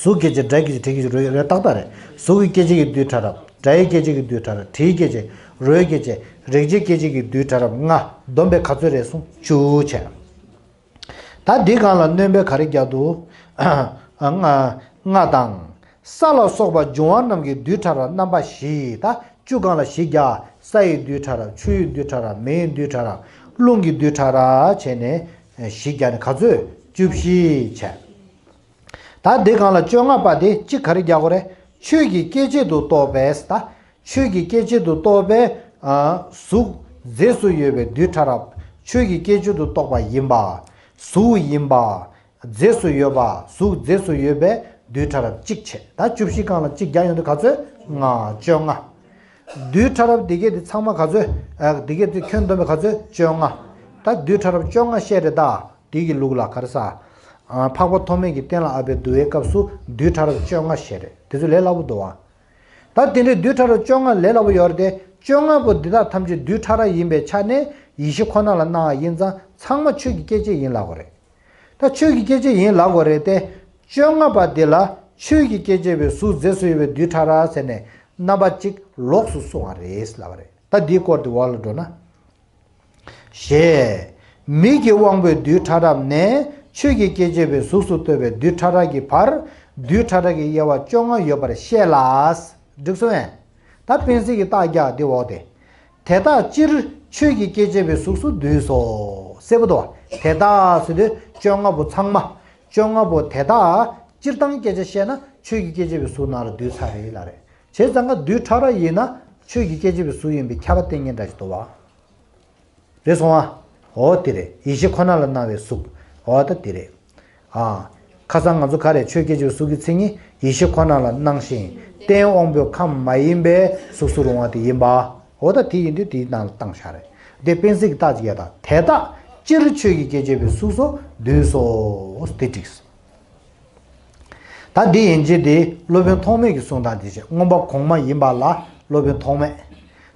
གཟུགས་སྐྱེ་མཆེད། སྒྲ་སྐྱེ་མཆེད། དྲི་སྐྱེ་མཆེད། རོ་ཡི། རེད། ཏག་ཏག་རེད། གཟུགས་ཀྱི་སྐྱེ་མཆེད་ཀྱི་རྡུལ་ཕྲ་རབ། སྒྲའི་སྐད་ཅིག་གི་རྡུལ་ཕྲ་རབ། དྲིའི་སྐད་ཅིག་རོའི་སྐད་ཅིག་རེག་བྱའི་སྐད་ཅིག་གི་རྡུལ་ཕྲ་རབ་ལྔ། བསྡོམས་པས་ག་ཚོད་རེད་གསུངས། བཅུ་བྱས། ད་འདི་སྒང་ལ་སྣོན་པས་ག་རེ་རྒྱག་འདུག་ལྔ་ལྔ་དང་། ས་ལ་སོགས་པ་འབྱུང་བ་རྣམས་ཀྱི་རྡུལ་ཕྲ་རབ་རྣམ་པ་བཞི། ད་བཅུ་སྒང་ལ་བཞི་རྒྱག་ས་ཡི་རྡུལ་ཕྲ་རབ། ཆུ་ཡི་རྡུལ་ཕྲ་རབ། མེ་ཡི་རྡུལ་ཕྲ་རབ། རླུང་གི་རྡུལ་ཕྲ་རབ་བྱས་ནས་བཞི་རྒྱག་ནས་ག་ཚོད། བཅུ་བཞི་བྱས། ད་འདི་སྒང་ལ་བཅོ་ལྔ་པ་དེ་གཅིག་ག་རེ་རྒྱག་དགོས་རེད། ཆོས་ཀྱི་སྐྱེ་མཆེད་དུ་གཏོགས་པས། ད་ཆོས་ཀྱི་སྐྱེ་མཆེད་དུ་གཏོགས་པའི་ཨ་གཟུགས་རྫས་སུ་ཡོད་པའི་རྡུལ་ཕྲ་རབ། ཆོས་ཀྱི་སྐྱེ་མཆེད་དུ་གཏོགས་པ་ཡིན་པ། གཟུགས་ཡིན་པ། རྫས་སུ་ཡོད་པ། གཟུགས་རྫས་སུ་ཡོད་པའི་རྡུལ་ཕྲ་རབ་གཅིག་བྱས། ད་བཅུ་བཞི་སྒང་ལ་གཅིག་རྒྱག་ཡོང་དུས་ག་ཚོད། ལྔ། བཅོ་ལྔ། རྡུལ་ཕྲ་རབ་འདི་གས་དེ་ཚང་མ་ག་ཚོད། ཨ་འདི་གས་དེ་ཁྱོན་བསྡོམས་པས་ག་ཚོད། བཅོ་ལྔ། ད་རྡུལ་ཕྲ་རབ་བཅོ་ལྔ་བཤད་རེད་ད། དེ་གི་ལུགས་ལ་ག་རེ་ཟ། ཨ་འཕགས་པ་ཐོགས་མེད་ཀྱིས་གཏན་ལ་དབབ་པའི་བསྡུ་བའི་སྐབས་སུ་རྡུལ་ཕྲ་རབ་བཅོ་ལྔ་བཤད་རེད། དེ་ཚོ་ལས་སླ་པོ་འདུག་བ། ད་དེ་འདྲའི་རྡུལ་ཕྲ་རབ་བཅོ་ལྔ་ལས་སླ་པོ་ཡོད་རེད་དེ། བཅོ་ལྔ་པོ་འདི་དག་ཐམས་ཅད་རྡུལ་ཕྲ་རབ་ཡིན་པའི་ཆ་ནས་ཡེ་ཤེས་ཁོ་ན་ལ་སྣང་བ་ཡིན་ཙང་ཚང་མ་ཆོས་ཀྱི་སྐྱེ་མཆེད་ཡིན་ལབ་དགོས་རེད། ད་ཆོས་ཀྱི་སྐྱེ་མཆེད་ཡིན་ལབ་དགོས་རེད་དེ། བཅོ་ལྔ་པ་འདི་ལ་ཆོས་ཀྱི་སྐྱེ་མཆེད་པའི་གཟུགས་རྫས་སུ་ཡོད་པའི་རྡུལ་ཕྲ་རབ་ཟེར་ནས་རྣམ་པ་གཅིག་ལོགས་སུ་གསུངས་པ་རེད་ལབ་པ་རེད། ད་འདིའི་སྐོར་དེ་འོག་ལ་འགྲོ་ན། ཞེས། མིག་གི་དབང་པོའི་རྡུལ་ཕྲ་རབ་ནས་ཆོས་ཀྱི་སྐྱེ་མཆེད་པའི་གཟུགས་སུ་ལྟོས་པའི་རྡུལ་ཕྲ་རབ་ཀྱི་བར་རྡུལ་ཕྲ་རབ་ཀྱི་དབྱེ་བ་བཅོ་ལྔ་ཡོད་པར་བཤད་ལ། འགྲིག་སོང་ངས། ད་དཔེ་མཚོན་གྱི་རྟགས་རྒྱག་འདི་འོག་དེ། དེ་དག་སྤྱིར་ཆོས་ཀྱི་སྐྱེ་མཆེད་པའི་གཟུགས་སུ་འདུས་སོ། གསལ་པོ་འདུག་བ། དེ་དག་ཟེར་དུས་བཅོ་ལྔ་པོ་ཚང་མ། བཅོ་ལྔ་པོ་དེ་དག་སྤྱིར་བཏང་སྐད་ཆ་བཤད་ན་ཆོས་ཀྱི་སྐྱེ་མཆེད་པའི་གཟུགས་ནང་ལ་འདུས་ཚར་རེད་ལབ་རེད། བྱས་ཙང་ཀ་རྡུལ་ཕྲ་རབ་ཡིན་ན་ཆོས་ཀྱི་སྐྱེ་མཆེད་པའི་གཟུགས་ཡིན་པའི་ཁྱབ་པ་གཏན་འཁེལ་འདྲ་ཞིག་འདུག་བ། རེད་སོང་ཨ། འོ་དེ་རེད། ཡེ་ཤེས་ཁོ་ན་ལ་སྣང་བའི་གཟུགས། འོ་ད་དེ་རེད། ཨ། ཁ་སང་ང་ཚོ་ག་རེ་ཆོས་སྐྱེ་མཆེད་གཟུགས་ཀྱི་མཚན་ཉིད་ཡེ་ཤེས་ཁོ་ན་ལ་སྣང་ཞིང་རྟེན་དབང་པོའི་ཁམས་མ་ཡིན་པའི་གཟུགས་སུ་རུང་བ་དེ་ཡིན་པ། འོ་ད་དེ་ཡིན་དུས་དེའི་ནང་ལ་བཏང་བཞག་རེད། དེ་དཔེ་མཚོན་གྱི་རྟགས་ཅིག་ཡོད་ད། དེ་དག་སྤྱིར་ཆོས་ཀྱི་སྐྱེ་མཆེད་པའི་གཟུགས་སུ་འདུས་སོ། དེ་འགྲིགས། ད་འདི་ཡན་ཆད་དེ་སློབ་དཔོན་ཐོགས་མེད་ཀྱི་གསུང་སྟངས་དེ་བྱས། མངོན་པ་གོང་མ་ཡིན་པ་ལ་སློབ་དཔོན་ཐོགས་མེད།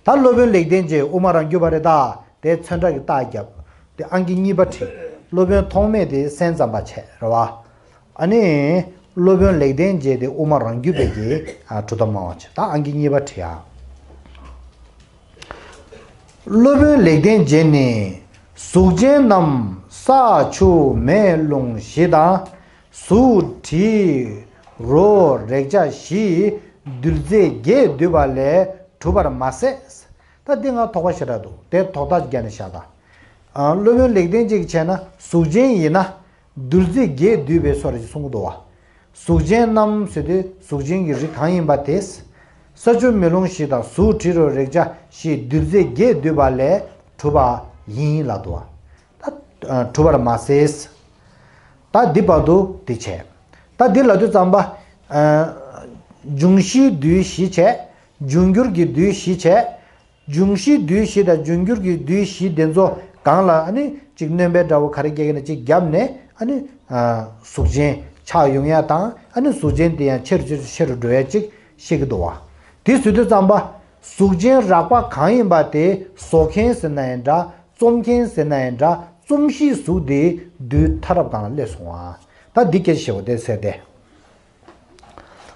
ད་སློབ་དཔོན་ལེགས་ལྡན་འབྱེད་དབུ་མ་རང་རྒྱུད་པ་རེད་ད། དེ་ཚོན་ཁྲ་གི་རྟགས་བརྒྱབ། དེ་ཨང་ཀི་གཉིས་པ་བྲིས། སློབ་དཔོན་ཐོགས་མེད་དེ་སེམས་ཙམ་པ་བྱས་རེད་བ། ཨ་ནི། སློབ་དཔོན་ལེགས་ལྡན་འབྱེད་དེ་དབུ་མ་རང་རྒྱུད་པའི་གི་ཨ་གྲུབ་མཐའ་སྨྲ་བ་བྱས། ད་ཨང་ཀི་གཉིས་པ་བྲིས་ཨ། སློབ་དཔོན་ལེགས་ལྡན་འབྱེད་ནི། གཟུགས་ཅན་རྣམས་ས་ཆུ་མེ་རླུང་བཞི་དང་། གཟུགས་དྲི་རོ་རེག་བྱ་བཞིའི་རྡུལ་རྫས་བརྒྱད་འདུས་པ་ལས་གྲུབ་པར་མ་ཟད། ད་འདི་ང་དོགས་པ་ཞེ་དྲག་འདུག་དེ་དོགས་དག་བརྒྱབ་ནས་བཞག་ད། ཨ། སློབ་དཔོན་ལེགས་ལྡན་འབྱེད་ཀྱིས་བྱས་ན་གཟུགས་ཅན་ཡིན་ན། རྡུལ་རྫས་བརྒྱད་འདུས་པའི་བཟོ་འདྲ་ཅིག་གསུང་གི་འདུག་བ། གཟུགས་ཅན་རྣམས་ཟེར་དུས་གཟུགས་ཅན་གྱི་རིགས་གང་ཡིན་པ་དེ། ས་ཆུ་མེ་རླུང་བཞི་དང་གཟུགས་དྲི་རོ་རེག་བྱ་བཞིའི་རྡུལ་རྫས་བརྒྱད་འདུས་པ་ལས་གྲུབ་པ་ཡིན་ལབ་འདུག་བ། ད་གྲུབ་པར་མ་ཟད། ད་འདི་བར་དུ་འདི་བྱས། ད་འདི་ལབ་དུས་ཙམ་པ། འབྱུང་བཞིའི་རྡུལ་བཞི་བྱས། འབྱུང་འགྱུར་གྱི་རྡུལ་བཞི་བྱས། འབྱུང་བཞིའི་རྡུལ་བཞི་དང་འབྱུང་འགྱུར་གྱི་རྡུལ་བཞི་དེ་ཚོ་སྒང་ལ་ཨ་ནི་གཅིག་སྣོན་པའི་འདྲ་བོ་ག་རེ་རྒྱག་གི་ན་གཅིག་བརྒྱབ་ནས་ཨ་ནི་གཟུགས་ཅན་ཆགས་ཡོང་ཡ་དང་། ཨ་ནི་གཟུགས་ཅན་དེ་ཡང་ཆེ་རུ་ཆེ་རུ་ཆེ་རུ་འགྲོ་ཡ་གཅིག་ཤེས་ཀྱི་འདུག་བ། དེ་ཟེར་དུས་ཙམ་པ། གཟུགས་ཅན་རགས་པ་གང་ཡིན་པ་དེ་བཟོ་མཁན་ཟེར་ན་ཡང་འདྲ། རྩོམ་མཁན་ཟེར་ན་ཡང་འདྲ། རྩོམ་གཞིའི་གཟུགས་དེ་རྡུལ་ཕྲ་རབ་སྒང་ལ་སླེབས་སོང་བ། ད་འདི་སྐད་ཆ་བཤད་པ་དེ་ཟེར་ཏེ།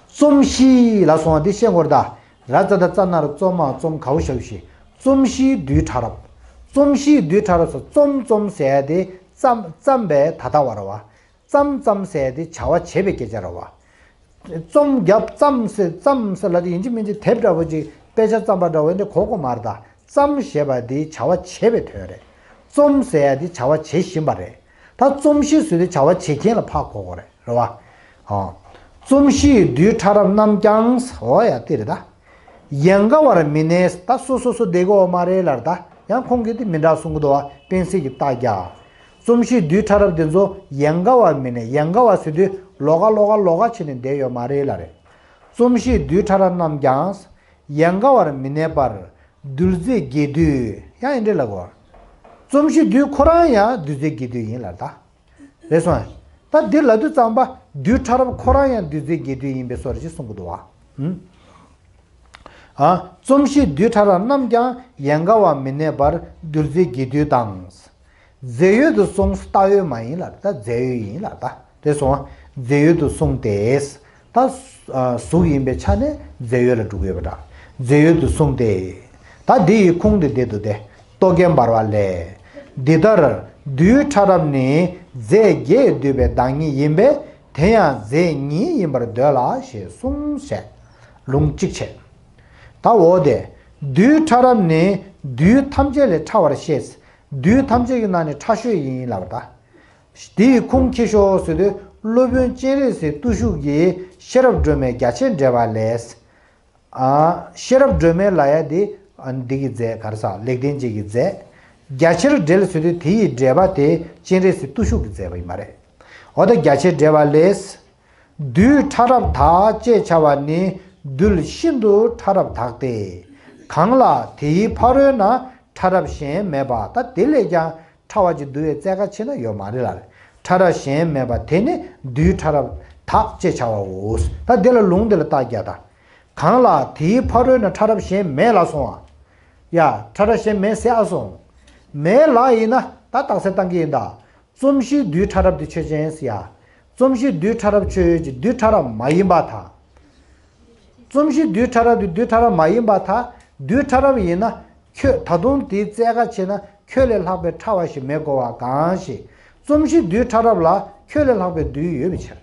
རྩོམ་གཞི་ལ་སོང་བ་འདི་ཤེས་དགོས་རེད་ད། ར་ཙ་ད་རྩ་ན་རོ་རྩོ་མ་རྩོམ་གའོ་ཞབས་ཞུ། རྩོམ་གཞིའི་རྡུལ་ཕྲ་རབ། རྩོམ་གཞིའི་རྡུལ་ཕྲ་རབ་ཟེར། རྩོམ་རྩོམ་ཟེར་ཡ་དེ་བརྩམས་བརྩམས་པའི་ད་ལྟ་བ་རེད་བ། བརྩམས་བརྩམས་ཟེར་ཡ་དེ་བྱ་བ་བྱེད་པའི་སྐད་ཆ་རེད་བ། རྩོམ་བརྒྱབ་བརྩམས་ཟེར་བརྩམས་ཟེར་ལབ་དེ་ཡིན་གཅིག་མིན་གཅིག་དེབ་འདྲ་བོ་ཅིག་དཔེ་ཆ་བརྩམས་པ་འདྲ་བོ་འདི་གོ་གོ་མ་རེད་ད། བརྩམས་ཞེས་པ་འདི་བྱ་བ་བྱེད་པའི་དོན་རེད། རྩོམ་ཟེར་ཡ་འདི་བྱ་བ་བྱེད་བཞིན་པ་རེད། ད་རྩོམ་གཞི་ཟེར་དུས་བྱ་བ་བྱེད་མཁན་ལ་ཕར་གོ་དགོས་རེད། རེད་བ། ཨ། རྩོམ་གཞིའི་རྡུལ་ཕྲ་རབ་རྣམས་ཀྱང་། འོ་ཡ་དེ་རེད་ད། ཡན་ག་བར་མི་གནས། ད་སོ་སོ་སོ་བསྡད་དགོས་མ་རེད་ལབ་ད། ཡང་ཁོང་གིས་དེ་མི་འདྲ་གསུང་གི་འདུག་བ། དཔེ་མཚོན་གྱི་རྟགས་རྒྱག་རྩོམ་གཞིའི་རྡུལ་ཕྲ་རབ་འདི་ཚོ་ཡན་ག་བར་མི་གནས། ཡན་ག་བ་ཟེར་དུས་ལོགས་ཀ་ལོགས་ཀ་ལོགས་ཀ་བྱས་ནས་བསྡད་ཡོད་མ་རེད་ལབ་རེད། རྩོམ་གཞིའི་རྡུལ་ཕྲ་རབ་རྣམས་ཀྱང་། ཡན་ག་བར་མི་གནས་པར། རྡུལ་རྫས་བརྒྱད་འདུས། ཡང་འདི་འདྲ་ལབ་དགོས། རྩོམ་གཞིའི་རྡུལ་ཁོ་རང་ཡང་རྡུལ་རྫས་བརྒྱད་འདུས་ཡིན་ལབ་ད། རེད་སོང་། ད་འདི་ལབ་དུས་ཙམ་པ་རྡུལ་ཕྲ་རབ་ཁོ་རང་ཡང་རྡུལ་རྫས་བརྒྱད་འདུས་ཡིན་པའི་བཟོ་འདྲ་ཅིག་གསུང་གི་འདུག་བ། ཨ། རྩོམ་གཞིའི་རྡུལ་ཕྲ་རབ་རྣམས་ཀྱང་ཡན་ག་བར་མི་གནས་པར་རྡུལ་རྫས་བརྒྱད་འདུས་དང་། རྫས་ཡོད་དུ་སོང་། རྟགས་ཡོད་མ་ཡིན་ལབ་ད། རྫས་ཡོད་ཡིན་ལབ་ད། རེད་སོང་། རྫས་ཡོད་དུ་སོང་སྟེ། ད་གཟུགས་ཡིན་པའི་ཆ་ནས་རྫས་ཡོད་ལ་འགྲོ་གི་ཡོད་པ་འདྲ། རྫས་ཡོད་དུ་གསུངས་ཏེ། ད་འདི་ཡི་ཁུངས་དེ་འདི་འདུག་སྟེ། རྟོག་གེ་འབར་བ་ལས། འདི་ལྟར་རྡུལ་ཕྲ་རབ་ནི་རྫས་བརྒྱད་འདུས་པའི་བདག་ཉིད་ཡིན་པས། དེ་ཡང་རྫས་ཉིད་ཡིན་པར་འདོད་ལ་ཞེས་གསུངས་ཞེས། ལུང་གཅིག་བྱས། ད་འོ་དེ། རྡུལ་ཕྲ་རབ་ནི་རྡུལ་ཐམས་ཅད་ལས་ཕྲ་བར་ཤེས། རྡུལ་ཐམས་ཅད་ཀྱི་ནང་ནས་ཕྲ་ཤོས་ཡིན་ལབ་པ་ད། དེའི་ཁུངས་འཁྱེར་ཤོག་ཟེར་དུས་སློབ་དཔོན་སྤྱན་རས་གཟིགས་བརྟུལ་ཞུགས་ཀྱིས་ཤེས་རབ་སྒྲོན་མའི་རྒྱ་ཆེར་འགྲེལ་པ་ལས། ཨ། ཤེས་རབ་སྒྲོན་མའི་ལ་ཡ་དེ། ཨ། འདི་གི་རྫས་ག་རེ་ཟེར། ལེགས་ལྡན་འབྱེད་ཀྱི་རྫས། རྒྱ་ཆེར་འགྲེལ་ཟེར་དུས་དེ་ཡི་འགྲེལ་པ་དེ་སྤྱན་རས་གཟིགས་བརྟུལ་ཞུགས་ཀྱིས་མཛད་པ་ཡིན་པ་རེད། འོ་ད་རྒྱ་ཆེར་འགྲེལ་པ་ལས། རྡུལ་ཕྲ་རབ་དག་ཅེས་བྱ་བ་ནི་རྡུལ་ཤིན་ཏུ་ཕྲ་རབ་དག་སྟེ། གང་ལ་དེའི་ཕ་རོལ་ན་ཕྲ་རབ་གཞན་མེད་པ། ད་དེ་ལས་ཀྱང་ཕྲ་བ་ཅིག་འདུ་བའི་རྩལ་ཁ་ཕྱེ་ན་ཡོད་མ་རེད་ལ། ཕྲ་རབ་གཞན་མེད་པ་དེ་ནི་རྡུལ་ཕྲ་རབ་དག་ཅེས་བྱའོ། ད་དེ་ལ་ལུང་དེ་ལ་རྟགས་བརྒྱབ་ད། གང་ལ་དེའི་ཕ་རོལ་ན་ཕྲ་རབ་གཞན་མེད་ལ་སོང་བ། ཡ། ཕྲ་རབ་གཞན་མེད་ཟེར་ཨ་སོང་། མེད་ལ་ཡིན་ན་ད་རྟགས་གསལ་བཏང་གི་ཡིན་ད། རྩོམ་གཞིའི་རྡུལ་ཕྲ་རབ་དེ་ཆོས་ཅན་ཟེར་ཡ། རྩོམ་གཞིའི་རྡུལ་ཕྲ་རབ་ཆོས་ཅན་རྡུལ་ཕྲ་རབ་མ་ཡིན་པར་ཐལ། རྩོམ་གཞིའི་རྡུལ་ཕྲ་རབ་དེ་རྡུལ་ཕྲ་རབ་མ་ཡིན་པར་ཐལ། རྡུལ་ཕྲ་རབ་ཡིན་ན་ཁྱོད་ད་དུང་དེའི་རྩལ་ཁ་ཕྱེ་ན་ཁྱོད་ལས་ལྷག་པའི་ཕྲ་བ་ཞིག་མེད་དགོས་པ་གང་ཞིག་རྩོམ་གཞིའི་རྡུལ་ཕྲ་རབ་ལ་ཁྱོད་ལས་ལྷག་པའི་རྡུལ་ཡོད་པའི་ཕྱིར།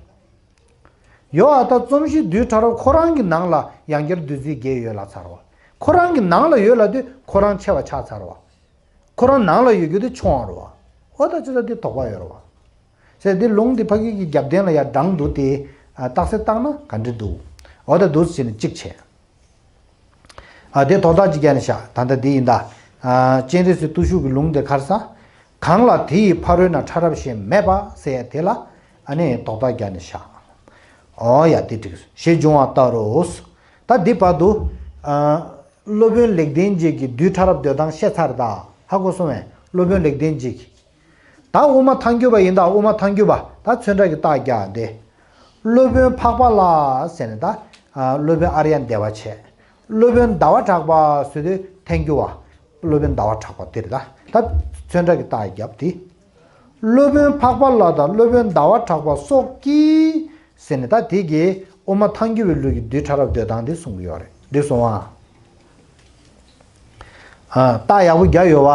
ཡོད་ཨ། ད་རྩོམ་གཞིའི་རྡུལ་ཕྲ་རབ་ཁོ་རང་གི་ནང་ལ་ཡང་བསྐྱར་རྡུལ་རྫས་བརྒྱད་ཡོད་ལབ་ཚར་བ། ཁོ་རང་གི་ནང་ལ་ཡོད་ལབ་དུས་ཁོ་རང་ཆེ་བ་ཆགས་ཚར་བ། ཁོ་རང་ནང་ལ་ཡོད་རྒྱུ་དེ་ཆུང་བ་རེད་བ། འོ་ད་ཅི་ལྟར་འདི་དོགས་པ་ཡོད་རེད་བ། ཟེར་འདི་ལུང་འདི་ཕ་གི་གི་རྒྱབ་རྟེན་ལ་ཡར་དྲངས་འདུག་སྟེ། ཨ། རྟགས་གསལ་བཏང་ན་ག་འདྲ་འདུག་འོ་ད་འདུག་ཟེར་ནས་གཅིག་བྱས། ཨ། དེ་དོགས་གཏམ་གཅིག་རྒྱག་ནས་བཞག་ད་ལྟ་འདི་ཡིན་ད། ཨ། སྤྱན་རས་གཟིགས་བརྟུལ་ཞུགས་ཀྱི་ལུང་དེ་ག་རེ་ཟེར། གང་ལ་དེ་ཡི་ཕ་རོལ་ན་ཕྲ་རབ་གཞན་མེད་པ་ཟེར་ཡ་དེ་ལ། ཨ་ནི་དོགས་གཏམ་རྒྱག་ནས་བཞག་འོ་ཡ། དེ་འགྲིག་ཞེས་འབྱུང་བ་ལྟར་རོ། ད་འདི་བར་དུ། ཨ། སློབ་དཔོན་ལེགས་ལྡན་འབྱེད་ཀྱི་རྡུལ་ཕྲ་རབ་འདོད་སྟངས་བཤད་ཚར་ད། ཧ་གོ་སོང་ངས། སློབ་དཔོན་ལེགས་ལྡན་འབྱེད་ཀྱི། ད་དབུ་མ་ཐལ་འགྱུར་བ་ཡིན་ད། དབུ་མ་ཐལ་འགྱུར་བ་ད་ཚོན་ཁྲ་གི་རྟགས་རྒྱག་དེ། སློབ་དཔོན་འཕགས་པ་ལ་ཟེར་ནས་ད། ཨ། སློབ་དཔོན་ཨཱརྱ་དེ་བ་བྱས། སློབ་དཔོན་ཟླ་བ་གྲགས་པ་ཟེར་དུས་ཐལ་འགྱུར་བ། སློབ་དཔོན་ཟླ་བ་གྲགས་པ་དེ་རེད་ད། ད་ཚོན་ཁྲ་གི་རྟགས་རྒྱབ་དེ། སློབ་དཔོན་འཕགས་པ་ལ་དང་སློབ་དཔོན་ཟླ་བ་གྲགས་པ་སོགས་ཀྱིས་ཟེར་ནས་ད་དེ་གིས་དབུ་མ་ཐལ་འགྱུར་བའི་ལུགས་ཀྱི་རྡུལ་ཕྲ་རབ་འདོད་སྟངས་དེ་གསུང་གི་ཡོད་རེད། འགྲིག་སོང་ཨ། ཨ། རྟགས་ཡག་པོ་རྒྱག་ཡོད་བ།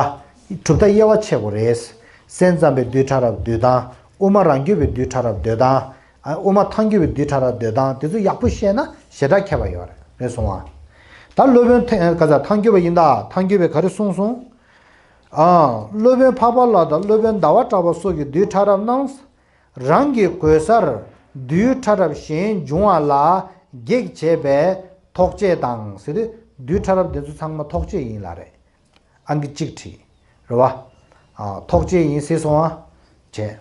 གྲུབ་མཐའ་དབྱེ་བ་ཕྱེ་དགོས་རེད། སེམས་ཙམ་པའི་རྡུལ་ཕྲ་རབ་འདོད་སྟངས། དབུ་མ་རང་རྒྱུད་པའི་རྡུལ་ཕྲ་རབ་འདོད་སྟངས། ཨ། དབུ་མ་ཐལ་འགྱུར་བའི་རྡུལ་ཕྲ་རབ་འདོད་སྟངས་དེ་ཚོ་ཡག་པོ་ཤེས་ན་ཞེ་དྲག་ཁྱད་པར་ཡོད་རེད། རེད་སོང་ཨ། ད་སློབ་དཔོན་ཐལ་ག་ས་ཐལ་འགྱུར་བ་ཡིན་ད། ཐལ་འགྱུར་བས་ག་རེ་གསུངས་སོང་། ཨ། སློབ་དཔོན་འཕགས་པ་ལ་དང་སློབ་དཔོན་ཟླ་བ་གྲགས་པ་སོགས་ཀྱི་རྡུལ་ཕྲ་རབ་རྣམས། རང་གི་གོལ་སར་རྡུལ་ཕྲ་རབ་གཞན་འབྱུང་བ་ལ་གེགས་བྱེད་པས་ཐོགས་བཅས་དང་ཟེར་དུས་རྡུལ་ཕྲ་རབ་དེ་ཚོ་ཚང་མ་ཐོགས་བཅས་ཡིན་ལ་རེད། ཨང་ཀི་གཅིག་བྲིས། རེད་བ། ཨ། ཐོགས་བཅས་ཡིན་ཟེར་སོང་ཨ། བྱས།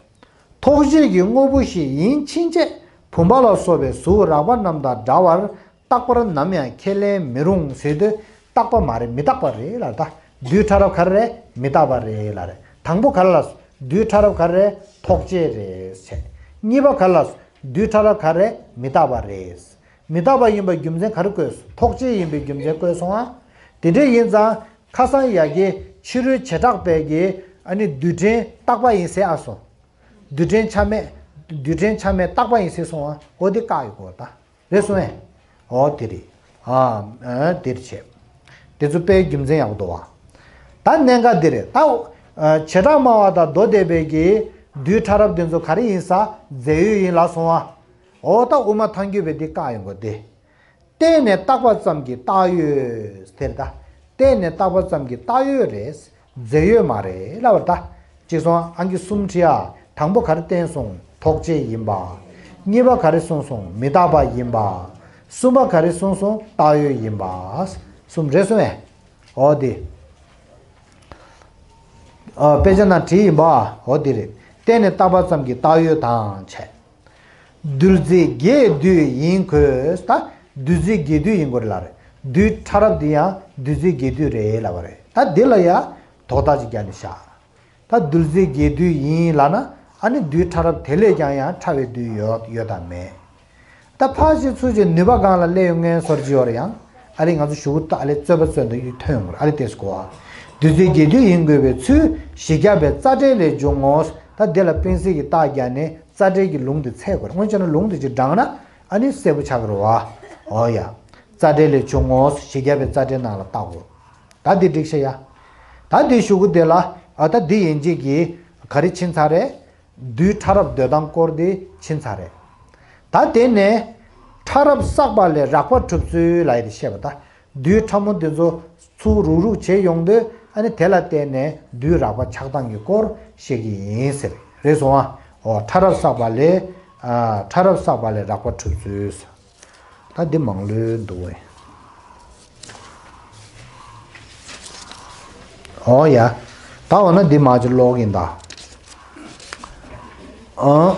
ཐོགས་བཅས་ཀྱི་དངོས་པོ་ཞིག་ཡིན་ཕྱིན་ཆད་བུམ་པ་ལ་སོགས་པའི་གཟུགས་རགས་པ་རྣམས་དང་འདྲ་བར་རྟག་པར་ནམ་ཡང་ཁས་ལེན་མི་རུང་ཟེར་དུས་རྟག་པ་མ་རེད། མི་རྟག་པ་རེད་ལ། ད་རྡུལ་ཕྲ་རབ་ག་རེ་རེད། མི་རྟག་པ་རེད་ལ། རེད། དང་པོ་ག་རེ་ལ། རྡུལ་ཕྲ་རབ་ག་རེ་རེད། ཐོགས་བཅས་རེད་ཟེར། གཉིས་པ་ག་རེ་ལ། རྡུལ་ཕྲ་རབ་ག་རེ་རེད། མི་རྟག་པ་རེད། མི་རྟག་པ་ཡིན་པའི་རྒྱུ་མཚན་ག་རེ་བཀོད། ཐོགས་བཅས་ཡིན་པའི་རྒྱུ་མཚན་བཀོད་སོང་ཨ། དེ་འདྲ་ཡིན་ཙང་ཁ་སང་ཡ་གི་ཕྱི་རོལ་བྱེ་བྲག་པས་ཀྱི་ཨ་ནི་རྡུལ་ཕྲན་རྟག་པ་ཡིན་ཟེར་ཨ་སོང་། རྡུལ་ཕྲན་ཆ་མེད། རྡུལ་ཕྲན་ཆ་མེད་རྟག་པ་ཡིན་ཟེར་སོང་ཨ། འོ་དེ་བཀག་ཡོད་གོ་ད། རེད་སོང་ངས། འོ་དེ་རེད། ཨ། ཨ། དེ་རེད་བྱས། དེ་ཚོ་དཔེ་རྒྱུ་མཚན་ཡག་པོ་འདུག་བ། ད་གནད་འགག་འདི་རེད་ད། ཨ། བྱེ་བྲག་སྨྲ་བ་དང་མདོ་སྡེ་པའི་གི་རྡུལ་ཕྲ་རབ་དེ་ཚོ་ག་རེ་ཡིན་ས། རྫས་ཡོད་ཡིན་ལབ་སོང་བ། འོ་ད་དབུ་མ་ཐལ་འགྱུར་བས་འདི་བཀག་ཡོང་གོ་དེ། བརྟེན་ནས་བཏགས་པ་ཙམ་གྱི་རྟགས་ཡོད་དེ་རེད་ད། བརྟེན་ནས་བཏགས་པ་ཙམ་གྱི་རྟགས་ཡོད་རེད། རྫས་ཡོད་མ་རེད་ལབ་པ་ད། ཅིག་སོང་ཨང་ཀི་གསུམ་བྲིས་ཨ། དང་པོ་ག་རེ་བསྟན་སོང་། ཐོགས་བཅས་ཡིན་པ། གཉིས་པ་ག་རེ་གསུངས་སོང་། མི་རྟག་པ་ཡིན་པ། གསུམ་པ་ག་རེ་གསུངས་སོང་། རྟགས་ཡོད་ཡིན་པ། གསུམ་རེད་སོང་ངས། འོ་དེ། ཨ། དཔེ་ཆ་ནང་བྲིས་ཡིན་པ། འོ་དེ་རེད། བརྟེན་ནས་བཏགས་པ་ཙམ་གྱི་རྟགས་ཡོད་དང་བྱས། རྡུལ་རྫས་བརྒྱད་འདུས་ཡིན་དགོས། ད་རྡུལ་རྫས་བརྒྱད་འདུས་ཡིན་དགོས་རེད་ལ་རེད། རྡུལ་ཕྲ་རབ་འདི་ཡང་རྡུལ་རྫས་བརྒྱད་འདུས་རེད་ལབ་པ་རེད། ད་འདི་ལ་ཡང་དོགས་གཏམ་ཅིག་རྒྱག་ནས་བཞག་ད་རྡུལ་རྫས་བརྒྱད་འདུས་ཡིན་ལབ་ན། ཨ་ནི་རྡུལ་ཕྲ་རབ་དེ་ལས་ཀྱང་ཡང་ཕྲ་བའི་རྡུལ་ཡོད་ཡོད་དམ་མེད། ད་ཕར་ཕྱིན་ཚུར་ཕྱིན་ནུས་པ་གང་ལ་སླེབས་ཡོང་ངེས་སོར་གྱི་ཡོད་རེད་ཡང་། ཨ་ལས་ང་ཚོ་ཞུ་གུ་ད་ཨ་ལས་རྩོད་པ་རྩོད་འདུག་ཡུལ་ཐོན་ཡོང་གི་རེད། ཨ་ལས་དེས་གོ་བ། རྡུལ་རྫས་བརྒྱད་འདུས་ཡིན་དགོས་པའི་ཚུལ་བཞི་བརྒྱ་པའི་རྩ་འགྲེལ་ལས་འབྱུང་ངོ་། ད་འདི་ལ་སྤེན་སྲིད་ཀྱི་རྟགས་རྒྱག་ནས་རྩ་འགྲེལ་གྱི་ལུང་དེ་འཚོལ་དགོས་རེད། སྔོན་ཆད་ན་ལུང་དེ་ཅིག་བགྲངས་ན་ཨ་ནི་གསལ་པོ་ཆགས་ཀྱི་རེད་བ། འོ་ཡ། རྩ་འགྲེལ་ལས་བྱུང་ངོ་། བཞི་བརྒྱ་པའི་རྩ་འགྲེལ་ནང་ལ་བལྟ་དགོས། ད་འདི་འགྲིག་ཤག་ཡ། ད་འདི་གཞུག་གུ་དེ་ལ་ཨ་ད་འདི་ཡན་ཆད་ཀྱི་ག་རེ་ཕྱིན་ཚར་རེད། རྡུལ་ཕྲ་རབ་འདོད་སྟངས་སྐོར་དེ་ཕྱིན་ཚར་རེད། ད་དེ་ནས་ཕྲ་རབ་བསགས་པ་ལས་རགས་པ་གྲུབ་ཚུལ་ལབ་ཡ་དེ་བཤད་པ། ད་རྡུལ་ཕྲ་མོ་དེ་ཚོ་ཚུར་རུག་རུག་བྱས་ཡོང་དུས་ཨ་ནི་དེ་ལ་བརྟེན་ནས་རྡུལ་རགས་པ་ཆགས་སྟངས་ཀྱི་སྐོར་བཤད་ཀྱི་ཡིན་ཟེར། རེད་སོང་ཨ། འོ་ཕྲ་རབ་བསགས་པ་ལས་ཨ་ཕྲ་རབ་བསགས་པ་ལས་རགས་པ་གྲུབ་ཚུལ་ཟེར། ད་འདི་མང་ལོས་འདུག་བས། ཨོ་ཡ། ད་འོ་ན་འདི་མ་གཅིག་ཀློག་ཡིན་ད། ཨ་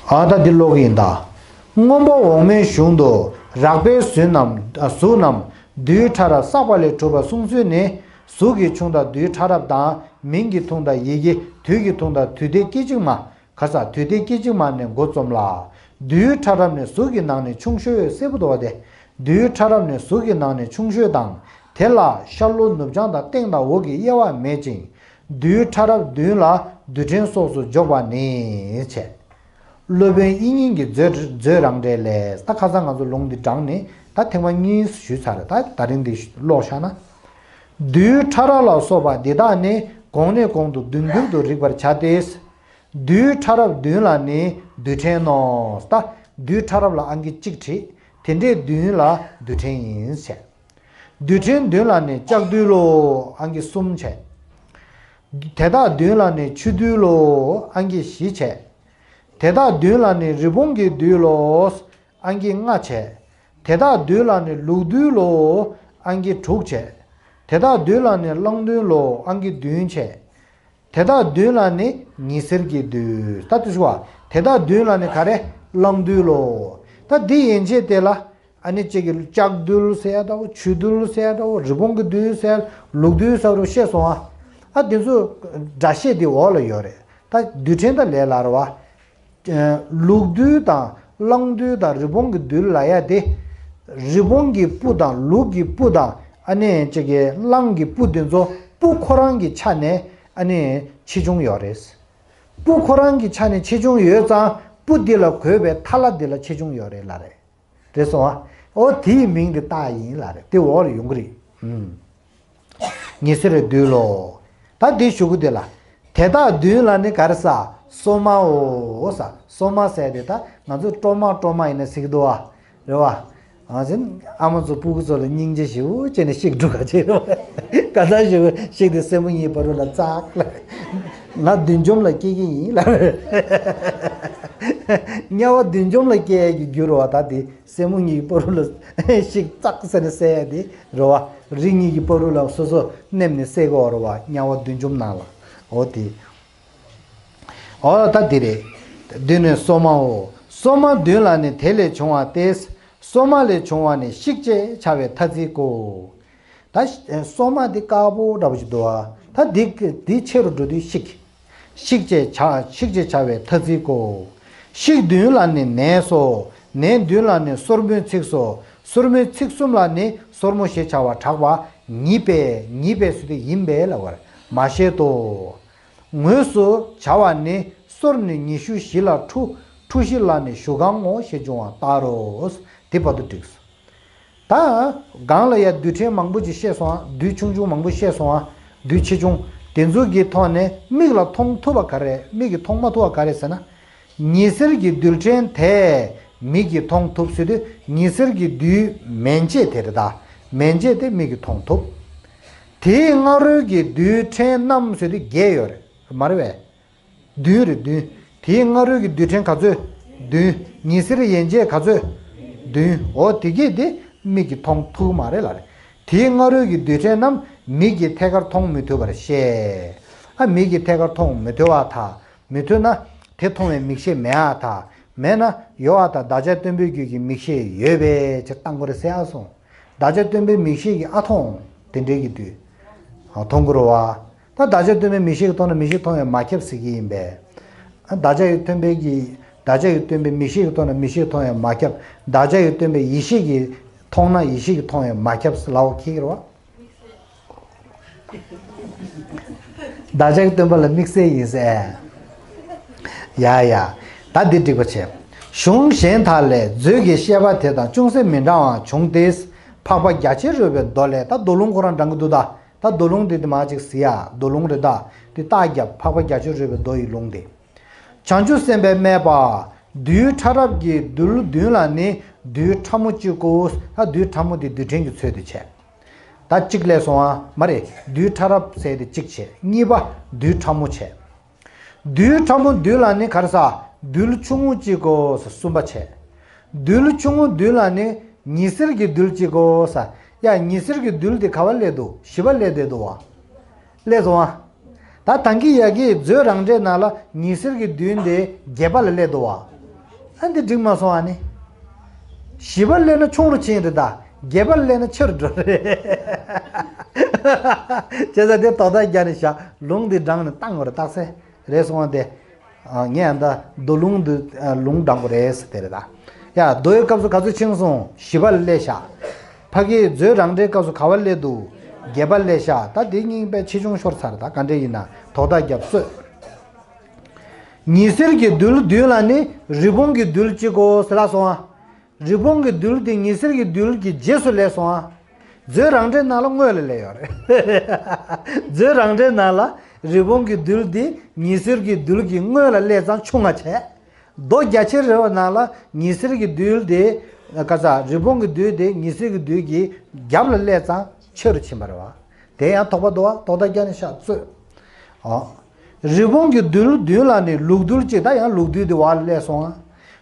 ཨ་ད་འདི་ཀློག་ཡིན་ད། མངོན་པ་འོག་མའི་གཞུང་དུ་རགས་པའི་གཟུགས་རྣམས་གཟུགས་རྣམས་རྡུལ་ཕྲ་རབ་བསགས་པ་ལས་གྲུབ་པ་གསུངས་ཚུལ་ནི། གཟུགས་ཀྱི་ཆུང་མཐའ་རྡུལ་ཕྲ་རབ་དང་། མིང་གི་ཐུང་མཐའ་ཡི་གེ། དུས་ཀྱི་ཐུང་མཐའ་དུས་མཐའི་སྐད་ཅིག་མ། ག་ས་དུས་མཐའི་སྐད་ཅིག་མ་ནས་འགོ་རྩོམ་ལ། རྡུལ་ཕྲ་རབ་ནི་གཟུགས་ཀྱི་ནང་ནས་ཆུང་ཤོས་སེར་པོ་འདུག་པ་སྟེ། རྡུལ་ཕྲ་རབ་ནི་གཟུགས་ཀྱི་ནང་ནས་ཆུང་ཤོས་དང་། དེ་ལ་ཤར་ལྷོ་ནུབ་བྱང་དང་སྟེང་དང་འོག་གི་དབྱེ་བ་མེད་ཅིང་། རྡུལ་ཕྲ་རབ་བདུན་ལ་རྡུལ་ཕྲན་སོགས་སུ་འཇོག་པ་ནི་བྱས། སློབ་དཔོན་དབྱིག་གཉེན་གྱི་མཛོད་མཛོད་རང་འགྲེལ་ལས། ད་ཁ་སང་ང་ཚོ་ལུང་འདི་དྲངས་ནས་ད་ཐེངས་མ་གཉིས་ཞུས་ཚར་རེད། ད་ད་རིང་འདི་ཀློག་བཞག་ན། རྡུལ་ཕྲ་རབ་ལ་སོགས་པ་འདི་དག་ནི་གོང་ནས་གོང་དུ་བདུན་བདུན་དུ་རིག་པར་བྱ་སྟེ། རྡུལ་ཕྲ་རབ་བདུན་ལ་ནི་རྡུལ་ཕྲན་ནོ། ད་རྡུལ་ཕྲ་རབ་ལ་ཨང་ཀི་གཅིག་བྲིས། དེ་འདྲའི་བདུན་ལ་རྡུལ་ཕྲན་ཡིན་བྱས། རྡུལ་ཕྲན་བདུན་ལ་ནི་ལྕགས་རྡུལ་ལོ། ཨང་ཀི་གསུམ་བྱས། དེ་དག་བདུན་ལ་ནི་ཆུ་རྡུལ་ལོ། ཨང་ཀི་བཞི་བྱས། དེ་དག་བདུན་ལ་ནི་རི་བོང་གི་རྡུལ་ལོ། ཨང་ཀི་ལྔ་བྱས། དེ་དག་བདུན་ལ་ནི་ལུག་རྡུལ་ལོ། ཨང་ཀི་དྲུག་བྱས། དེ་དག་བདུན་ལ་ནི་གླང་རྡུལ་ལོ། ཨང་ཀི་བདུན་བྱས། དེ་དག་བདུན་ལ་ནི་ཉི་ཟེར་གྱི་རྡུལ། ད་དེ་ཚོ་བ། དེ་དག་བདུན་ལ་ནི་ག་རེ། གླང་རྡུལ་ལོ། ད་འདི་ཡན་ཆད་དེ་ལ་ཨ་ནི་གཅིག་གི་ལྕགས་རྡུལ་ཟེར་ཡ་འདྲ་བོ། ཆུ་རྡུལ་ཟེར་ཡ་འདྲ་བོ། རི་བོང་གི་རྡུལ་ཟེར་ཡ། ལུག་རྡུལ་ཟེར་བ་བཤད་སོང་ཨ། ཨ་དེ་ཚོ་སྒྲ་བཤད་དེ་འོག་ལ་ཡོད་རེད། ད་རྡུལ་ཕྲན་ད་ལས་སླ་རེད་བ། ལུག་རྡུལ་དང་གླང་རྡུལ་དང་རི་བོང་གི་རྡུལ་ལབ་ཡ་དེ། རི་བོང་གི་སྤུ་དང་ལུག་གི་སྤུ་དང་ཨ་ནི་ཅིག་གི་གླང་གི་སྤུ་དེ་ཚོ་སྤུ་ཁོ་རང་གི་ཆ་ནས་ཨ་ནི་ཆེ་ཆུང་ཡོད་རེད། སྤུ་ཁོ་རང་གི་ཆ་ནས་ཆེ་ཆུང་ཡོད་ཙང་སྤུ་འདི་ལ་གོས་པའི་ཐ་ལ་འདི་ལ་ཆེ་ཆུང་ཡོད་རེད་ལབ་རེད། རེད་སོང་ཨ། ཨོ་དེའི་མིང་དེ་བཏགས་ཡིན་ལབ་རེད། དེ་འོག་ལ་ཡོང་གི་རེད། ཨུམ། ཉི་ཟེར་རྡུལ་ལོ། ད་འདི་གཞུག་གུ་དེ་ལ། དེ་དག་བདུན་ལ་ནི་ག་རེ་ཟ། སོ་མའོ་ཟ། སོ་མ་ཟེར་དེ་ད་ང་ཚོ་སྤྲོ་མ་སྤྲོ་མ་ཡིན་ན་ཟེར་གི་འདུག་བ། རེད་བ། ཨ་ཙི། ཨ་མ་ཚོ་སྤུ་གུ་ཚོ་ལ་སྙིང་རྗེ་ཞེ་པོ་བྱས་ནས་གཤེགས་འགྲོ་ག་བྱེད་རོགས། ག་ཚ་ཞེ་པོ་གཤེགས་ཏེ་སྲས་མོ་གཉིས་བར་དུ་ལ་ཙག་ལ། ང་བདུད་འཇོམས་ལ་སྐྱེ་གི་ཡིན་ལ། དམྱལ་བ་བདུད་འཇོམས་ལ་སྐྱེ་ཡ་གི་རྒྱུ་རེད་བ། ད་དེ་སྲས་མོ་གཉིས་ཀྱི་བར་དུ་ལ་གཤེགས་ཙག་ཟེར་ནས་བསད་ཡ་དེ་རེད་བ། རི་གཉིས་ཀྱི་བར་དུ་ལ་སོ་སོ་མནན་ནས་བསད་དགོས་རེད་བ། དམྱལ་བ་བདུད་འཇོམས་ནང་ལ། འོ་དེ། འོ་ད་དེ་རེད། བདུན་ནི་སོ་མའོ། སོ་མ་བདུན་ལ་ནི་དེ་ལས་བྱུང་བ་སྟེ། སོ་མ་ལས་བྱུང་བ་ནི་ཤིག་ཅེས་བྱ་བའི་ཐ་ཚིག་གོ། ད་སོ་མ་འདི་དཀར་པོ་འདྲ་པོ་ཞིག་འདུག་ཨ། ད་འདི་འདི་ཆེ་རུ་འགྲོ་དུས་ཤིག་ཤིག་ཅེས་བྱ་ཤིག་ཅེས་བྱ་བའི་ཐ་ཚིག་གོ། ཤིག་བདུན་ལ་ནི་ནས་སོ། ནས་བདུན་ལ་ནི་སོར་མོའི་ཚིགས་སོ། སོར་མོའི་ཚིགས་གསུམ་ལ་ནི་སོར་མོ་ཞེས་བྱ་བ་གྲགས་པ་ཉིད་པས། ཉིད་པས་ཟེར་དུས་ཡིན་པས་ལབ་པར་མ་བཤད་དོ། ངོས་སུ་བྱ་བ་ནི་སོར་ནི་ཉི་ཤུ་བཞི་ལ་ཁྲུ། ཁྲུ་བཞི་ལ་ནི་ཞུ་གང་ངོ་ཞེས་འབྱུང་བ་ལྟར་རོ། དེ་བར་དུ་འགྲིགས་སོ། ད་སྒང་ལ་ཡ་རྡུལ་ཕྲན་མང་པོ་ཅིག་བཤད་སོང་ཨ། རྡུལ་ཆུང་ཆུང་མང་པོ་བཤད་སོང་ཨ། རྡུལ་ཆེ་ཆུང་དེ་ཚོ་གི་ཐོག་ནས་མིག་ལ་མཐོང་ཐུབ་པ་ག་རེ། མིག་གིས་མཐོང་མ་ཐུབ་པ་ག་རེ་ཟེར་ན། ཉི་ཟེར་གྱི་རྡུལ་ཕྲན་དེ་མིག་གིས་མཐོང་ཐུབ་ཟེར་དུས་ཉི་ཟེར་གྱི་རྡུལ་མན་ཆད་དེ་རེད་ད། མན་ཆད་དེ་མིག་གིས་མཐོང་ཐུབ། དེའི་སྔ་རོལ་གྱི་རྡུལ་ཕྲན་རྣམས་ཟེར་དུས་བརྒྱད་ཡོད་རེད། མ་རེད་པས། བདུན་རེད་བདུན། དེའི་སྔ་རོལ་གྱི་རྡུལ་ཕྲན་ག་ཚོད། བདུན། ཉི་ཟེར་ཡན་ཆད་ག་ཚོད། བདུན། འོ་དེ་གས་དེ་མིག་གིས་མཐོང་ཐུབ་མ་རེད་ལབ་རེད། དེའི་སྔ་རོལ་གྱི་རྡུལ་ཕྲན་རྣམས་མིག་གིས་ཐད་ཀར་མཐོང་མི་ཐུབ་པར་བཤད། ཨ་མིག་གིས་ཐད་ཀར་མཐོང་མི་ཐུབ་པར་ཐལ། མི་ཐུབ་ན་དེ་མཐོང་བའི་མིག་ཤེས་མེད་པར་ཐལ། མེད་ན་ཡོད་པར་ཐལ། བདག་ཅག་སྟོན་པའི་རྒྱུད་ཀྱི་མིག་ཤེས་ཡོད་པས་ཅེས་བཏང་དགོས་རེད་ཟེར་ཨ་སོང་། བདག་ཅག་སྟོན་པའི་མིག་ཤེས་ཀྱིས་ཨ་མཐོང་། དེ་འདྲའི་གི་དུས། ཨ་མཐོང་གི་རེད་བ། ད་བདག་ཅག་སྟོན་པའི་མིག་ཤེས་ཀྱིས་མཐོང་ན་མིག་ཤེས་མཐོང་བས་མ་ཁྱབ་ཟེར་གྱི་ཡིན་པས། ཨ་བདག་ཅག་གི་སྟོན་པའི་གི་བདག་ཅག་གི་སྟོན་པའི་མིག་ཤེས་ཀྱིས་མཐོང་ན་མིག་ཤེས་མཐོང་བས་མ་ཁྱབ། བདག་ཅག་གི་སྟོན་པའི་ཡེ་ཤེས་ཀྱིས་མཐོང་ན་ཡེ་ཤེས་ཀྱིས་མཐོང་བས་མ་ཁྱབ་ཟེར་ལབ་པ་ཁེལ་གྱི་རེད་བ། བདག་ཅག་གི་སྟོན་པ་ལ་དམིགས་བསལ་ཡིན་ཟེར། ཡ་ཡ། ད་འདི་འགྲིག་པ་བྱས། གཞུང་གཞན་དག་ལས་མཛོད་ཀྱི་བཤད་པ་དེ་དང་ཅུང་ཟད་མི་འདྲ་བ་བྱུང་སྟེ། འཕགས་པ་རྒྱ་ཆེར་རོལ་པའི་མདོ་ལས། ད་མདོ་ལུང་ཁོ་རང་འདྲ་གི་འདུག་ད། ད་མདོ་ལུང་འདི་དེ་མ་ཅིག་ཟེར་ཡ་མདོ་ལུང་རེད་ད། དེ་རྟགས་རྒྱབ་འཕགས་པ་རྒྱ་ཆེར་རོལ་པའི་མདོ་ཡི་ལུང་དེ། བྱང་ཆུབ་སེམས་དཔས་སྨྲས་པ། རྡུལ་ཕྲ་རབ་ཀྱི་རྡུལ་བདུན་ལ་ནི་རྡུལ་ཕྲ་མོ་གཅིག་གོ། ད་རྡུལ་ཕྲ་མོ་དེ་རྡུལ་ཕྲན་གྱི་ཚུལ་དུ་བྱས། ད་གཅིག་སླེབས་སོང་ཨ། མ་རེད། རྡུལ་ཕྲ་རབ་ཟེར་དེ་གཅིག་བྱས། གཉིས་པ་རྡུལ་ཕྲ་མོ་བྱས། རྡུལ་ཕྲ་མོ་བདུན་ལ་ནི་ག་རེ་ཟ། རྡུལ་ཆུང་ངུ་གཅིག་གོ་ཟེར་གསུམ་པ་བྱས། རྡུལ་ཆུང་ངུ་བདུན་ལ་ནི་ཉི་ཟེར་གྱི་རྡུལ་གཅིག་གོ་ཟེར། ཡ་ཉི་ཟེར་གྱི་རྡུལ་དེ་ག་བ་སླེབས་འདུག་བཞི་པ་སླེབས་བསྡད་འདུག་བ། སླེབས་སོང་བ། ད་ད་གིན་ཡ་གི་མཛོད་རང་འགྲེལ་ནང་ལ་ཉི་ཟེར་གྱི་རྡུལ་དེ་བརྒྱད་པ་ལ་སླེབས་འདུག་བ། ཨ་འདི་འགྲིག་མ་སོང་ཨ་ནི། བཞི་པ་སླེབས་ན་ཆུང་རུ་ཕྱིན་རེད་ད། བརྒྱད་པ་སླེབས་ན་ཆེ་རུ་འགྲོ་རེད། བྱས་ཙང་དེ་དོགས་པ་རྒྱག་ནས་བཞག་ལུང་འདི་དྲངས་ནས་བཏང་བ་རེད་རྟགས་གསལ་རེད་སོང་བ་དེ། ཨ་ངས་ཨ་ད་མདོ་ལུང་འདི་ཨ་ལུང་དྲངས་པ་རེད་ཟེར་དེ་རེད་ད། ཡ་མདོ་ཡི་སྐབས་སུ་ག་ཚོད་ཕྱིན་སོང་བཞི་པ་ལ་སླེབས་ཤག་ཕ་གིའི་མཛོད་རང་འགྲེལ་སྐབས་སུ་ག་བ་སླེབས་འདུག་བརྒྱད་པ་སླེབས་ཤག་ད་དེ་གཉིས་པའི་ཆེ་ཆུང་ཤོར་ཚར་ད་ག་འདྲ་ཡིན་ན་དོགས་པ་རྒྱབ་རྩོད། ཉི་ཟེར་གྱི་རྡུལ་བདུན་ལ་ནི་རི་བོང་གི་རྡུལ་གཅིག་གོ་ཟེར་ལ་སོང་ཨ། རི་བོང་གི་རྡུལ་དེ་ཉི་ཟེར་གྱི་རྡུལ་གྱི་རྗེས་སུ་སླེབས་སོང་ཨ། མཛོད་རང་འགྲེལ་ནང་ལ་སྔོན་ལ་སླེབས་ཡོད་རེད། མཛོད་རང་འགྲེལ་ནང་ལ་རི་བོང་གི་རྡུལ་དེ་ཉི་ཟེར་གྱི་རྡུལ་གྱི་སྔོན་ལ་སླེབས་ཙང་ཆུང་ང་བྱས། མདོ་རྒྱ་ཆེར་རོལ་པའི་ནང་ལ་ཉི་ཟེར་གྱི་རྡུལ་དེ་ག་ས་རི་བོང་གི་རྡུལ་དེ་ཉི་ཟེར་གྱི་རྡུལ་གྱི་རྒྱབ་ལ་སླེབས་ཙང་ཆེ་རུ་ཕྱིན་པ་རེད་བ། དེ་ཡང་དོགས་པ་འདུག་བ་དོགས་པ་རྒྱག་ནས་བཞག་རྩོད། ཨོ། རི་བོང་གི་རྡུལ་བདུན་ལ་ནི་ལུག་རྡུལ་གཅིག་ད་ཡང་ལུག་རྡུལ་དེ་བར་ལ་སླེབས་སོང་ཨ།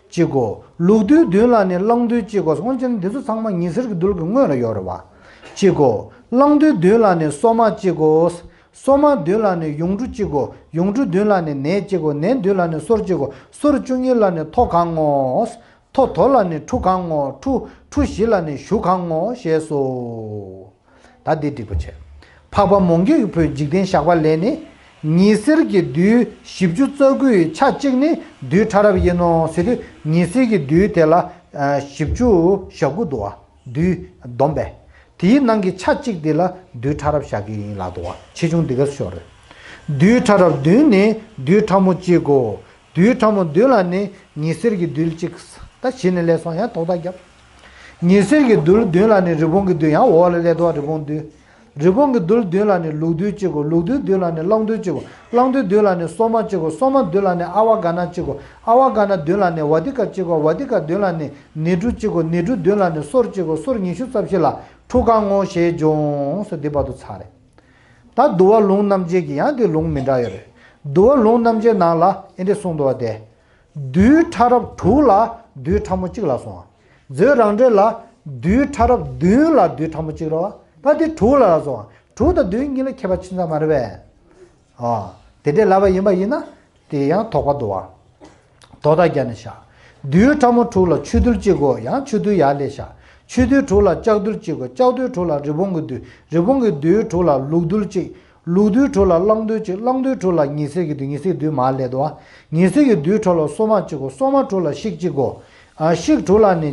གཅིག་གོ། ལུག་རྡུལ་བདུན་ལ་ནི་གླང་རྡུལ་གཅིག་གོ་སོང་ཅན་འདི་ཚོ་ཚང་མ་ཉི་ཟེར་གྱི་རྡུལ་གྱི་སྔོན་ལ་ཡོད་རེད་བ། གཅིག་གོ། གླང་རྡུལ་བདུན་ལ་ནི་སོ་མ་གཅིག་གོ། སོ་མ་བདུན་ལ་ནི་ཡུངས་འབྲུ་གཅིག་གོ། ཡུངས་འབྲུ་བདུན་ལ་ནི་ནས་གཅིག་གོ། ནས་བདུན་ལ་ནི་སོར་གཅིག་གོ། སོར་བཅུ་གཉིས་ལ་ནི་མཐོ་གང་ངོ་། མཐོ་དོ་ལ་ནི་ཁྲུ་གང་ངོ་། ཁྲུ་ཁྲུ་བཞི་ལ་ནི་གཞུ་གང་ངོ་ཞེས་སོ། ད་འདི་འགྲིག་པ་བྱས། འཕགས་པ་མོའུ་འགལ་གྱི་བུས་འཇིག་རྟེན་བཞག་པ་ལས་ནི། ཉི་ཟེར་གྱི་རྡུལ་བཞི་བཅུ་རྩ་དགུའི་ཆ་གཅིག་ནི་རྡུལ་ཕྲ་རབ་ཡིན་ནོ་ཟེར་དུས་ཉི་ཟེར་གྱི་རྡུལ་དེ་ལ་ཨ་བཞི་བཅུ་ཞེ་དགུ་འདུག་བ། རྡུལ་བསྡོམས་པས། དེའི་ནང་གི་ཆ་གཅིག་དེ་ལ་རྡུལ་ཕྲ་རབ་བཞག་གི་ཡིན་ལབ་འདུག་བ། ཆེ་ཆུང་འདི་ག་སུ་ཤོར་རེད། རྡུལ་ཕྲ་རབ་བདུན་ནི་རྡུལ་ཕྲ་མོ་གཅིག་གོ། རྡུལ་ཕྲ་མོ་བདུན་ལ་ནི་ཉི་ཟེར་གྱི་རྡུལ་གཅིག་ད་གཞི་ནས་སླེབས་སོང་ཡང་དོགས་པ་རྒྱབ། ཉི་ཟེར་གྱི་རྡུལ་བདུན་ལ་ནི་རི་བོང་གི་རྡུལ་ཡང་འོག་ལ་སླེབས་འདུག་བ་རི་བོང་རྡུལ། རི་བོང་གི་རྡུལ་བདུན་ལ་ནི་ལུག་རྡུལ་གཅིག་གོ། ལུག་རྡུལ་བདུན་ལ་ནི་གླང་རྡུལ་གཅིག་གོ། གླང་རྡུལ་བདུན་ལ་ནི་སོ་མ་གཅིག་གོ། སོ་མ་བདུན་ལ་ནི་ཨ་བ་ག་ན་གཅིག་གོ། ཨ་བ་ག་ན་བདུན་ལ་ནི་ཝ་ཏི་ཀ་གཅིག་གོ། ཝ་ཏི་ཀ་བདུན་ལ་ནི་ནེ་ཀྲུ་གཅིག་གོ། ནེ་ཀྲུ་བདུན་ལ་ནི་སོར་གཅིག་གོ། སོར་ཉི་ཤུ་རྩ་བཞི་ལ་ཁྲུ་གང་ངོ་ཞེས་འབྱུང་ཟེར་འདི་བར་དུ་ཚར་རེད། ད་འདུལ་བ་ལུང་རྣམ་འབྱེད་ཀྱི་ཡང་དེ་ལུང་མི་འདྲ་ཡོད་རེད། འདུལ་བ་ལུང་རྣམ་འབྱེད་ནང་ལ་ཨེ་འདྲ་གསུངས་འདུག་བ་དེ། རྡུལ་ཕྲ་རབ་དྲུག་ལ་རྡུལ་ཕྲ་མོ་གཅིག་ལ་སོང་བ། མཛོད་རང་འགྲེལ་ལ་རྡུལ་ཕྲ་རབ་བདུན་ལ་རྡུལ་ཕྲ་མོ་གཅིག་རེད་བ། ད་དེ་དྲུག་ལ་ལ་སོང་བ། དྲུག་དང་བདུན་གཉིས་ལ་ཁྱད་པར་ཕྱིན་ཙང་མ་རེད་པས། ཨ། དེ་འདྲས་ལབ་པ་ཡིན་པ་ཡིན་ན། དེ་ཡང་དོགས་པ་འདུག་བ། དོ་ད་རྒྱ་ནི་ཤ། རྡུལ་ཕྲ་མོ་དྲུག་ལ་ཆུ་རྡུལ་གཅིག་གོ། ཡང་ཆུ་རྡུལ་ཡར་ལས་ཤ། ཆུ་རྡུལ་དྲུག་ལ་ལྕགས་རྡུལ་གཅིག་གོ། ལྕགས་རྡུལ་དྲུག་ལ་རི་བོང་གི་རྡུལ། རི་བོང་གི་རྡུལ་དྲུག་ལ་ལུག་རྡུལ་གཅིག་ལུག་རྡུལ་དྲུག་ལ་གླང་རྡུལ་གཅིག་གླང་རྡུལ་དྲུག་ལ་ཉི་ཟེར་གྱི་རྡུལ། ཉི་ཟེར་གྱི་རྡུལ་མར་སླེབས་འདུག་བ། ཉི་ཟེར་གྱི་རྡུལ་དྲུག་ལ་སོ་མ་གཅིག་གོ། སོ་མ་དྲུག་ལ་ཤིག་གཅིག་གོ། ཨ་ཤིག་དྲུག་ལ་ནི་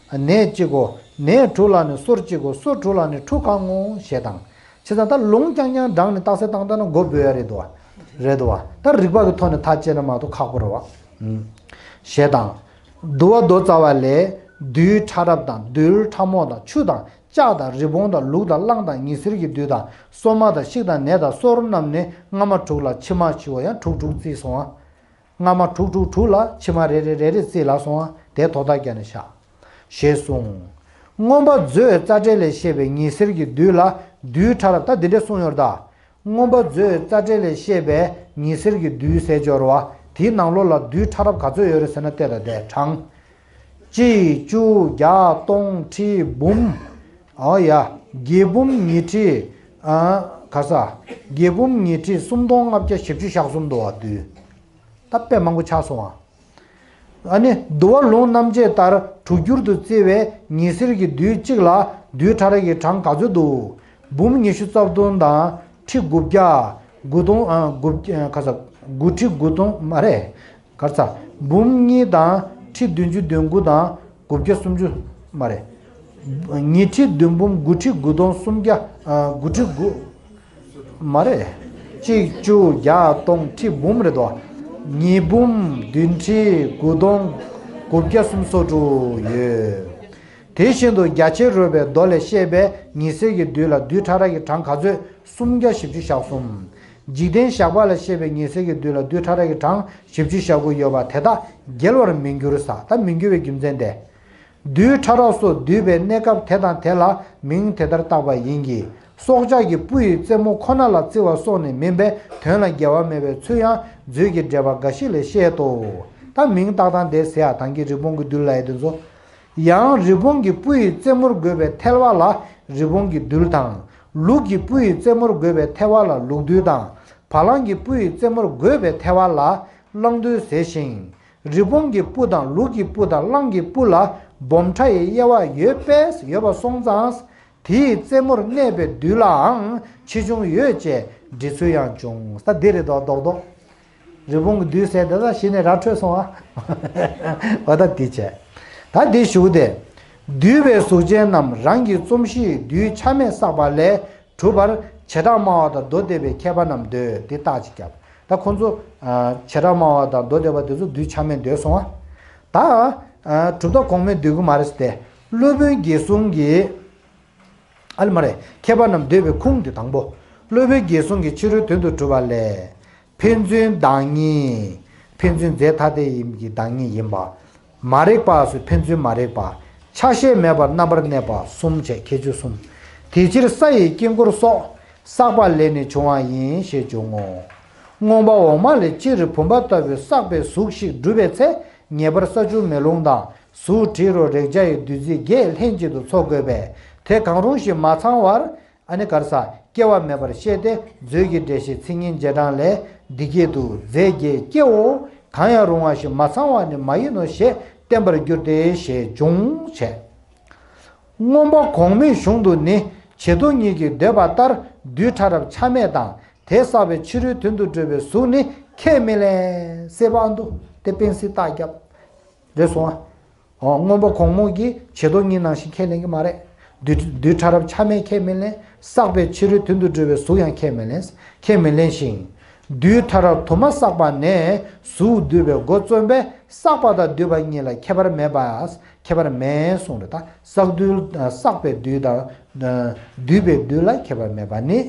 ཨ་ནས་གཅིག་གོ། ནས་དྲུག་ལ་ནི་སོར་གཅིག་གོ། སོར་དྲུག་ལ་ནི་ཁྲུ་གང་ངོ་ཞེས་དང་། བྱས་ཙང་ད་ལུང་རྐྱང་རྐྱང་བགྲངས་ནས་རྟགས་གསལ་བཏང་ལྟ་ན་མགོ་འབོད་ཡ་རེད་འདུག་བ། རེད་འདུག་བ། ད་རིགས་པ་གི་ཐོག་ནས་ཐག་བཅད་ན་མ་གཏོགས་ཁག་པོ་རེད་བ། ཞེས་དང་། འདུལ་བ་མདོ་རྩ་བ་ལས་རྡུལ་ཕྲ་རབ་དང་རྡུལ་ཕྲ་མོ་དང་ཆུ་དང་ལྕགས་དང་རི་བོང་དང་ལུག་དང་གླང་དང་ཉི་ཟེར་གྱི་རྡུལ་དང་སོ་མ་དང་ཤིག་དང་ནས་དང་སོར་རྣམས་ནི་སྔ་མ་དྲུག་ལ་ཕྱི་མ་བཞི་བ་ཡང་དྲུག་དྲུག་བརྩིས་སོང་བ། སྔ་མ་དྲུག་དྲུག་དྲུག་ལ་ཕྱི་མ་རེ་རེ་རེ་རེ་བརྩིས་ལ་སོང་བ་དེ་དོ་ད་རྒྱ་ནི་ཤ། ཞེས་གསུངས། མངོན་པ་མཛོད་རྩ་འགྲེལ་ལས་བཤད་པའི་ཉི་ཟེར་གྱི་རྡུལ་ལ་རྡུལ་ཕྲ་རབ་ད་འདི་འདྲས་གསུངས་ཡོད་ད། མངོན་པ་མཛོད་རྩ་འགྲེལ་ལས་བཤད་པའི་ཉི་ཟེར་གྱི་རྡུལ་ཟེར་སྦྱོར་བ་དེའི་ནང་ལོགས་ལ་རྡུལ་ཕྲ་རབ་ག་ཚོད་ཡོད་རེད་ཟེར་ན་བལྟས་ད་དེ་གྲངས། གཅིག་བཅུ་བརྒྱ་སྟོང་ཁྲི་འབུམ། ཨོ་ཡ། བརྒྱད་འབུམ་ཉི་ཁྲི། ཨ། ག་ས། བརྒྱད་འབུམ་ཉི་ཁྲི་སུམ་སྟོང་ལྔ་བརྒྱ་བཞི་བཅུ་ཞེ་གསུམ་འདུག་བ་རྡུལ། ད་དཔེ་མང་པོ་ཆགས་སོང་ཨ། ཨ་ནི་འདུལ་བ་ལུང་རྣམ་འབྱེད་ལྟར་དྲུག་འགྱུར་དུ་བརྩི་བའི་ཉི་ཟེར་གྱི་རྡུལ་གཅིག་ལ་རྡུལ་ཕྲ་རབ་ཀྱི་གྲངས་ག་ཚོད་འདུག་འབུམ་ཉི་ཤུ་རྩ་བདུན་དང་ཁྲི་དགུ་བརྒྱ། དགུ་སྟོང་། ཨ། དགུ། ཨ། ག་ས། དགུ་ཁྲི་དགུ་སྟོང་མ་རེད། ག་ས། འབུམ་གཉིས་དང་ཁྲི་བདུན་ཅུ་དོན་དགུ་དང་དགུ་བརྒྱ་སུམ་ཅུ་མ་རེད། ཉི་ཁྲི་བདུན་འབུམ་དགུ་ཁྲི་དགུ་སྟོང་སུམ་བརྒྱ། ཨ། དགུ་ཁྲི་དགུ། མ་རེད། གཅིག་བཅུ་བརྒྱ་སྟོང་ཁྲི་འབུམ་རེད་དོ། ཉིས་འབུམ་བདུན་ཁྲི་དགུ་སྟོང་ དགུ་བརྒྱ་སུམ་ཅུ་སོ་དྲུག་ཡོད། དེ་བཞིན་དུ་རྒྱ་ཆེར་རོལ་པའི་མདོ་ལས་བཤད་པའི་ཉི་ཟེར་གྱི་རྡུལ་ལ་རྡུལ་ཕྲ་རབ་ཀྱི་གྲངས་ག་ཚོད། སུམ་བརྒྱ་བཞི་བཅུ་ཞེ་གསུམ། འཇིག་རྟེན་ཞགས་པ་ལ་བཤད་པའི་ཉི་ཟེར་གྱི་རྡུལ་ལ་རྡུལ་ཕྲ་རབ་ཀྱི་གྲངས་བཞི་བཅུ་ཞེ་དགུ་ཡོད་པ་དེ་དག་འགལ་བར་མི་འགྱུར་ཟེར། ད་མི་འགྱུར་བའི་རྒྱུ་མཚན་དེ། རྡུལ་ཕྲ་རབ་སོགས་འདུས་པའི་གནས་སྐབས་དེ་དང་དེ་ལ་མིང་དེ་ལྟར་བཏགས་པ་ཡིན་གྱི། སྲོག་ཆགས་ཀྱི་སྤུ་ཡི་རྩེ་མོ་ཁོ་ན་ལ་བརྩི་བ་སོགས་ནི་མིན་པས་དོན་ལ་འགལ་བ་མེད་པའི་ཚུལ་ཡང་མཛོད་ཀྱི་འགྲེལ་པ་འགའ་ཞིག་ལས་བཤད་དོ། ད་མིང་བཏགས་སྟངས་དེ་ཟེར་ཡ་དང་གི་རི་བོང་གི་རྡུལ་ལ་ཡི་དེ་ཚོ། ཡང་རི་བོང་གི་སྤུ་ཡི་རྩེ་མོར་དགོས་པའི་ཐལ་བ་ལ་རི་བོང་གི་རྡུལ་དང་། ལུག་གི་སྤུ་ཡི་རྩེ་མོར་དགོས་པའི་ཐལ་བ་ལ་ལུག་རྡུལ་དང་། བ་ལང་གི་སྤུ་ཡི་རྩེ་མོར་དགོས་པའི་ཐལ་བ་ལ་གླང་རྡུལ་ཟེར་ཞིང་། རི་བོང་གི་སྤུ་དང་ལུག་གི་སྤུ་དང་གླང་གི་སྤུ་ལ་སྦོམ་ཕྲ་ཡི་དབྱེ་བ་ཡོད་པས་ཡོད་པ་སོང་ཙང་། དེའི་རྩེ་མོར་གནས་པའི་རྡུལ་ལའང་ཆེ་ཆུང་ཡོད་ཅེས་འདྲི་ཚུལ་ཡང་འབྱུང་། ད་འདི་རེད་དོ་རྡོག་རྡོག་རི་བོང་གི་རྡུལ་ཟེར་དེ་ད་གཞི་ནས་ར་འཕྲོད་སོང་ཨ། འོ་ད་འདི་བྱས། ད་འདི་ཞུ་སྟེ། འདུས་པའི་གཟུགས་ཅན་རྣམས་རང་གི་རྩོམ་གཞིའི་རྡུལ་ཆ་མེད་བསགས་པ་ལས་གྲུབ་པར་བྱེ་བྲག་སྨྲ་བ་དང་མདོ་སྡེ་པའི་མཁས་པ་རྣམས་འདོད་དེ་རྟགས་ཅིག་བརྒྱབ། ད་ཁོང་ཚོ་ཨ་བྱེ་བྲག་སྨྲ་བ་དང་མདོ་སྡེ་པ་དེ་ཚོ་རྡུལ་ཆ་མེད་འདོད་སོང་ཨ། ད་ཨ་གྲུབ་མཐའ་གོང་མས་འདོད་གི་མ་རེད་ཟེར་ཏེ། སློབ་དཔོན་དགེ་གསུམ་གྱིས། ཨ་ལེ་མ་རེད། མཁས་པ་རྣམས་འདོད་པའི་ཁུངས་དེ་དང་པོ། སློབ་དཔོན་དགེ་གསུམ་གྱིས་ཕྱི་རོལ་དོན་དུ་གྲུབ་པ་ལས། ཕན་ཚུན་བདག་ཉིད། ཕན་ཚུན་རྫས་ཐ་དད་ཡིན་གྱི་བདག་ཉིད་ཡིན་པ། མ་རིག་པ་སོགས་ཕན་ཚུན་མ་རིག་པ། ཆ་ཤས་མེད་པར་རྣམ་པར་གནས་པ་གསུམ་བྱས་ཁྱད་ཆོས་གསུམ། དེ་ཕྱིར་ས་ཡི་དཀྱིལ་འཁོར་སོགས། བསགས་པ་ལས་ནི་བྱུང་བ་ཡིན་ཞེས་འབྱུང་ངོ་། མངོན་པ་འོག་མ་ལས་སྤྱིར་བུམ་པ་ལྟ་བུའི་བསགས་པའི་གཟུགས་ཤིག་གྲུབ་པའི་ཚེ་ངེས་པར་ས་ཆུ་མེ་རླུང་དང་། གཟུགས་དྲི་རོ་རེག་བྱ་ཡི་བདུད་རྩི་བརྒྱད་ལྷན་ཅིག་ཏུ་འཚོ་དགོས་པས། དེ་གང་རུང་ཞིག་མ་ཚང་བར་ཨ་ནི་གར་ས་སྐྱེ་བ་མེད་པར་བཤད་དེ། མཛོད་ཀྱི་འགྲེལ་བཤད་མཚན་ཉིད་རྗེས་འབྲང་ལས། འདི་སྐད་དུ་རྫས་བརྒྱད་སྐྱེའོ། གང་ཡང་རུང་བ་ཞིག་མ་ཚང་བ་ནི་མ་ཡིན་ནོ་ཞེས་བསྟན་པར་འགྱུར་ཏེ་ཞེས་འབྱུང་བྱས། མངོན་པ་གོང་མའི་གཞུང་དུ་ནི་བྱེ་མདོ་གཉིས་ཀྱིས་འདོད་པ་ལྟར་རྡུལ་ཕྲ་རབ་ཆ་མེད་དང་དེ་བསགས་པའི་ཕྱི་རོལ་དོན་དུ་གྲུབ་པའི་གཟུགས་ནི་ཁས་མི་ལེན་ཟེར་བ་འདུག་སྟེ། སྤེན་སྲིད་རྟགས་བརྒྱབ། རེད་སོང་ཨ། འོ་མངོན་པ་གོང་མ་གིས་བྱེ་མདོ་གཉིས་ནང་བཞིན་ཁས་ལེན་གྱི་མ་རེད། རྡུལ་རྡུལ་ཕྲ་རབ་ཆ་མེད་ཁས་མི་ལེན། བསགས་པའི་ཕྱི་རོལ་དོན་དུ་གྲུབ་པའི་གཟུགས་ཡང་ཁས་མི་ལེན། ཁས་མི་ལེན་ཞིང་། རྡུལ་ཕྲ་རབ་དུ་མ་བསགས་པ་ནས་གཟུགས་འདུས་པའི་སྒོ་རྩོམ་པས་བསགས་པ་དང་འདུས་པ་གཉིས་ལ་ཁྱད་པར་མེད་པ། ཁྱད་པར་མེད་གསུངས་རེད། ད་བསགས་རྡུལ་བསགས་པའི་རྡུལ་དང་འདུས་པའི་རྡུལ་ལ་ཁྱད་པར་མེད་པ་ནི།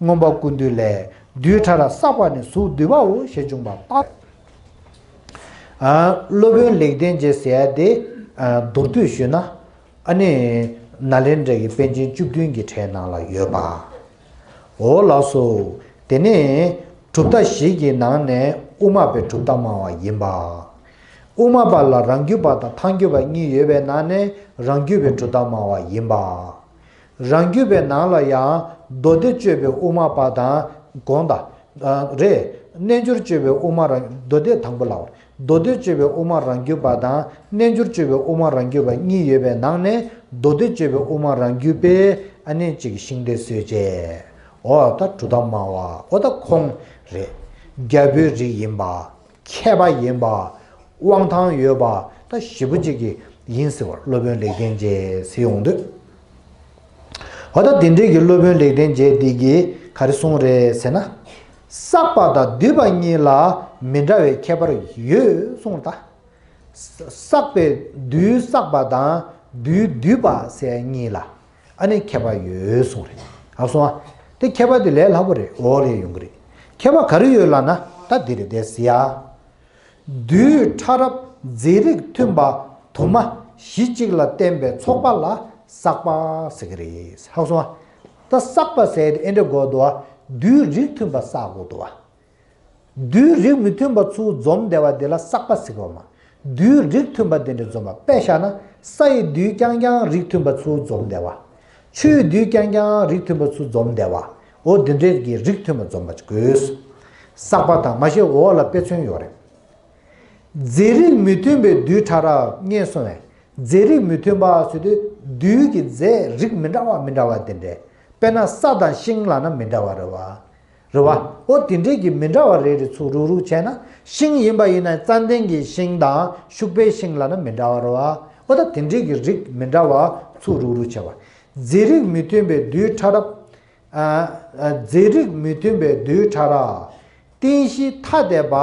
མངོན་པ་ཀུན་བཏུས་ལས། རྡུལ་ཕྲ་རབ་བསགས་པ་ནི་གཟུགས་འདུས་པའོ་ཞེས་འབྱུང་བ་ལྟར། ཨ། སློབ་དཔོན་ལེགས་ལྡན་འབྱེད་ཟེར་ཡ་དེ། ཨ། མདོར་བསྡུས་ཞུས་ན། ཨ་ནི། ནཱ་ལེནྡྲ་གི་པཎ་ཆེན་བཅུ་བདུན་གྱི་གྲས་ནང་ལ་ཡོད་པ། འོ་ལགས་སོ། དེ་ནས་གྲུབ་མཐའ་བཞི་གི་ནང་ནས་དབུ་མ་པའི་གྲུབ་མཐའ་སྨྲ་བ་ཡིན་པ། དབུ་མ་པ་ལ་རང་རྒྱུད་པ་དང་ཐལ་འགྱུར་བ་གཉིས་ཡོད་པའི་ནང་ནས་རང་རྒྱུད་པའི་གྲུབ་མཐའ་སྨྲ་བ་ཡིན་པ། རང་རྒྱུད་པའི་ནང་ལ་ཡང་མདོ་སྡེ་སྤྱོད་པའི་དབུ་མ་པ་དང་དགོངས་དག་རེད། རྣལ་འབྱོར་སྤྱོད་པའི་དབུ་མ་རང་མདོ་སྡེ་དང་པོ་ལ། མདོ་སྡེ་སྤྱོད་པའི་དབུ་མ་རང་རྒྱུད་པ་དང་རྣལ་འབྱོར་སྤྱོད་པའི་དབུ་མ་རང་རྒྱུད་པ་གཉིས་ཡོད་པའི་ནང་ནས་མདོ་སྡེ་སྤྱོད་པའི་དབུ་མ་རང་རྒྱུད་པས་ཨ་ནི་གཅིག་ཤིང་རྟ་གསོད་བྱས། འོ་ད་གྲུབ་མཐའ་སྨྲ་བ་འོ་ད་ཁོང་རེད། རྒྱལ་པོའི་རིགས་ཡིན་པ། མཁས་པ་ཡིན་པ། དབང་ཐང་ཡོད་པ་ད་ཞེ་པོ་ཅིག་གི་ཡིན་ཟེར་བ་སློབ་དཔོན་ལེགས་ལྡན་འབྱེད་ཟེར་ཡོང་དུས། འོ་ད་དེ་འདྲའི་གི་སློབ་དཔོན་ལེགས་ལྡན་འབྱེད་འདི་གིས་ག་རེ་གསུངས་རེད་ཟེར་ན། བསགས་པ་དང་འདུས་པ་གཉིས་ལ་མི་འདྲ་བའི་ཁྱད་པར་ཡོད་གསུངས་ད། བསགས་པའི་རྡུལ་བསགས་པ་དང་རྡུལ་འདུས་པ་ཟེར་གཉིས་ལ་ཨ་ནི་ཁྱད་པར་ཡོད་གསུངས་རེད། ཧ་གོ་སོང་ཨ། དེ་ཁྱད་པར་དེ་ལས་སླ་པོ་རེད། འོ་རེད་ཡོང་གི་རེད། ཁྱད་པར་ག་རེ་ཡོད་ལབ་ན་ད་འདི་རེད་དེ་ཟེར་ཡ། རྡུལ་ཕྲ་རབ་རྫས་རིགས་མཐུན་པ་དུ་མ་གཞི་གཅིག་ལ་བརྟེན་པའི་ཚོགས་པ་ལ་བསགས་པ་ཟེར་གི་རེད། ཧ་གོ་སོང་ཨ། ད་བསགས་པ་ཟེར་དེ་ཨེ་འདྲ་དགོས་འདུག་བ། རྡུལ་རིགས་མཐུན་པ་བསགས་དགོས་འདུག་བ། རྡུལ་རིགས་མི་མཐུན་པ་ཚུར་འཛོམས་བསྡད་པ་དེ་ལ་བསགས་པ་ཟེར་གི་མ། རྡུལ་རིགས་མཐུན་པ་དེ་འདྲ་འཛོམས་པ། དཔེ་བཞག་ན་ས་ཡི་རྡུལ་རྐྱང་རྐྱང་རིགས་མཐུན་པ་ཚུར་འཛོམས་བསྡད་པ། ཆུའི་རྡུལ་རྐྱང་རྐྱང་རིགས་མཐུན་པ་ཚུར་འཛོམས་བསྡད་པ། འོ་དེ་འདྲའི་གི་རིགས་མཐུན་པ་འཛོམས་པ་དགོས། བསགས་པ་དང་མ་ཤེས་འོག་ལ་དཔེ་མཚོན་ཡོད་རེད། རྫས་རིགས་མི་མཐུན་པའི་རྡུལ་ཕྲ་རབ་ངས་གསུངས་པས། རྫས་རིགས་མི་མཐུན་པ་ཟེར་དུས་རྡུལ་གྱི་རྫས་རིགས་མི་འདྲ་བ་མི་འདྲ་བ་དེ་འདྲས། དཔེར་ན་ས་དང་ཤིང་ལབ་ན་མི་འདྲ་བ་རེད་བ། རེད་བ། འོ་དེ་འདྲས་ཀྱི་མི་འདྲ་བ་རེ་རེ་ཚུར་རུག་རུག་བྱས་ན། ཤིང་ཡིན་པ་ཡིན་ན་ཙན་དན་གྱི་ཤིང་དང་ཤུག་པའི་ཤིང་ལབ་ན་མི་འདྲ་བ་རེད་བ། འོ་ད་དེ་འདྲས་ཀྱི་རིགས་མི་འདྲ་བ་ཚུར་རུག་རུག་བྱས་པ། རྫས་རིགས་མི་མཐུན་པའི་རྡུལ་ཕྲ་རབ། ཨ། ཨ། རྫས་རིགས་མི་མཐུན་པའི་རྡུལ་ཕྲ་རབ། རྟེན་གཞི་ཐ་དད་པ་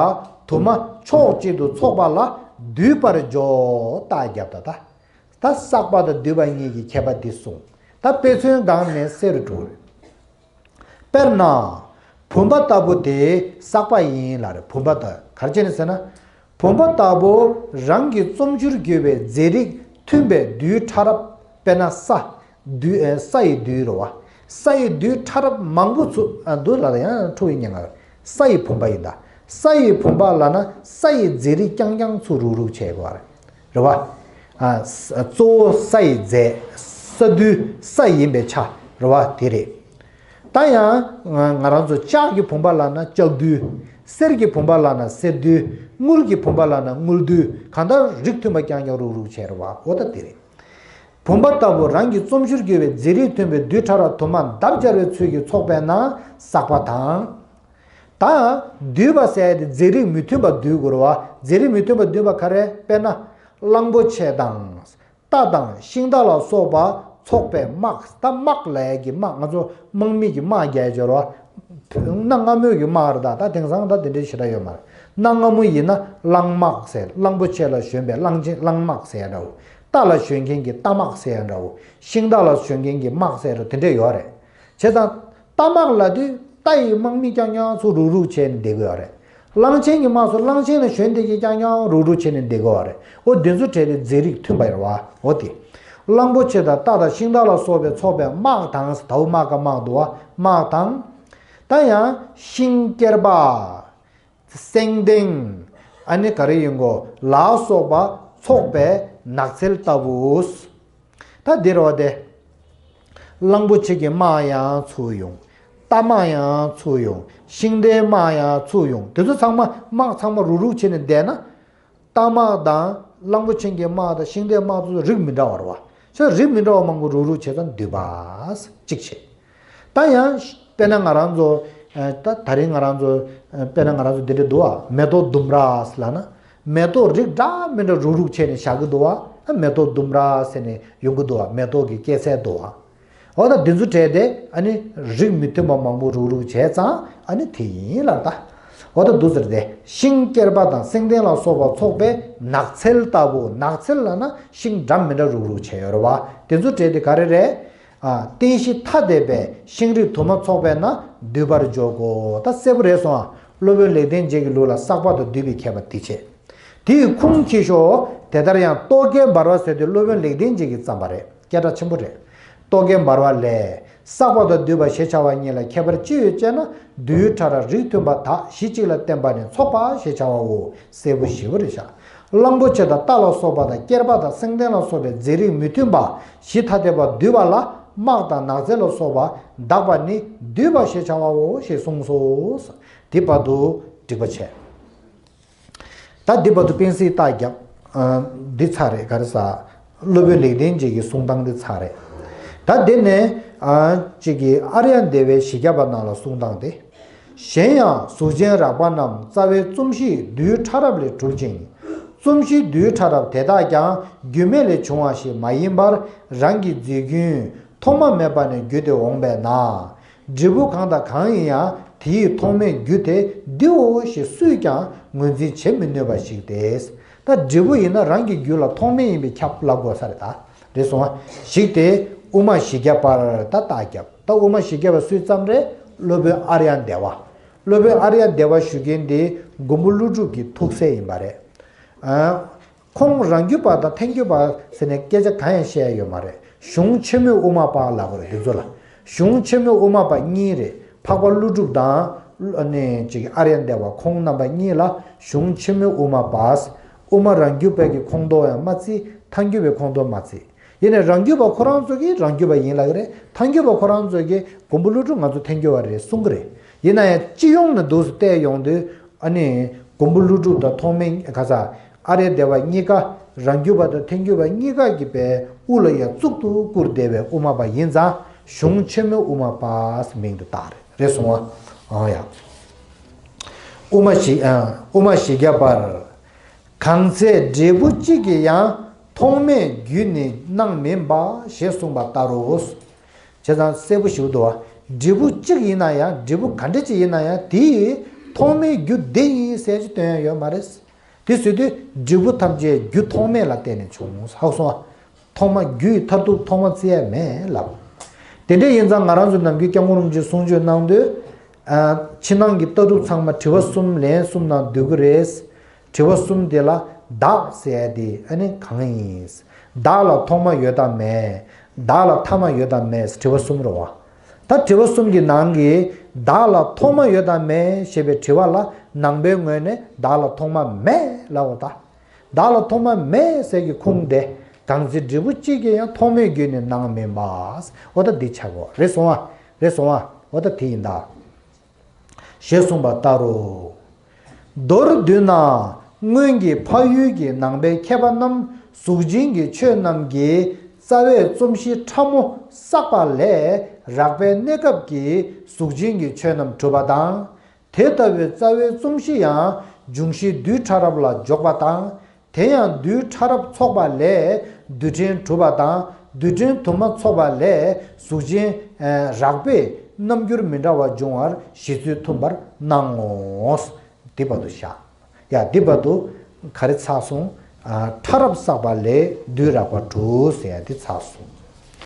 དུ་མ་ཕྱོགས་གཅིག་ཏུ་ཚོགས་པ་ལ་ འདུས་པར་འཇོག་རྟགས་བརྒྱབ་ད་ད། ད་བསགས་པ་དང་འདུས་པ་གཉིས་ཀྱི་ཁྱད་པར་འདི་གསུངས། ད་དཔེ་མཚོན་སྒང་ནས་གསལ་རུ་འགྲོ་གི་རེད། དཔེར་ན། བུམ་པ་ལྟ་བུ་དེ་བསགས་པ་ཡིན་ལབ་རེད། བུམ་པ་ལྟ་ག་རེ་བྱས་ནས་ཟེར་ན། བུམ་པ་ལྟ་བུ་རང་གི་རྩོམ་སྦྱོར་གྱུར་པའི་རྫས་རིགས་མཐུན་པའི་རྡུལ་ཕྲ་རབ། དཔེར་ན་ས། རྡུལ་ཨེ། ས་ཡི་རྡུལ་རེད་བ། ས་ཡི་རྡུལ་ཕྲ་རབ་མང་པོ་ཚུ་ཨ། འདུག་ལ་ཡང་འཁྲུག་ཡིན་ཉེན་ཁ། ས་ཡི་བུམ་པ་ཡིན་ད། ས་ཡི་བུམ་པ་ལབ་ན་ས་ཡི་རྫས་རིགས་རྐྱང་རྐྱང་ཚུ་རུག་རུག་བྱས་དགོས་རེད། རེད་བ། ཨ། ས། གཙོ་བོ་ས་ཡི་རྫས། ས་རྡུལ་ས་ཡིན་པའི་ཆ་རེད་བ། དེ་རེད། ད་ཡང་ང་ང་རང་ཚོ་ལྕགས་ཀྱི་བུམ་པ་ལབ་ན་ལྕགས་རྡུལ། གསེར་གྱི་བུམ་པ་ལབ་ན་གསེར་རྡུལ། དངུལ་གྱི་བུམ་པ་ལབ་ན་དངུལ་རྡུལ། གང་ལྟར་རིགས་མཐུན་པ་རྐྱང་རྐྱང་རུག་རུག་བྱས་རེད་བ། འོ་ད་དེ་རེད། བུམ་པ་ལྟ་བུ་རང་གི་རྩོམ་སྦྱོར་གྱུར་པའི་རྫས་རིགས་མཐུན་པའི་རྡུལ་ཕྲ་རབ་དུ་མ་འདབ་སྦྱར་བའི་ཚུལ་གྱིས་ཚོགས་པས་ན་བསགས་པ་དང་། ད་འདུས་པ་ཟེར་ཡ་དེ་རྫས་རིགས་མི་མཐུན་པ་འདུས་དགོས་རེད་བ། རྫས་རིགས་མི་མཐུན་པ་འདུས་པ་ག་རེ། དཔེར་ན། གླང་པོ་ཆེ་དང་། རྟ་དང་ཤིང་རྟ་ལ་སོགས་པ་ཚོགས་པའི་དམག་ད་དམག་ལབ་ཡ་གི་དམག་ང་ཚོ་དམག་མི་གི་དམག་རྒྱག་ཡ་སྦྱོར་བ། གནའ་སྔ་མོའི་གི་དམག་རེད་ད། ད་དེང་སང་ད་དེ་འདྲའི་ཞེ་དྲག་ཡོད་མ་རེད། གནའ་སྔ་མོ་ཡིན་ན་གླང་དམག་ཟེར། གླང་པོ་ཆེ་ལ་ཞོན་པའི་གླང་ཆེན་གླང་དམག་ཟེར་ཡ་འདྲ་བོ། རྟ་ལ་ཞོན་མཁན་གྱི་རྟ་དམག་ཟེར་ཡ་འདྲ་བོ། ཤིང་རྟ་ལ་ཞོན་མཁན་གྱི་དམག་ཟེར་ཡ་འདྲ་དེ་འདྲ་ཡོད་རེད། བྱས་ཙང་། རྟ་དམག་ལབ་དུས་རྟ་ཡི་དམག་མི་རྐྱང་རྐྱང་ཚོ་རུག་རུག་བྱས་ནས་བསྡད་ཀྱི་ཡོད་རེད། གླང་ཆེན་གྱི་དམག་ཚོ་གླང་ཆེན་ལ་ཞོན་བསྡད་མཁན་རྐྱང་རྐྱང་རུག་རུག་བྱས་ནས་བསྡད་ཀྱི་ཡོད་རེད། འོ་དེ་ཚོ་གྲས་དེ་རྫས་རིགས་མཐུན་པ་ཡོད་རེད་བ། འོ་དེ། གླང་པོ་ཆེ་དང་རྟ་དང་ཤིང་རྟ་ལ་སོགས་པའི་ཚོགས་པའི་དམག་དང་། ཟེར། དའོ་དམག་ག་དམག་འདུག་བ། དམག་དང་། ད་ཡང་ཤིང་སྐྱེར་པ། སེང་ལྡེང་། ཨ་ནི་ག་རེ་ཡིན་གོ་ལ་སོགས་པ་ཚོགས་པའི་ནགས་ཚལ་ལྟ་བུ། ད་འདིར་བ་དེ། གླང་པོ་ཆེ་གི་དམག་ཡང་ཚུར་ཡོང་། རྟ་དམག་ཡང་ཚུར་ཡོང་། ཤིང་རྟའི་དམག་ཡང་ཚུར་ཡོང་། དེ་ཚོ་ཚང་མ་དམག་ཚང་མ་རུག་རུག་བྱས་ནས་བསྡད་ན། རྟ་དམག་དང་གླང་པོ་ཆེ་གི་དམག་དང་ཤིང་རྟའི་དམག་ཚོ་རིགས་མི་འདྲ་བ་རེད་བ། ཆོས་རིགས་མི་འདྲ་བ་མང་པོ་རུག་རུག་བྱས་ཙང་འདུས་པ། གཅིག་བྱས། ད་ཡང་། དཔེར་ན་ང་རང་ཚོ། ད་ད་རིང་ང་རང་ཚོ། དཔེར་ན་ང་རང་ཚོ་འདི་འདྲ་འདུག་བ། མེ་ཏོག་ལྡུམ་ར་ལབ་ན། མེ་ཏོག་རིགས་འདྲ་མི་འདྲ་རུག་རུག་བྱས་ནས་བཞག་གི་འདུག་བ། མེ་ཏོག་ལྡུམ་ར་ཟེར་ནས་ཡོང་གི་འདུག་བ། མེ་ཏོག་གི་སྐྱེད་ཚལ་འདུག་བ། འོ་ད་འདི་ཚོ་གྲས་དེ་ཨ་ནི་རིགས་མི་མཐུན་པ་མང་པོ་རུག་རུག་བྱས་ཙང་ཨ་ནི་དེ་ཡིན་ལབ་ད། འོ་ད་འདུག་ཟེར་ཏེ། ཤིང་སྐྱེར་པ་དང་སེང་ལྡེང་ལ་སོགས་པ་ཚོགས་པའི་ནགས་ཚལ་ལྟ་བུ། ནགས་ཚལ་ལབ་ན་ཤིང་འདྲ་མི་འདྲ་རུག་རུག་བྱས་ཡོད་རེད་བ། དེ་ཚོ་གྲས་དེ་ག་རེ་རེད། ཨ། རྟེན་གཞི་ཐ་དད་པའི་ཤིང་རིགས་དུ་མ་ཚོགས་པས་ན་འདུས་པར་འཇོག་གོ། ད་གསལ་པོ་རེད་སོང་ཨ། སློབ་དཔོན་ལེགས་ལྡན་འབྱེད་ཀྱི་ལུགས་ལ་བསགས་པ་དང་འདུས་པའི་ཁྱད་པར་འདི་བྱས། དེའི་ཁུངས་འཁྱེར་ཤོག། དེ་ལྟར་ཡང་རྟོག་གེ་འབར་བ་ཟེར་དུས་སློབ་དཔོན་ལེགས་ལྡན་འབྱེད་ཀྱིས་བརྩམས་པ་རེད། སྐད་གྲགས་ཆེན་པོ་རེད། རྟོག་གེ་འབར་བ་ལས། བསགས་པ་དང་འདུས་པ་ཞེས་བྱ་བ་གཉིས་ལ་ཁྱད་པར་ཅི་ཡོད་ཅེ་ན། རྡུལ་ཕྲ་རབ་རིགས་མཐུན་པ་དག་གཞི་གཅིག་ལ་བརྟེན་པ་ནི་ཚོགས་པ་ཞེས་བྱ་བའོ། གསལ་པོ་ཞེ་པོ་རེད་ཤག། གླང་པོ་ཆེ་དང་རྟ་ལ་སོགས་པ་དང་སྐྱེར་པ་དང་སེང་ལྡེང་ལ་སོགས་པའི་རྫས་རིགས་མི་མཐུན་པ་གཞི་ཐ་དད་པ་འདུས་པ་ལ་དམག་དང་ནགས་ཚལ་ལ་སོགས་པ་འདག་པ་ནི་འདུས་པ་ཞེས་བྱ་བའོ་ཞེས་གསུངས་སོ། དེ་བར་དུ་འགྲིག་པ་བྱས། ད་འདི་བར་དུ་སྤེན་སྲིད་རྟགས་བརྒྱབ། ཨ། འདི་ཚར་རེད། ག་རེ་ཟ། སློབ་དཔོན་ལེགས་ལྡན་འབྱེད་ཀྱི་གསུང་སྟངས་འདི་ཚར་རེད། ད་འདི་ནས། ཨ། གཅིག་གིས་ཨཱརྱ་དེ་བའི་བཞི་བརྒྱ་པ་ནང་ལ་གསུང་སྟངས་དེ། གཞན་ཡང་གཟུགས་ཅན་རགས་པ་རྣམས་རྩ་བའི་རྩོམ་གཞི་རྡུལ་ཕྲ་རབ་ལས་གྲུབ་ཅིང་། རྩོམ་གཞི་རྡུལ་ཕྲ་རབ་དེ་དག་ཀྱང་རྒྱུ་མེད་ལས་བྱུང་བ་ཞིག་མ་ཡིན་པར་རང་གི་རྫས་རྒྱུན་ཐོག་མ་མེད་པ་ནས་བརྒྱུད་དེ་འོངས་པས་ན། འབྲས་བུ་གང་དང་གང་ཡིན་ཡང་དེའི་ཐོག་མའི་རྒྱུ་དེ་འདིའོ་ཞེས་སུས་ཀྱང་ངོས་འཛིན་བྱེད་མི་ནུས་པ་ཞིག་སྟེ། ད་འབྲས་བུ་ཡིན་ན་རང་གི་རྒྱུད་ལ་ཐོག་མེད་ཡིན་པའི་ཁྱབ་ལབ་དགོས་ས་རེད་ད། རེད་སོང་ཨ། ཞིག་སྟེ། དབུ་མ་བཞི་བརྒྱ་པར་ད་རྟགས་བརྒྱབ། ད་དབུ་མ་བཞི་བརྒྱ་པ་སུས་བརྩམས་རེད། སློབ་དཔོན་ཨཱརྱ་དེ་བ། སློབ་དཔོན་ཨཱརྱ་དེ་བ་ཞུ་མཁན་དེ་མགོན་པོ་ཀླུ་སྒྲུབ་ཀྱི་ཐུགས་སྲས་ཡིན་པ་རེད། ཨ། ཁོང་རང་རྒྱུད་པ་དང་ཐལ་འགྱུར་བ་ཟེར་ནས་སྐད་ཆ་གང་ཡང་བཤད་ཡ་ཡོད་མ་རེད། གཞུང་ཆེན་མོའི་དབུ་མ་པ་ལབ་དགོས་རེད་འདི་ཚོ་ལ། གཞུང་ཆེན་མོའི་དབུ་མ་པ་གཉིས་རེད། འཕགས་པ་ཀླུ་སྒྲུབ་དང་། ཨ་ནི་ཅིག་ཨཱརྱ་དེ་བ་ཁོང་རྣམ་པ་གཉིས་ལ་གཞུང་ཆེན་མོའི་དབུ་མ་པ། དབུ་མ་རང་རྒྱུད་པའི་གི་ཁོངས་གཏོགས་ཡང་མ་བརྩི། ཐལ་འགྱུར་བའི་ཁོངས་གཏོགས་མ་བརྩི། ཡིན་ནའི་རང་རྒྱུད་པ་ཁོ་རང་ཚོ་གིས་རང་རྒྱུད་པ་ཡིན་ལབ་ཀྱི་རེད། ཐལ་འགྱུར་བ་ཁོ་རང་ཚོ་གིས་མགོན་པོ་ཀླུ་སྒྲུབ་ང་ཚོ་ཐལ་འགྱུར་བ་རེད་གསུང་གི་རེད། ཡིན་ན་ཡང་སྤྱི་ཡོངས་ནས་འདུག་སེ་བལྟས་ཡོང་དུས། ཨ་ནི། མགོན་པོ་ཀླུ་སྒྲུབ་དང་ཐོགས་མེད་ག་ས། ཨཱརྱ་དེ་བ་གཉིས་ཀ། རང་རྒྱུད་པ་དང་ཐལ་འགྱུར་བ་གཉིས་ཀ་གི་པའི་དབུ་ལ་ཡ་གཙུག་ཏུ་བཀུར་བསྡད་པའི་དབུ་མ་པ་ཡིན་ཙང་གཞུང་ཆེན་མོའི་དབུ་མ་པ་མིང་དུ་བཏགས་རེད། རེད་སོང་ཨ། ཨང་ཡ། དབུ་མ་བཞི། ཨ། དབུ་མ་བཞི་བརྒྱ་པར། གང་ཚེ་འབྲས་བུ་གཅིག་གི་ཡང་ཐོག་མེད་རྒྱུ་ནི་སྣང་མིན་པ་ཞེས་གསུངས་པ་ལྟར་རོ། བྱས་ཙང་གསལ་པོ་ཞིག་འདུག་བ། འབྲས་བུ་གཅིག་ཡིན་ན་ཡང་འབྲས་བུ་ག་འདྲ་ཅིག་ཡིན་ན་ཡང་དེའི་ཐོག་མའི་རྒྱུ་འདི་ཡིན་ཟེར་ཅིག་སྟོན་ཡ་ཡོད་མ་རེད། དེ་བཟོས་དུས་འབྲས་བུ་ཐམས་ཅད་རྒྱུ་ཐོགས་མེད་ལ་བརྟེན་ནས་བྱུང་། ཧ་གོ་སོང་ང་། ཐོག་མ་རྒྱུའི་མཐར་ཐུག་ཐོག་མ་བརྩི་ཡ་མེད་ལབ། དེ་འདྲ་ཡིན་ཙང་ང་རང་ཚོ་ནམ་རྒྱུན་སྐྱབས་མགོན་རིན་པོ་ཆེས་གསུང་ཆོས་གནང་དུས། ཨ། ཕྱི་ནང་གི་ལྟ་གྲུབ་ཚང་མ་དྲི་བ་གསུམ་ལན་གསུམ་ནང་སྡོད་ཀྱི་རེད། དྲི་བ་གསུམ་དེ་ལ་བདག་ཟེར་ཡ་དེ་ཨ་ནི་གང་ཡིན། བདག་ལ་ཐོག་མ་ཡོད་དམ་མེད། བདག་ལ་ཐ་མ་ཡོད་དམ་མེད། དྲི་བ་གསུམ་རེད་བ། ད་དྲི་བ་གསུམ་གྱི་ནང་གི་བདག་ལ་ཐོག་མ་ཡོད་དམ་མེད་ཞེས་པའི་དྲི་བ་ལ་ནང་པའི་ངོས་ནས་བདག་ལ་ཐོག་མ་མེད་ལབ་པ་ད། བདག་ལ་ཐོག་མ་མེད་ཟེར་གྱི་ཁུངས་དེ་གང་ཚེ་འབྲས་བུ་གཅིག་གིས་ཡང་ཐོགས་མེད་རྒྱུད་ནི་སྣང་མིན་པ། འོ་ད་འདི་ཆགས་གོ། རེད་སོང་ཨ། རེད་སོང་ཨ། འོ་ད་དེ་ཡིན་ད། ཞེས་གསུངས་པ་ལྟར་རོ། མདོར་བསྡུས་ན། སྔོན་གྱི་འཕགས་ཡུལ་གྱི་ནང་པའི་མཁས་པ་རྣམས་གཟུགས་ཅན་གྱི་ཆོས་རྣམས་ཀྱི་རྩ་བའི་རྩོམ་གཞི་ཕྲ་མོ་བསགས་པ་ལས་རགས་པའི་གནས་སྐབས་ཀྱི་གཟུགས་ཅན་གྱི་ཆོས་རྣམས་གྲུབ་པ་དང་། དེ་ལྟ་བུའི་རྩ་བའི་རྩོམ་གཞི་ཡང་འབྱུང་བཞི་རྡུལ་ཕྲ་རབ་ལ་འཇོག་པ་དང་། དེ་ཡང་རྡུལ་ཕྲ་རབ་ཚོགས་པ་ལས་རྡུལ་ཕྲན་གྲུབ་པ་དང་། རྡུལ་ཕྲན་དུ་མ་ཚོགས་པ་ལས་གཟུགས་ཅན་རགས་པས་རྣམ་འགྱུར་མི་འདྲ་བ་འབྱུང་བར་གཞི་ཚུལ་མཐུན་པར་སྣང་ངོ་། འདི་བར་དུ་བཞག་ཡ། འདི་བར་དུ་ག་རེ་ཚར་སོང་། ཨ། ཕྲ་རབ་བསགས་པ་ལས་རྡུལ་རགས་པ་གྲུབ་ཟེར་ཡ་འདི་ཚར་སོང་།